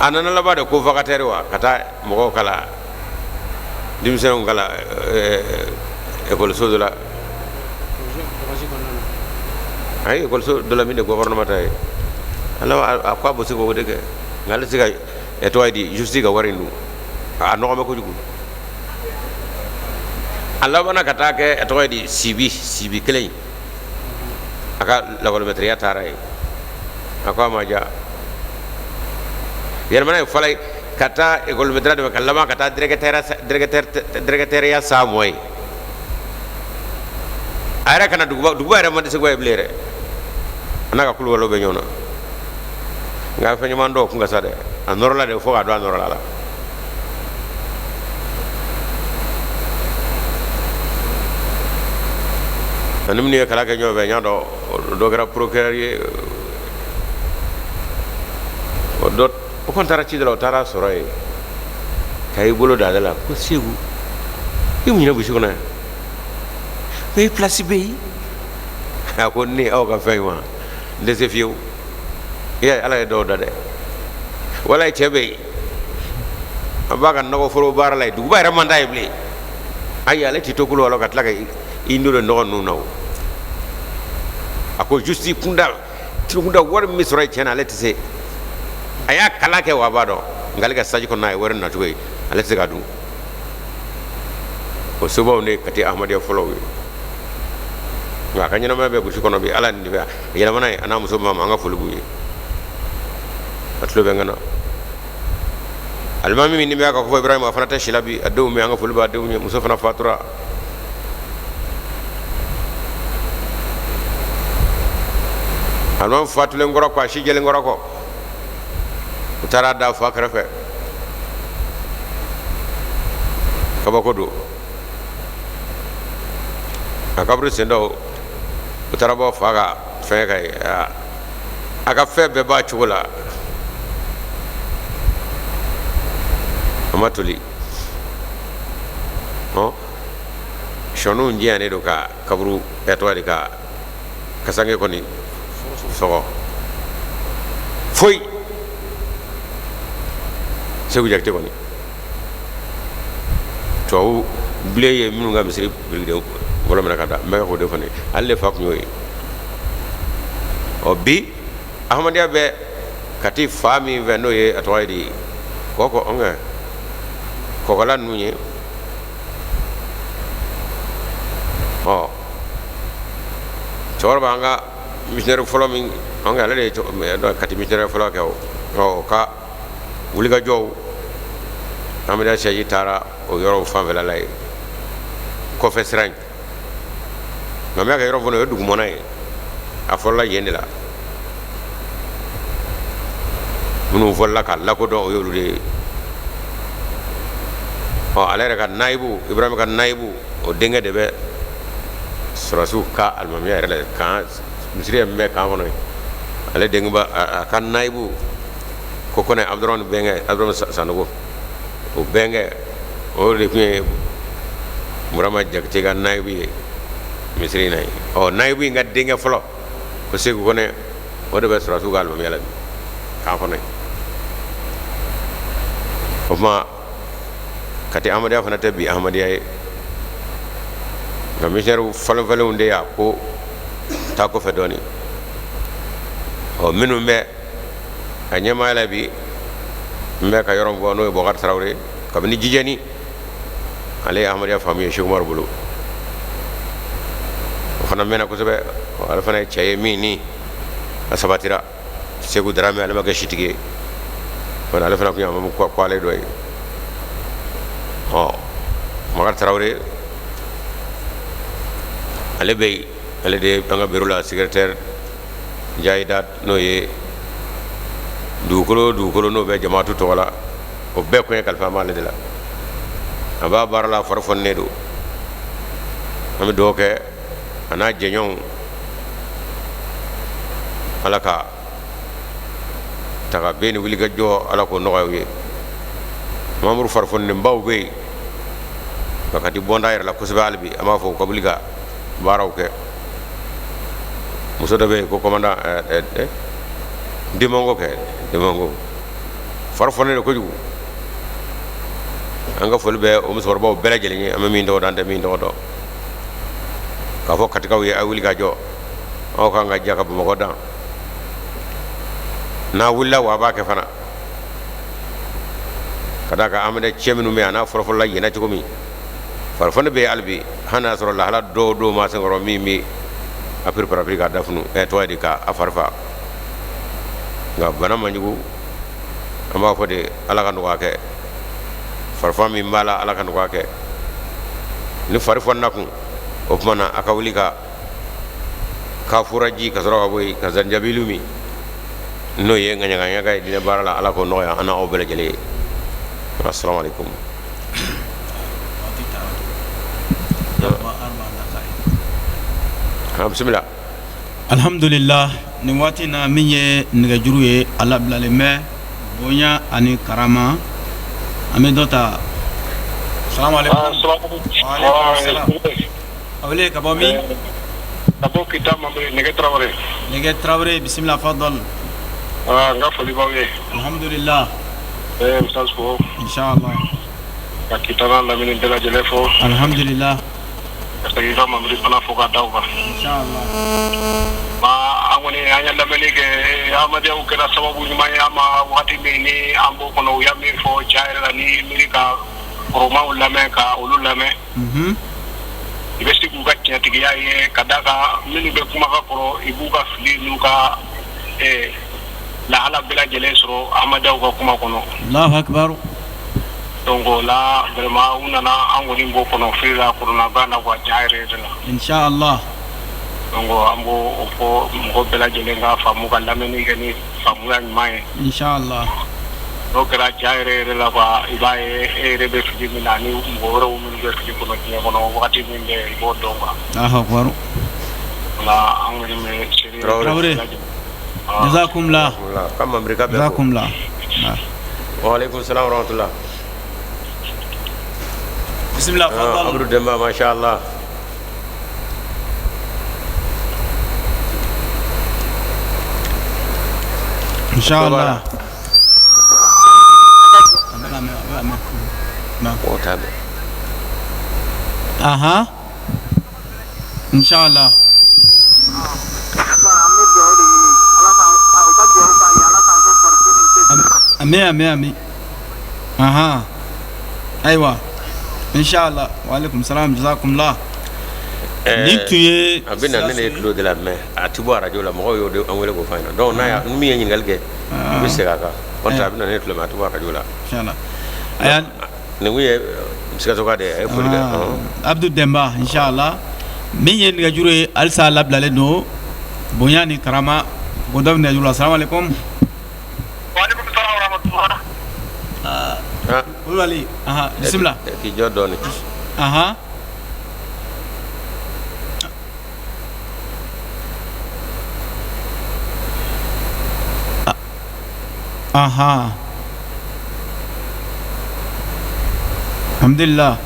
A nana laban de ko vacataire wa, ka taa mɔgɔw kalan, denmisɛnw kalan ekɔliso dɔ la. Ayi, ekɔliso dɔ la min de gouvernement ta ye. Ala a ko a bɛ se k'o de kɛ, nka ale tɛ se ka ɛ tɔgɔ ye di, justice ka wari in dun, a nɔgɔ bɛ kojugu. A labanna ka taa kɛ, a tɔgɔ ye di, Sibi, Sibi kelen in, a ka lakɔlimɛtiriya taara yen. A ko a ma diya, yɛlɛmana ye fɔlɔ ye ka taa ekɔlimɛtiriya dɛmɛ, ka laban ka taa directeur sa mɔ ye. A yɛrɛ kana duguba, duguba yɛrɛ man di Seguba ye bilen yɛrɛ. A n'a ka kulubaliw bɛ ɲɔgɔn na, nka fɛn ɲuman dɔw kun ka sa dɛ. A nɔrɔla de fo k'a dɔn a nɔrɔla la. Ani minnu ye kalan kɛ ɲɔgɔn fɛ, n y'a dɔn dɔ kɛra procureur ye, o dɔ o kɔni taara ci dɔ la, o taara sɔrɔ yen ka i bolo da ale la ko Segu, i mun ɲinɛ burusi kɔnɔ yan? Mais i place bɛ yen. A ko ni aw ka fɛn in ma, n tɛ se fiyewu. I y'a ye, Ala ye dɔw da dɛ. Walayi, cɛ bɛ yen, an b'a ka nɔgɔforo baara la yen, duguba yɛrɛ man d'a ye bilen. Ayi, ale tɛ to kolo ka tila ka i n'o nɔgɔ ninnu na. O a ko juste kunda kunda, wari min bɛ sɔrɔ yen, tiɲɛ na, ale tɛ se. A y'a kalan kɛ wa, a b'a dɔn, nka ale ka stage kɔnɔ, a ye wari nacogo ye, ale tɛ se ka dun. O sobaw ne Kati Ahmadiyya fɔlɔw ye, nka a ka ɲɛnamaya bɛ burusi kɔnɔ bi. Ala nin bɛ a yɛlɛmana ye, a n'a muso ma, an ka foli b'u ye. A tulo bɛ n na. Alimami min ni bɛ ka fɔ Ibrahima, a fana tɛ si la bi. A denw bɛ, an ka foli b'a denw ye. Muso fana fatura. Alimami fatulen kɔrɔ kɔ, a si jɛlen kɔrɔ kɔ, u taara da fa kɛrɛfɛ. Kabako don. A kaburu sen dɔw, u taara bɔ fa ka fɛn ka ye, a ka fɛn bɛɛ b'a cogo la, a ma toli. Ɔ sɔniw jɛyanen don ka kaburu ɛ tɔgɔ di, ka kasange kɔni sɔgɔ foyi. Segu Jakite kɔni, tubabu bilen ye minnu ka misiri birikiden fɔlɔ minɛ ka da, n bɛ k'o de fana, ale de fa tun y'o ye. Ɔ bi Ahmadiyya bɛ Kati fa min fɛ, n'o ye a tɔgɔ ye di, kɔkɔ ɔnkɛ kɔkɔla ninnu ye. Ɔ cɛkɔrɔba, an ka missionnaire fɔlɔ min, ɔnkɛ, ale de ye Kati missionnaire fɔlɔ kɛ. O ɔ o ka wulikajɔw, Ahmadiyya siège taara o yɔrɔw fanfɛla la yen, kɔfɛ sira in. Nka n bɛ ka yɔrɔ fɔ, o ye dugumana ye, a fɔlɔla yen de la. Minnu fɔlɔla ka lakodɔn, o y'olu de ye. Ɔ ale yɛrɛ ka nayibu, Ibrahima ka nayibu, o denkɛ de bɛ sɔrɔsiw ka alimamiya yɛrɛ la kan, misiri min bɛ kan kɔnɔ yen. Ale denkɛ ba, a ka nayibu ko Kɔnɛ Abudramani bɛnkɛ, Abudramani Sanogo, o bɛnkɛ, o de tun ye Burama Jakite ka nayibu ye misiri in na yen. Ɔ nayibu in ka denkɛ fɔlɔ ko Segu Kɔnɛ, o de bɛ sɔrɔsiw ka alimamiya la bi kan kɔnɔ yen. O tuma Kati Ahmadiyya fana tɛ bi Ahmadiyya ye, nka missionnaire falen falenw de y'a ko taa kɔfɛ dɔɔnin. Ɔ minnu bɛ a ɲɛmaaya la bi, n bɛ ka yɔrɔ fɔ, n'o ye Bɔkari Tarawele, kabini Jijɛni, ale ye Ahmadiyya faamu ye Seku Umaru bolo. O fana mɛnna kosɛbɛ. Ale fana ye cɛ ye min ni a sabatira. Segu Darame, ale ma kɛ sitigi ye fana, ale fana tun ye amamu ko ale dɔ ye. Ɔ Bakari Tarawele, ale bɛ yen, ale de ye an ka bureau la secrétaire jayida, n'o ye dugukolo dugukolo n'o bɛ jamaatu tɔgɔ la, o bɛɛ kun ye kalifa m'ale de la. A b'a baara la, fari fɔnnen don. An bɛ dugawu kɛ a n'a jɛɲɔgɔnw, Ala ka taga bɛn ni wulikajɔ, Ala k'o nɔgɔya u ye. Mamuru farifonilenbaw bɛ yen nka Kati bɔnda yɛrɛ la kosɛbɛ. Hali bi an b'a fɔ u ka wuli ka baaraw kɛ. Muso dɔ bɛ yen ko commandant Demango, kɛ Demango, fari fɔnnen don kojugu. An ka foli bɛ o musokɔrɔbaw bɛɛ lajɛlen ye, an bɛ min tɔgɔ dɔn, an tɛ min tɔgɔ dɔn. K'a fɔ Katikaw ye, a wuli ka jɔ, aw kan ka ja ka Bamakɔ dan. N'a wulila wa, a b'a kɛ fana, ka d'a kan an bɛ cɛ minnu bɛ yan, a n'a fɔlɔfɔlɔla yen cogo min, farifoni bɛ yen hali bi. Hali n'a sɔrɔ lahala dɔw dɔw ma senkɔrɔ min bɛ a piriparapiri k'a dafunu, ɛ tɔgɔ ye di, k'a fari fa, nka bana man jugu. An b'a fɔ de, Ala ka nɔgɔya kɛ. Farifa min b'a la, Ala ka nɔgɔya kɛ. Ni fari fɔnna kun, o tuma na a ka wuli ka kafuraji ka sɔrɔ ka bɔ yen ka zanjabilu min, n'o ye ŋaɲagaɲaga ye diinɛ baara la. Ala k'o nɔgɔya an n'aw bɛɛ lajɛlen ye. Assalamu alaikum. Bisimila. Alihamdulila, nin waati na, min ye nɛgɛjuru ye, a labilalen bɛ bonya ani karama. An bɛ dɔ ta. Salamu aleykum. A wele ka bɔ min? Ka bɔ Kita Mambere Nɛgɛ Tarawele. Nɛgɛ Tarawele, bisimila, fadal. N ka foli b'aw ye. Alhamdulillah. Ustaz fo. Inshallah. Ka Kita n'a lamini bɛɛ lajɛlen fo. Alhamdulillah. Ka segin ka Mamiri fana fo ka da o kan. Inshallah. An kɔni an ye lamɛnni kɛ, Ahmadiyyaw kɛra sababu ɲuman ye an ma waati min ni an b'o kɔnɔ. U y'a min fɔ tiɲɛ yɛrɛ la, ni miiri ka kɔrɔmaw lamɛn, ka olu lamɛn, i bɛ se k'u ka tiɲɛtigiya ye, ka d'a kan minnu bɛ kuma ka kɔrɔ, i b'u ka fili n'u ka lahala bɛɛ lajɛlen sɔrɔ Ahmadiyyaw ka kuma kɔnɔ. Allahu akbar. Donc o la, vraiment, u nana an kɔni b'o kɔnɔ fili la, kɔnɔnagan na quoi, tiɲɛ yɛrɛ yɛrɛ la. Inshallah. Donc an b'o o fɔ mɔgɔ bɛɛ lajɛlen ka faamu, ka lamɛnni kɛ ni faamuya ɲuman ye. Inshallah. N'o kɛra, tiɲɛ yɛrɛ yɛrɛ la quoi, i b'a ye e yɛrɛ bɛ fili min na ani mɔgɔ wɛrɛw minnu bɛ fili kɔnɔ diɲɛ kɔnɔ wagati min bɛ, i b'o dɔn quoi. Allahu akbar. O la, an kɔni bɛ seere. Tarawele. Jazakumullah. Ka Mamiri ka bɛɛ fo. Jazakumullah. Wa aleykum salam wa rahmatullah. Bisimila, fadal. Abdou Demba, masha Allah. Inshallah. O t'a bɛn. Aha. Inshallah. An bɛ dugawu de ɲini Ala ka u ka dugawu k'an ye, Ala k'an kɛ farikolo ni cɛsiri. Amin, amin, amin. Aha. Ayiwa. Inshallah. Wa alaikum salam, jazakumullah. Nin tun ye a bɛ na ne de ye tulo de la mɛ, a ti bɔ arajo la, mɔgɔw y'o de an wele k'o fɔ an ɲɛna. Donc n'a y'a ni min ye ɲininkali kɛ, i bɛ segin a kan. N'o tɛ, a bɛ na ne tulo mɛ, a ti bɔ arajo la. Inshallah. Aya. Nin kun ye Sikasoka de ye, a ye foli kɛ. Abdou Demba, inshallah. Min ye nɛgɛjuru ye, halisa a labilalen don bonya ni karama ko dɔ bɛ nɛgɛjuru la. Assalamu alaikum. Waaleykum salaam wa rahmatullah. Kulubali, aha, bisimila. K'i jɔ dɔɔnin. Aha. Aha. Alhamdulillah.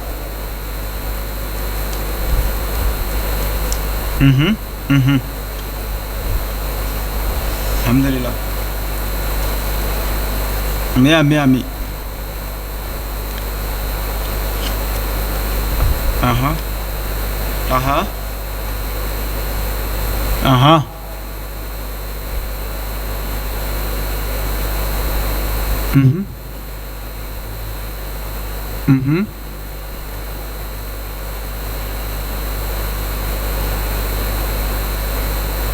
Alhamdulillah. Amin, amin, amin. Aha. Aha. Aha.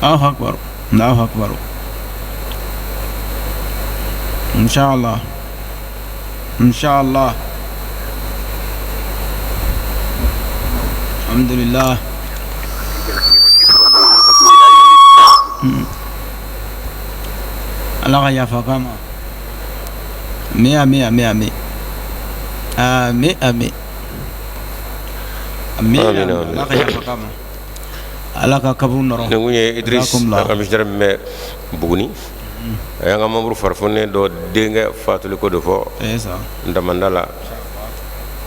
Allahu akbar. Allahu akbar. Inshallah. Inshallah. Alhamdulillah. Ala ka yafa k'a ma. Amin, amin, amin, amin. Amin, amin. Amin. Amin, amin. Ala ka yafa k'a ma. Ala ka kaburu nɔrɔ. Nin kun ye Idris Jazakumullah. an ka missionnaire min bɛ Buguni, a y'an ka membre farifonnen dɔ denkɛ fatuli ko de fɔ C'est ça. damanda la.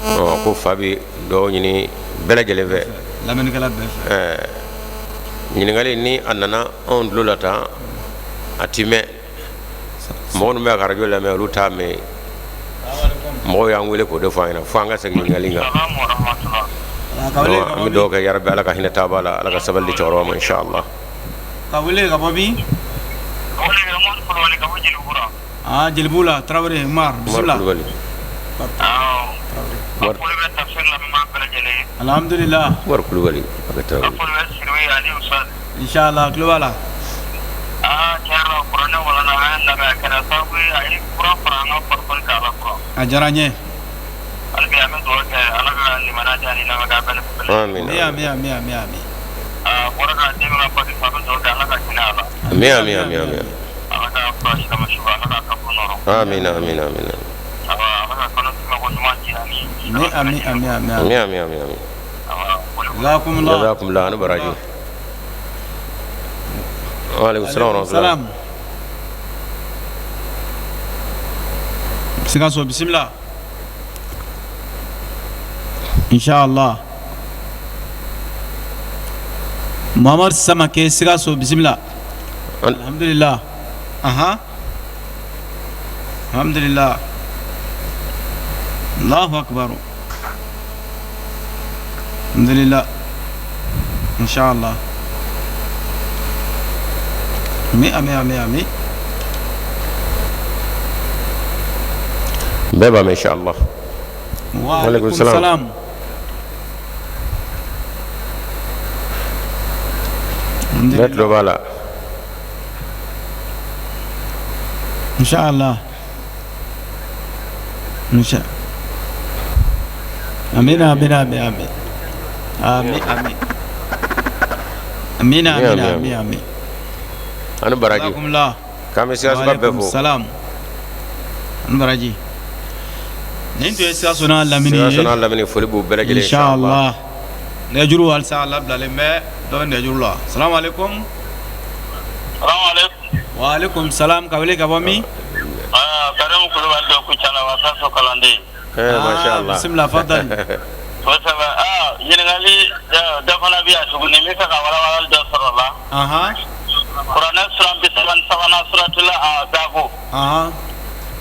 Ɔ, ko fa bi dɔw ɲini bɛɛ lajɛlen fɛ. Lamɛnnikɛla bɛɛ fɛ. Ɲininkali ni a nana anw tulo la tan, a ti mɛn. Mɔgɔ minnu bɛ ka arajo lamɛn, olu t'a mɛn. Mɔgɔw y'an wele k'o de fɔ an ɲɛna, fo an ka segin ɲininkali kan. Salaam wa rahmatullah. Ka wele ka An bɔ bɛ min? dugawu kɛ yarabi, Ala ka hinɛ taaba la, Ala ka sabali di cɛkɔrɔba ma, inshallah. Ka wele ka bɔ min? Wele Umar Kulubali ka bɔ Jelibugu. Ah, Jelibugu la, Tarawele Umar, Umar bisimila. Kulubali. Awɔ. Foli bɛ tafsir lamɛnbaa bɛɛ lajɛlen ye. Alhamdulillah. Umar Kulubali a bɛ Tarawele. Foli bɛ Siribe ani Ustaz. Inshallah, tulo b'a la. Aa, tiɲɛ yɛrɛ la, kuranɛ walanda an y'a lamɛn, a kɛra sababu ye a ye kura fara an ka farikolo kan Ala kura. A diyara n ye. Hali bi an bɛ dugawu kɛ Ala ka limaniya di ani lamɛn bɛɛ lajɛlen. Amin. Amin, amin, amin, amin, amin. A bɔra ka den min ka pati fɔ, an bɛ dugawu kɛ Ala ka hinɛ a la. Amin, amin, amin, amin. Ala ka fura silama su, Ala ka kaburu nɔrɔ. Amin, amin, amin. Awa, Ala ka kalo sima ko ɲuman di ani. Amin, amin, amin, amin. Amin, amin, amin, amin. Awa, foli b'u Jazakumullah. Jazakumullah, ani baraji. Wa alaikum salam wa rahmatullah. Salam. Sikaso, bisimila. Inshallah. Muhamadu Samake Sikaso, bisimila. Alhamdulillah, ahan, alhamdulillah, Allahu akbar, alhamdulillah, inshallah, ami ami ami ami. Bɛɛ b'a mɛn inshallah. Wa alaikum salam. Bɛɛ tulo b'a la. Inshallah. Insha. Amina amina amin amin. Amin amin. Amina amina amin amin. Ani baraji. K'an bɛ Sikasoka bɛɛ fo. Salam. Ani baraji. Nin tun ye Sikaso n'a lamini ye. Sikaso n'a lamini, foli b'u bɛɛ lajɛlen. Inshallah. Nɛgɛjuru halisa a labilalen bɛ, dɔ bɛ nɛgɛjuru la. Salamu aleykum. Salamu aleykum. Wa aleykum salam, ka wele ka bɔ min? Aa, Karimu Kulubali don Kucala, Wasaso kalanden. Eh, masha Allah. Bisimila, fadali. Kosɛbɛ. Aa, ɲininkali dɔ fana bɛ yan tuguni, n bɛ fɛ ka walawalali dɔ sɔrɔ o la. Kuranɛ suran 33nan, suratula Azabu.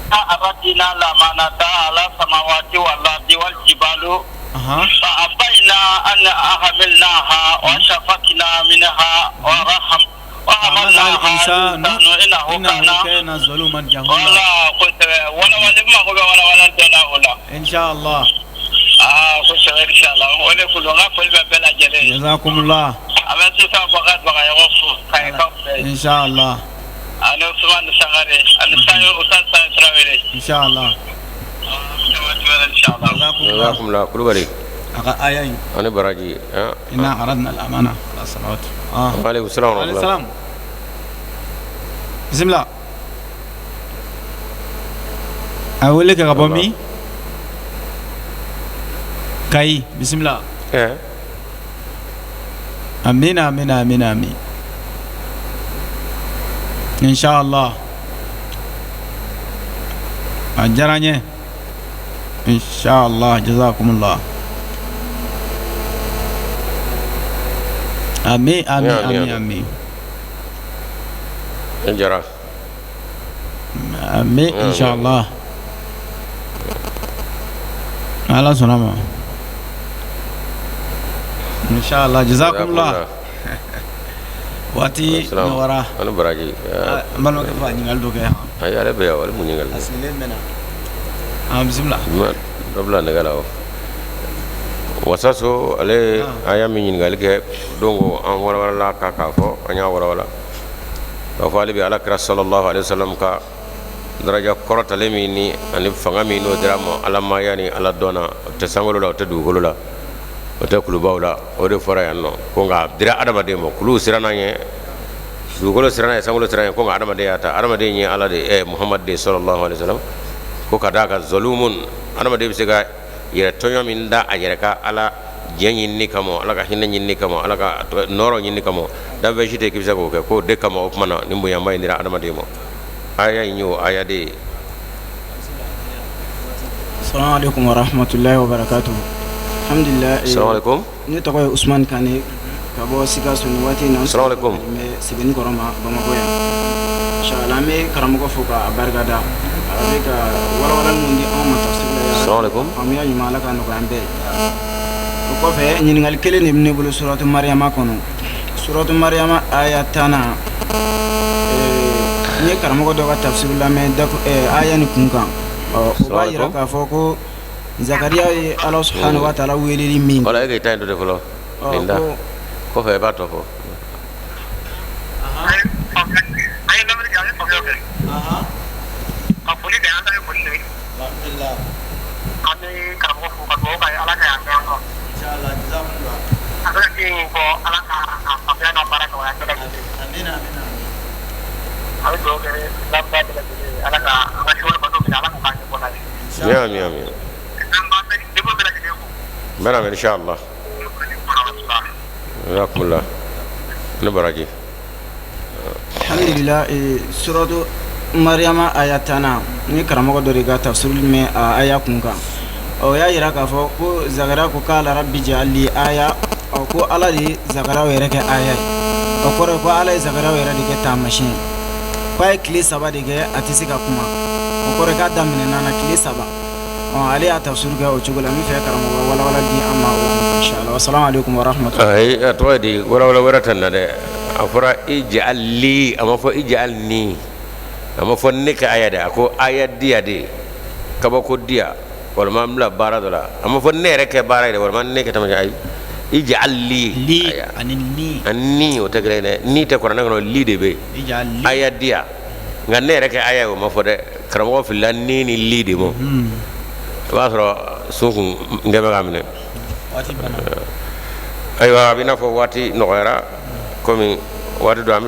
Aradina lamanata ala samawati wal ardi wal jibalu fa abayna an yahmilnaha wa ashfaqna minha wa raham wa hamalaha insanu innahu kana zaluman jahula. Wala kosɛbɛ, walawali n mako bɛ walawalali dɔ la o la. Inshallah. Aa, kosɛbɛ, inshallah, o de kun don. N ka foli bɛ bɛɛ lajɛlen ye. Jazakumullah. A bɛ sisan Bakari Bagayogo fo Kayikaw fɛ. Inshallah. Ani Usumani Sangare ani Sayo Usman Sayo Tarawele. Inshallah. Inshallah. Jazakumullah Kulubali. A ka aya in. Ani baraji. Inna aradna al-amana ala samawati. Ah. Wa aleykum salam wa rahmatullah. Salam. Bismillah. A wele kɛ ka bɔ min? Kayi, bisimila. Eh. Amina amina amina amin. Inshallah. A diyara n ye. Inshallah, jazakumullah. Amin amin amin amin. E jara. Amin inshallah. Ala sɔnna ma. Inshallah, jazakumullah. Waati nɔgɔyara. Ani baraji. N balimakɛ fɛ ka ɲininkali dɔ kɛ yan. Ayi, ale bɛ yan, ale mun ɲininkali. A sigilen mɛnna. Ah, bisimila. Dɔ bila nɛgɛ la o. Wasaso, ale a y'a min ɲininkali kɛ don ko an walawalala k'a fɔ, an y'a walawala k'a fɔ ale bɛ ala kira sallallahu alaihi wasallam ka daraja kɔrɔtalen min ni ani fanga min n'o dira ma alamaya ni ala dɔn na, o tɛ sankolo la, o tɛ dugukolo la, o tɛ kulubaw la, o de fɔra yan nɔ ko nka a dira adamaden ma. Kuluw siranna ɲɛ, dugukolo siranna ɲɛ, sankolo siranna ɲɛ, ko nka adamaden y'a ta. Adamaden ye ala de Muhamadu de sallallahu alaihi wasallam ko ka d'a kan zalumun, adamaden bɛ se ka yɛrɛ tɔɲɔ min da a yɛrɛ kan ala diɲɛ ɲinini kama, ala ka hinɛ ɲinini kama, ala ka nɔɔrɔ ɲinini kama, danfɛn si tɛ k'i bɛ se k'o kɛ, k'o de kama o tuma na nin bonyaba in dira adamaden ma. Aya in y'o aya de ye. Salamu alaikum wa rahmatullahi wa barakatuh. Alhamdulillah. Salamu alaikum. Ne tɔgɔ ye Usman Kane ka bɔ Sikaso nin waati in na. Salamu alaikum. N bɛ Sebenikɔrɔ ma Bamakɔ yan. Inshallah, an bɛ karamɔgɔ fo k'a barika da. A bɛ ka walawalali mun di anw ma tafsir la. Salamu alaikum. Faamuya ɲuman, Ala k'a nɔgɔya an bɛɛ ye. O kɔfɛ, ɲininkali kelen de bɛ ne bolo suratu Mariyama kɔnɔ. Suratu Mariyama aya 10nan, n ye karamɔgɔ dɔ ka tafsir lamɛn aya nin kun kan. Ɔ, o b'a jira k'a fɔ ko Zakariya ye Ala subahana wa taala weleli min kɛ. Wala e k'i ta in to de fɔlɔ. Nin da kɔfɛ i b'a tɔ fɔ. An ye lamɛnni kɛ, an ye faamuya kɛ. Ka foli kɛ, an ta ye foli de ye. An bɛ karamɔgɔ fo ka dugawu k'a ye, Ala ka yan mɛn an kɔrɔ. A bɛ ka min fɔ, Ala ka a faamuya n'a baara nɔgɔya bɛɛ lajɛlen ye. An bɛ dugawu kɛ lamɛnbaa bɛɛ lajɛlen ye, Ala ka an ka sunkalo bato minɛ, Ala k'o k'an ɲɛbɔla ye. Amin amin. An b'an bɛɛ denba bɛɛ lajɛlen fo. N bɛna mɛn inshallah. Jazakumullah. Ne baraji. Alhamdulillah, suratu Mariyama aya 10nan, n ye karamɔgɔ dɔ de ka tafsir mɛn a aya kun kan. O y'a jira k'a fɔ ko Zakariya ko kala rabbi ij'al li aya. Ɔ, ko Ala de ye Zakariya yɛrɛ kɛ aya ye. O kɔrɔ ye ko Ala ye Zakariya yɛrɛ de kɛ taamasiyɛn ye, k'a ye tile 3 de kɛ a tɛ se ka kuma. O kɔrɔ ye k'a daminɛna na tile 3. Ɔ, ale y'a tafsiri kɛ o cogo la. N bɛ fɛ karamɔgɔ ka walawala di an ma o kun, inshallah. Wasalamu aleykum wa rahmatulah. Ayi, a tɔgɔ ye di? Walawala wɛrɛ tɛ nin na dɛ. A fɔra ij'al li, a ma fɔ ij'al ni, a ma fɔ ne kɛ aya dɛ. A ko aya diya de, kabako diya, walima n bila baara dɔ la. A ma fɔ ne yɛrɛ kɛ baara ye dɛ, walima ne kɛ taamasiyɛn. Ayi, ij'al li. Li aya ani ni. Ani ni, o tɛ kelen ye dɛ. Ni tɛ kuranɛ kɔnɔ, li de bɛ yen. Ij'al li. Aya diya, nka ne yɛrɛ kɛ aya ye, o ma fɔ dɛ. Karamɔgɔ filila ni ni li de ma. I b'a sɔrɔ sun kun n kɛ bɛ k'a minɛ. Waati banna. Ayiwa, a bɛ i n'a fɔ waati nɔgɔyara, komi waati dɔ an bɛ